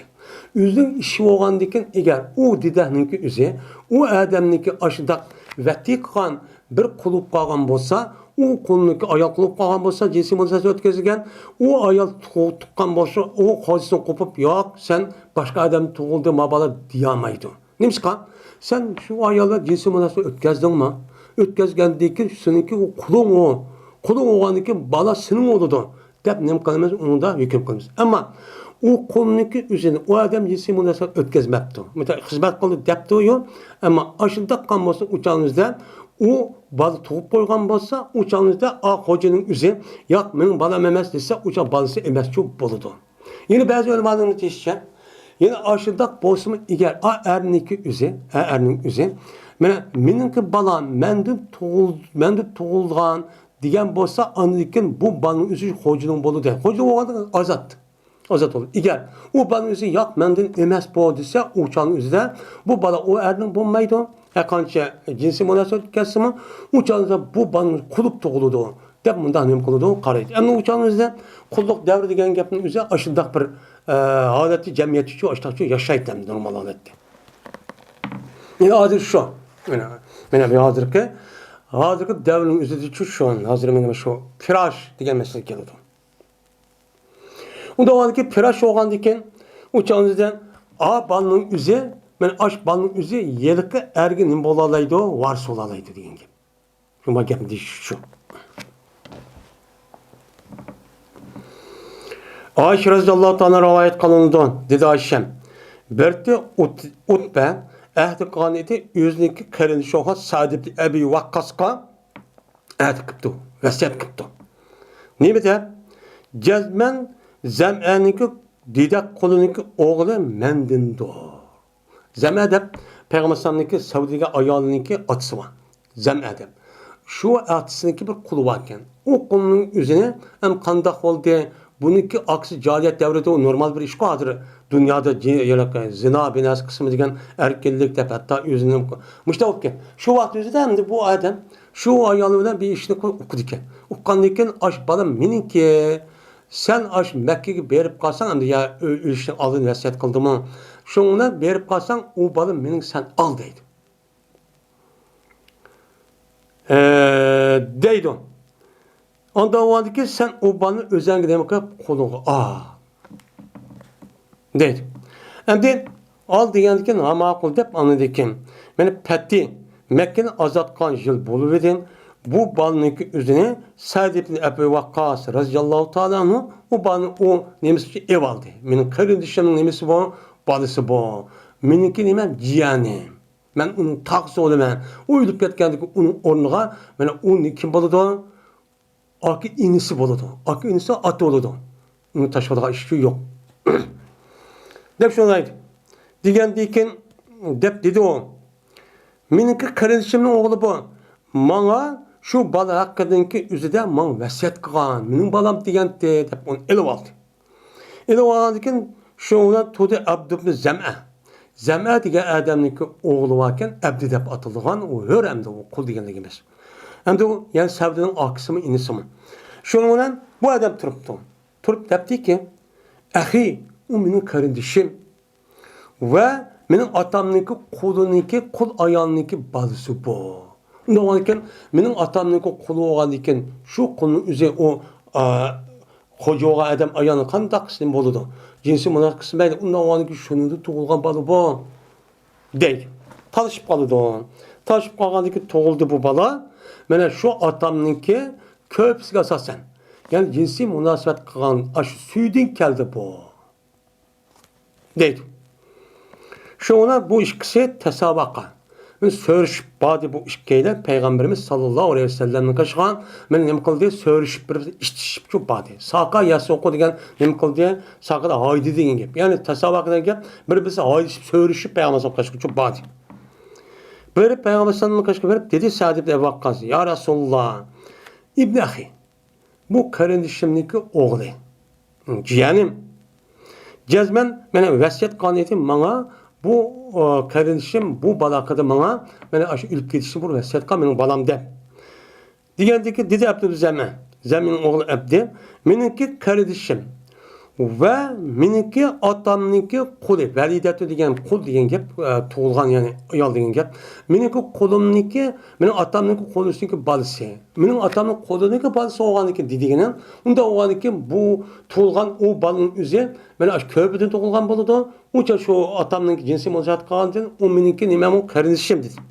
ئۆزىنىڭ ئىشى بولغاندىكىن، ئەگەر ئۇ دېدەكنىڭكى ئۆزى، ئۇ ئادەمنىڭكى ئاشۇنداق ۋەتى قىلغان بىر قۇل بولۇپ قالغان بولسا، ئۇ قۇلنىڭكى ئايال قۇل بولۇپ قالغان بولسا، جىنسىي مۇناسىۋەت ئۆتكۈزگەن، ئۇ ئايال تۇغ-، تۇغقان بولسا، ئۇ خوجىسىنى قوپۇپ، ياق، سەن باشقا ئادەم تۇغۇلدى، ما بالا دېيەلمەيدۇ. نېمىشقا؟ سەن شۇ ئايال بىلەن جىنسىي مۇناسىۋەت ئۆتكەزدىڭمۇ؟ ئۆتكەزگەندىن كېيىن سېنىڭكى ئۇ قۇلۇڭ ئۇ. قۇلۇڭ بولغاندىن كېيىن بالا سېنىڭ بولىدۇ. دەپ نېمە قىلىمىز؟ ئۇنىڭدا ھۆكۈم قىلىمىز. ئەمما ئۇ قۇلنىڭكى ئۆزىنى، ئۇ ئادەم جىنسىي مۇناسىۋەت ئۆتكۈزمەپتۇ. مۇشۇنداق خىزمەت قىلدى دەپتۇ-يۇ. ئەمما ئاشۇنداق قىلغان بولسا، ئۇ چاغىمىزدا ئۇ بالا تۇغۇپ قويغان بولسا، ئۇ چاغىمىزدا ئا خوجىنىڭ ئۆزى، ياق، مېنىڭ بالام ئەمەس دېسە، ئۇ چاغ بالىسى ئەمەسچۇ بولىدۇ. يەنە بەزى ئۆلىمالارنىڭ دېيىشىچە، يەنە ئاشۇنداق بولسىمۇ، ئەگەر ئا ئەرنىڭكى ئۆزى، ئا ئەرنىڭ ئۆزى، مانا مېنىڭكى بالام مەندىن تۇغۇل-، مەندىن تۇغۇلغان، دېگەن بولسا، ئاندىن كېيىن بۇ بالىنىڭ ئۆزى خوجىنىڭ بولىدۇ. خوجا بولغاندا ئازاد. ئازاد بولىدۇ. ئەگەر ئۇ بالىنىڭ ئۆزى ياق، مەندىن ئەمەس بۇ دېسە، ئۇ چاغنىڭ ئۆزىدە بۇ بالا ئۇ ئەرنىڭ بولمايدۇ. ھەرقانچە جىنسىي مۇناسىۋەت كەتسىمۇ، ئۇ چاغدا بۇ بالىنىڭ قۇلۇپ تۇغۇلىدۇ، دەپ مۇنداق نېمە قىلىدۇ، قارايدۇ. ئەمما ئۇ چاغنىڭ ئۆزىدە قۇللۇق دەۋرى دېگەن گەپنىڭ ئۆزى ئاشۇنداق بىر، ئە، ھالەتتە جەمئىيەتتىچۇ، ئاشۇنداقچۇ ياشايتتى ئەمدى نورمال ھالەتتە. يەنە ھازىر شۇ. مانا، مانا بۇ ھازىرقى، ھازىرقى دەۋرنىڭ ئۆزىدىچۇ شۇ. ھازىر مانا شۇ پىراش دېگەن مەسىلە كېلىدۇ. ئۇنداق بولغاندىكىن پىراش بولغاندىكىن، ئۇ چاغدا ئا بالىنىڭ ئۆزى، مانا ئاش بالىنىڭ ئۆزى ھېلىقى ئەرگە نېمە بولالايدۇ؟ ۋارىس بولالايدۇ دېگەن گەپ. شۇ گەپنى دېيىش شۇ. ئائىشە رەزىياللاھۇ تائالا رىۋايەت قىلىنىدۇ، دېدى ئائىشەم. بىرتى ئۇت-، ئۇتبە ئەھدى قىلغان ئىدى، ئۆزىنىڭكى قېرىندىشى بولغان سەئد ئىبن ئەبى ۋەققاسقا ئەھدى قىپتۇ، ۋەسىيەت قىپتۇ. نېمە دەپ؟ جەزمەن زەمئەنىڭكى دېدەك قۇلىنىڭكى ئوغلى مەندىندۇر. زەمئە دەپ پەيغەمبەر ئەلەيھىسسالامنىڭكى سەۋدىگەر ئايالىنىڭكى ئاتىسى بار. زەمئە دەپ. شۇ ئاتىسىنىڭكى بىر قۇلى باركەن. ئۇ قۇلنىڭ ئۆزىنى ھەم قانداق بولدى؟ بۇنىڭكى ئاكىسى جاھىلىيەت دەۋرىدە ئۇ نورمال بىر ئىشقۇ ھازىر دۇنيادا جى-، يەنە زىنا، بىناسى قىسمى دېگەن ئەركىنلىك دەپ ھەتتا ئۆزىنى مۇشۇنداق بولۇپكەن. شۇ ۋاقىت ئۆزىدە ئەمدى بۇ ئادەم شۇ ئايالى بىلەن بىر ئىشنى قىلىپ ئۇقىدىكەن. ئۇققاندىن كېيىن ئاش بالام مېنىڭكى، سەن ئاشۇ مەككىگە بېرىپ قالساڭ، ئەمدى يا ئۆ-، ئۆلۈشتىن ئالدىن ۋەسىيەت قىلدىمۇ؟ شۇڭا بېرىپ قالساڭ، ئۇ بالام مېنىڭ، سەن ئال دەيدۇ. ئە، دەيدۇ. ئاندىن ئۇ ئاندىكى سەن ئۇ بالىنى ئۆزەڭگە نېمە قىلىپ قولۇڭغا ئال. دەيدۇ. ئەمدى ئال دېگەندىكىن، ھا ماقۇل دەپ ئاندىكىن. مانا پەتھى مەككىنى ئازاد قىلغان يىل بولۇۋىدى. بۇ بالىنىڭكى ئۆزىنى سەئد ئىبن ئەبى ۋەققاس رەزىياللاھۇ تائالا ئەنھۇ ئۇ بالىنى ئۇ نېمىسى ئۈچۈن ئېۋالدى. مېنىڭ قېرىندىشىمنىڭ نېمىسى بۇ؟ بالىسى بۇ. مېنىڭكى نېمەم؟ جىيەنىم. مەن ئۇنىڭ تاغىسى بولىمەن. ئۇ ئۆلۈپ كەتكەندىن كېيىن ئۇنىڭ ئورنىغا مانا ئۇ كىم بولىدۇ؟ ئاكا ئىنىسى بولىدۇ. ئاكا ئىنىسى ئاتا بولىدۇ. ئۇنى تاشلايدىغان ئىش يوق. دەپ شۇنداق دېگەندىن كېيىن، دەپ دېدى ئۇ. مېنىڭكى قېرىندىشىمنىڭ ئوغلى بۇ. ماڭا شۇ بالا ھەققىدىنكى ئۆزىدە ماڭا ۋەسىيەت قىلغان. مېنىڭ بالام دېگەنتى، دەپ ئۇنى ئېلىۋالدى. ئېلىۋالغاندىن كېيىن شۇ بىلەن تۇردى ئەبدۇ ئىبنى زەمئە. زەمئە دېگەن ئادەمنىڭكى ئوغلى باركەن، ئەبدى دەپ ئاتىلىدىغان، ئۇ ھۆر ئەمدى، ئۇ قۇل دېگەنلىك ئەمەس. ئەمدى ئۇ، يەنى سەۋدىنىڭ ئاكىسىمۇ، ئىنىسىمۇ. شۇنىڭ بىلەن بۇ ئادەم تۇرۇپتۇ. تۇرۇپ دەپتىكى، ئەخى، ئۇ مېنىڭ قېرىندىشىم. ۋە مېنىڭ ئاتامنىڭكى قۇلىنىڭكى، قۇل ئايالنىڭكى بالىسى بۇ. ئۇنداق بولغاندىكىن، مېنىڭ ئاتامنىڭكى قۇلى بولغاندىكىن، شۇ قۇلنىڭ ئۆزى ئۇ، ئا، خوجا بولغان ئادەم ئايالنى قانداق قىلسا نېمە بولىدۇ؟ جىنسىي مۇناسىۋەت قىلسا مەيلى، ئۇنداق بولغاندىكىن شۇنىڭدىن تۇغۇلغان بالا بۇ. دەيدۇ. تالىشىپ قالىدۇ. تالىشىپ قالغاندىن كېيىن تۇغۇلدى بۇ بالا. مانا شۇ ئاتامنىڭكى كۆرپىسىگە ئاساسەن. يەنى جىنسىي مۇناسىۋەت قىلغان ئاشۇ سۈيىدىن كەلدى بۇ. دەيدۇ. شۇڭا بۇ ئىككىسى تەساۋاقا. سۆرۈشۈپ باردى بۇ ئىككىيلەن پەيغەمبىرىمىز ساللاللاھۇ ئەلەيھى ۋەسەللەمنى قىلىشقان. مانا نېمە قىلدى؟ سۆرۈشۈپ بىر ئىتىشىپچۇ باردى. ساقا ياسۇقۇ دېگەن نېمە قىلدى؟ ساقىدا ھايدىدى دېگەن گەپ. يەنى تەساۋاقا دېگەن گەپ، بىر-بىرسى ھايدىشىپ، سۆرۈشۈپ پەيغەمبەر قىلىشقىچۇ باردى. بېرىپ پەيغەمبەر ساللاللاھۇ ئەلەيھى ۋەسەللەمنى قىلىشقا بېرىپ دېدى سەئد ئىبن ئەبى ۋەققاس، يا رەسۇلاللا، ئىبنى ئەخى، بۇ قېرىندىشىمنىڭكى ئوغلى، جىيەنىم. جەزمەن مانا ۋەسىيەت قىلغان ئىدى ماڭا، بۇ، ئا، قېرىندىشىم بۇ بالا ھەققىدە ماڭا، مانا ئاشۇ ئۆلۈپ كېتىشنى بۇ ۋەسىيەت قىلغان مېنىڭ بالام دەپ. دېگەندىكى دېدى ئەبدۇ زەمە، زەمىنىڭ ئوغلى ئەبدى، مېنىڭكى قېرىندىشىم ۋە مېنىڭكى ئاتامنىڭكى قۇلى، ۋەلىدەتۇ دېگەن قۇل دېگەن گەپ، ئە، تۇغۇلغان، يەنى ئايال دېگەن گەپ. مېنىڭكى قۇلۇمنىڭكى، مېنىڭ ئاتامنىڭكى قۇلىنىڭكى بالىسى. مېنىڭ ئاتامنىڭ قۇلىنىڭكى بالىسى بولغاندىكىن دېگىنىم، ئۇنداق بولغاندىكىن بۇ تۇغۇلغان ئۇ بالىنىڭ ئۆزى مانا ئاشۇ كۆرپىدىن تۇغۇلغان بولىدۇ. ئۇنچە شۇ ئاتامنىڭكى جىنسىي مۇناسىۋەت قىلغاندىن ئۇ مېنىڭكى نېمەمۇ قېرىندىشىم دېدى.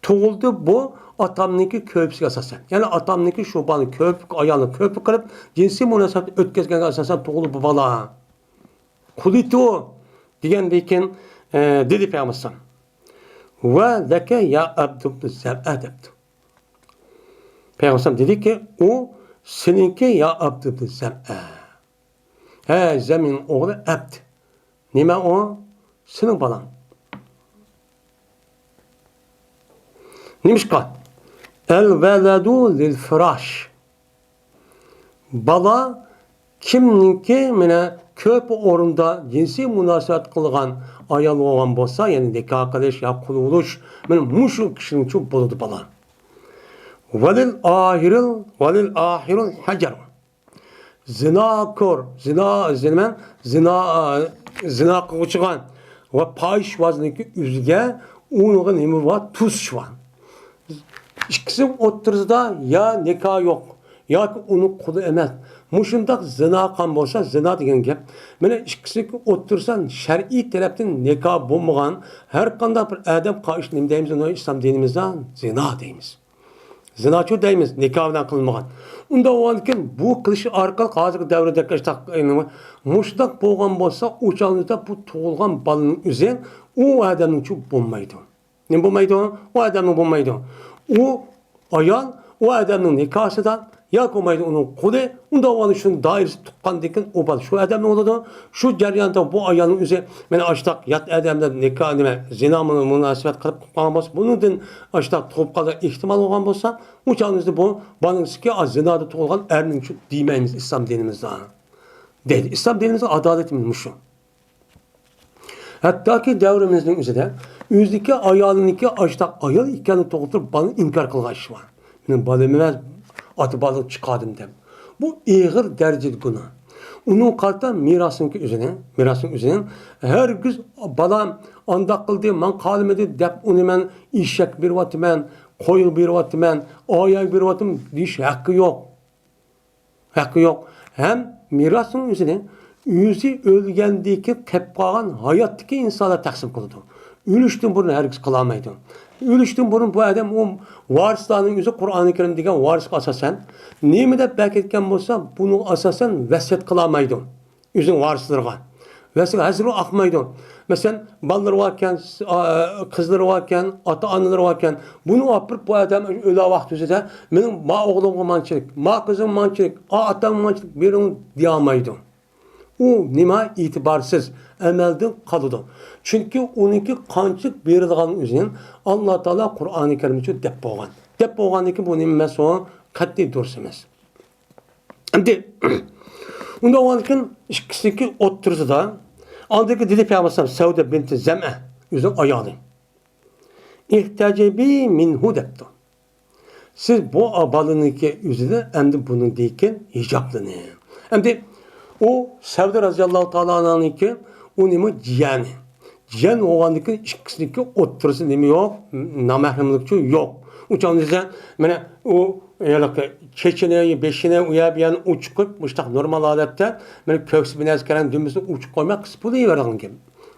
تۇغۇلدى بۇ ئاتامنىڭكى كۆرپىسىگە ئاساسەن. يەنى ئاتامنىڭكى شۇ بالىنى كۆرپە، ئايالنى كۆرپە قىلىپ، جىنسىي مۇناسىۋەت ئۆتكۈزگەنگە ئاساسەن تۇغۇلدى بۇ بالا. قۇلىتۇ دېگەندىن كېيىن، ئە، دېدى پەيغەمبەر ئەلەيھىسسالام. ۋە لەكە يا ئەبدۇ ئىبنى زەمئە دەپتۇ. پەيغەمبەر ئەلەيھىسسالام دېدىكى، ئۇ سېنىڭكى يا ئەبدۇ ئىبنى زەمئە. ھەي، زەمىنىڭ ئوغلى ئەبد. نېمە ئۇ؟ سېنىڭ بالاڭ. نېمىشقا؟ ئەل ۋەلەدۇ لىل فىراش. بالا كىمنىڭكى، مانا، كۆپ ئورۇندا جىنسىي مۇناسىۋەت قىلغان ئايال بولغان بولسا، يەنى نىكاھ قىلىش يا قۇل بولۇش، مانا مۇشۇ كىشىنىڭچۇ بولىدۇ بالا. ۋەلىل ئاھىرىل، ۋەلىل ئاھىرىل ھەجەر. زىناكور، زىنا، زىنا، زىنا، زىنا قىلغۇچىغا ۋە پاھىشۋازنىڭكى ئۆزىگە ئۇنىڭغا نېمە بار؟ تۇتۇش بار. ئىككىسى ئوتتۇرىسىدا يا نىكاھ يوق، ياكى ئۇنىڭ قۇلى ئەمەس. مۇشۇنداق زىنا قىلغان بولسا، زىنا دېگەن گەپ، مانا ئىككىسى ئوتتۇرىسىدا شەرئىي تەرەپتىن نىكاھ بولمىغان ھەر قانداق بىر ئادەم قىلغان ئىش نېمە دەيمىز ئۇنى ئىسلام دىنىمىزدا؟ زىنا دەيمىز. زىناچۇ دەيمىز، نىكاھ بىلەن قىلمىغان. ئۇنداق بولغاندىكىن بۇ قىلىش ئارقىلىق ھازىرقى دەۋردە مۇشۇنداق بولغان بولسا، ئۇ چاغدا بۇ تۇغۇلغان بالىنىڭ ئۆزى ئۇ ئادەمنىڭچۇ بولمايدۇ. نېمە بولمايدۇ؟ ئۇ ئادەمنىڭ بولمايدۇ. ئۇ ئايال ئۇ ئادەمنىڭ نىكاھسىدا ياكى بولمايدۇ ئۇنىڭ قۇلى، ئۇنداق بولغاندا شۇنىڭ دائىرىسىدا تۇغقاندىكىن ئۇ بالا شۇ ئادەمنىڭ بولىدۇ. شۇ جەرياندا بۇ ئايالنىڭ ئۆزى مانا ئاشتاق يات ئادەم بىلەن نىكاھ، نېمە، زىنا مۇناسىۋەت قىلىپ قالغان بولسا، بۇنىڭدىن ئاشتاق تۇغۇپ قالغان ئېھتىمال بولغان بولسا، ئۇ چاغدا بۇ بالىنىڭكى زىنادا تۇغۇلغان ئەرنىڭچۇ دېمەيمىز ئىسلام دىنىمىزدا. دەيدۇ. ئىسلام دىنىمىزنىڭ ئادالىتى مانا مۇشۇ. ھەتتاكى دەۋرىمىزنىڭ ئۆزىدە ئۆزىنىڭكى ئايالىنىڭكى ئاشتاق ئايال ئىكەنلىكىنى توغرا تۇرۇپ بالىنى ئىنكار قىلغان ئىش بار. مېنىڭ بالام ئەمەس، ئاتا بالىنى چىقاردىم دەپ. بۇ ئېغىر دەرىجىدە گۇناھ. ئۇنىڭغا قارىتا مىراسنىڭكى ئۆزىنى، مىراسنىڭ ئۆزىنى ھەرگىز بالام ئانداق قىلدى، ماڭا قالمىدى دەپ ئۇنى مەن ئېشەك بېرىۋاتىمەن، قوي بېرىۋاتىمەن، ئاياغ بېرىۋاتىمەن دېيىش ھەققى يوق. ھەققى يوق. ھەم مىراسنىڭ ئۆزىنى ئۆزى ئۆلگەندىن كېيىن قېلىپ قالغان ھاياتتىكى ئىنسانلار تەقسىم قىلىدۇ. ئۆلۈشتىن بۇرۇن ھەرگىز قىلالمايدۇ. ئۆلۈشتىن بۇرۇن بۇ ئادەم ئۇ ۋارىسلارنىڭ ئۆزى قۇرئانى كەرىم دېگەن ۋارىسقا ئاساسەن نېمە دەپ بەرگەن بولسا، بۇنىڭغا ئاساسەن ۋەسىيەت قىلالمايدۇ. ئۆزىنىڭ ۋارىسلىرىغا. ۋەسىيەت ھەزىرى ئاقمايدۇ. مەسىلەن، بالىلىرى باركەن، ئا، قىزلىرى باركەن، ئاتا-ئانىلىرى باركەن، بۇنى ئاپىرىپ بۇ ئادەم ئۆلەر ۋاقتى ئۆزىدە مېنىڭ ما ئوغلۇمغا مانچىلىك، ما قىزىمغا مانچىلىك، ئا ئاتامغا مانچىلىك بېرىڭ دېيەلمەيدۇ. ئۇ نېمە ئېتىبارسىز ئەمەلدىن قالىدۇ. چۈنكى ئۇنىڭكى قانچىلىك بېرىدىغان ئۆزىنى ئاللا تائالا قۇرئانى كەرىمدە دەپ بولغان. دەپ بولغاندىن كېيىن بۇ نېمە ئەمەس، ئۇ قەتئىي دۇرۇس ئەمەس. ئەمدى ئۇنداق بولغاندىكىن ئىككىسىنىڭكى ئوتتۇرىسىدا ئاندىكى دېدى پەيغەمبەر ئەلەيھىسسالام سەۋدە بىنتى زەمئە ئۆزىنىڭ ئايالى. ئىھتەجىبى مىنھۇ دەپتۇ. سىز بۇ بالىنىڭكى ئۆزىدە ئەمدى بۇنىڭدىن كېيىن ھىجابلىنىڭ. ئەمدى ئۇ سەۋدە رەزىياللاھۇ تائالا ئەنھۇنىڭكى ئۇ نېمە جىيەنى. جىيەن بولغاندىن كېيىن ئىككىسىنىڭكى ئوتتۇرىسى نېمە يوق؟ نامەھرەملىكچۇ يوق. ئۇ چاغدا دېسە، مانا ئۇ ھېلىقى چېچىنى، بېشىنى، ئۇ يەر بۇ يەرنى ئوچۇق قويۇپ، مۇشۇنداق نورمال ھالەتتە، مانا كۆكسى بىر نەرسە كەلگەن دۈمبىسىنى ئوچۇق قويماي قىسىپ بولۇۋېرىدىغان گەپ.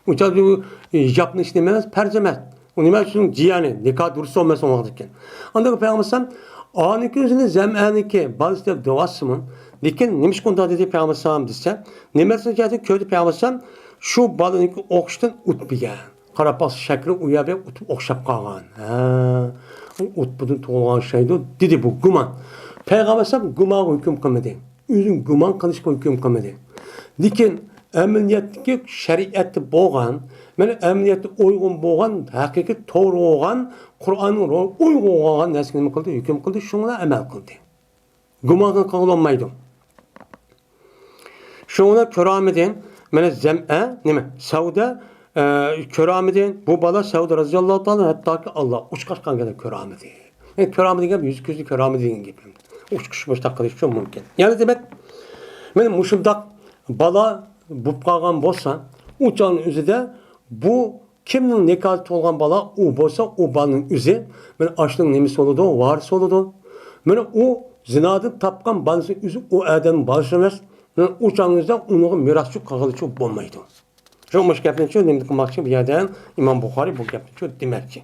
ئۇ چاغدا ئۇ ھىجابنى ئىش نېمە ئەمەس، پەرز ئەمەس. ئۇ نېمە ئۈچۈن جىيەنى، نىكاھ دۇرۇس بولماس ئۇ ۋاقىتتىكى. ئاندىن پەيغەمبەر ئەلەيھىسسالام ئانىكى ئۆزىنى زەمئەنىكى بالىسى دەپ دەۋاتسىمۇ، لېكىن نېمىشقا ئۇنداق دېدى پەيغەمبەر ئەلەيھىسسالام دېسە، نېمە دېسە جەھەتتە كۆردى پەيغەمبەر ئەلەيھىسسالام شۇ بالىنىڭكى ئوقۇشىدىن ئۇت بىگەن. قاراپ باقسا شەكلى ئۇ يەر بۇ يەر ئۇتۇپ ئوخشاپ قالغان. ھە، ئۇت بۇدىن تۇغۇلغان ئوخشايدۇ دېدى بۇ گۇمان. پەيغەمبەر ئەلەيھىسسالام گۇمانغا ھۆكۈم قىلمىدى. ئۆزىنى گۇمان قىلىشقا ھۆكۈم قىلمىدى. لېكىن ئەمەلىيەتتىكى شەرىئەتتە بولغان، مانا ئەمەلىيەتتە ئۇيغۇن بولغان، ھەقىقىي توغرا بولغان، قۇرئاننىڭ رو-، ئۇيغۇن بولغان نەرسىگە نېمە قىلدى؟ ھۆكۈم قىلدى، شۇڭا ئەمەل قىلدى. گۇمانغا قىلغىلى بولمايدۇ. شۇڭا كۆرەلمىدى، مانا زەمئە، نېمە، سەۋدە، ئە، كۆرەلمىدى. بۇ بالا سەۋدە رەزىياللاھۇ تائالا ھەتتاكى ئاللا ئۇچقاچقانغىنە كۆرەلمىدى. يەنى كۆرەلمىدى دېگەن يۈزى كۆزى كۆرەلمىدى دېگەن گەپ. ئۇچقۇچ مۇشتاق قىلىشچۇ مۇمكىن. يەنى دېمەك، مانا مۇشۇنداق بالا بولۇپ قالغان بولسا، ئۇ چاغنىڭ ئۆزىدە بۇ كىمنىڭ نىكاھى تۇغۇلغان بالا ئۇ بولسا، ئۇ بالىنىڭ ئۆزى، مانا ئاشۇنىڭ نېمىسى بولىدۇ، ۋارىسى بولىدۇ. مانا ئۇ زىنادىن تاپقان بالىسى ئۆزى ئۇ ئادەمنىڭ بالىسى ئەمەس. مانا ئۇ چاغنىڭ ئۆزىدە ئۇنىڭغا مىراسچۇ قىلغىلىچۇ بولمايدۇ. شۇ مۇشۇ گەپنىچۇ نېمە قىلماقچى بۇ يەردە؟ ئىمام بۇخارىي بۇ گەپنىچۇ دېمەكچى.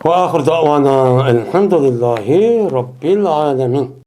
وآخر دعوانا الحمد لله رب العالمين.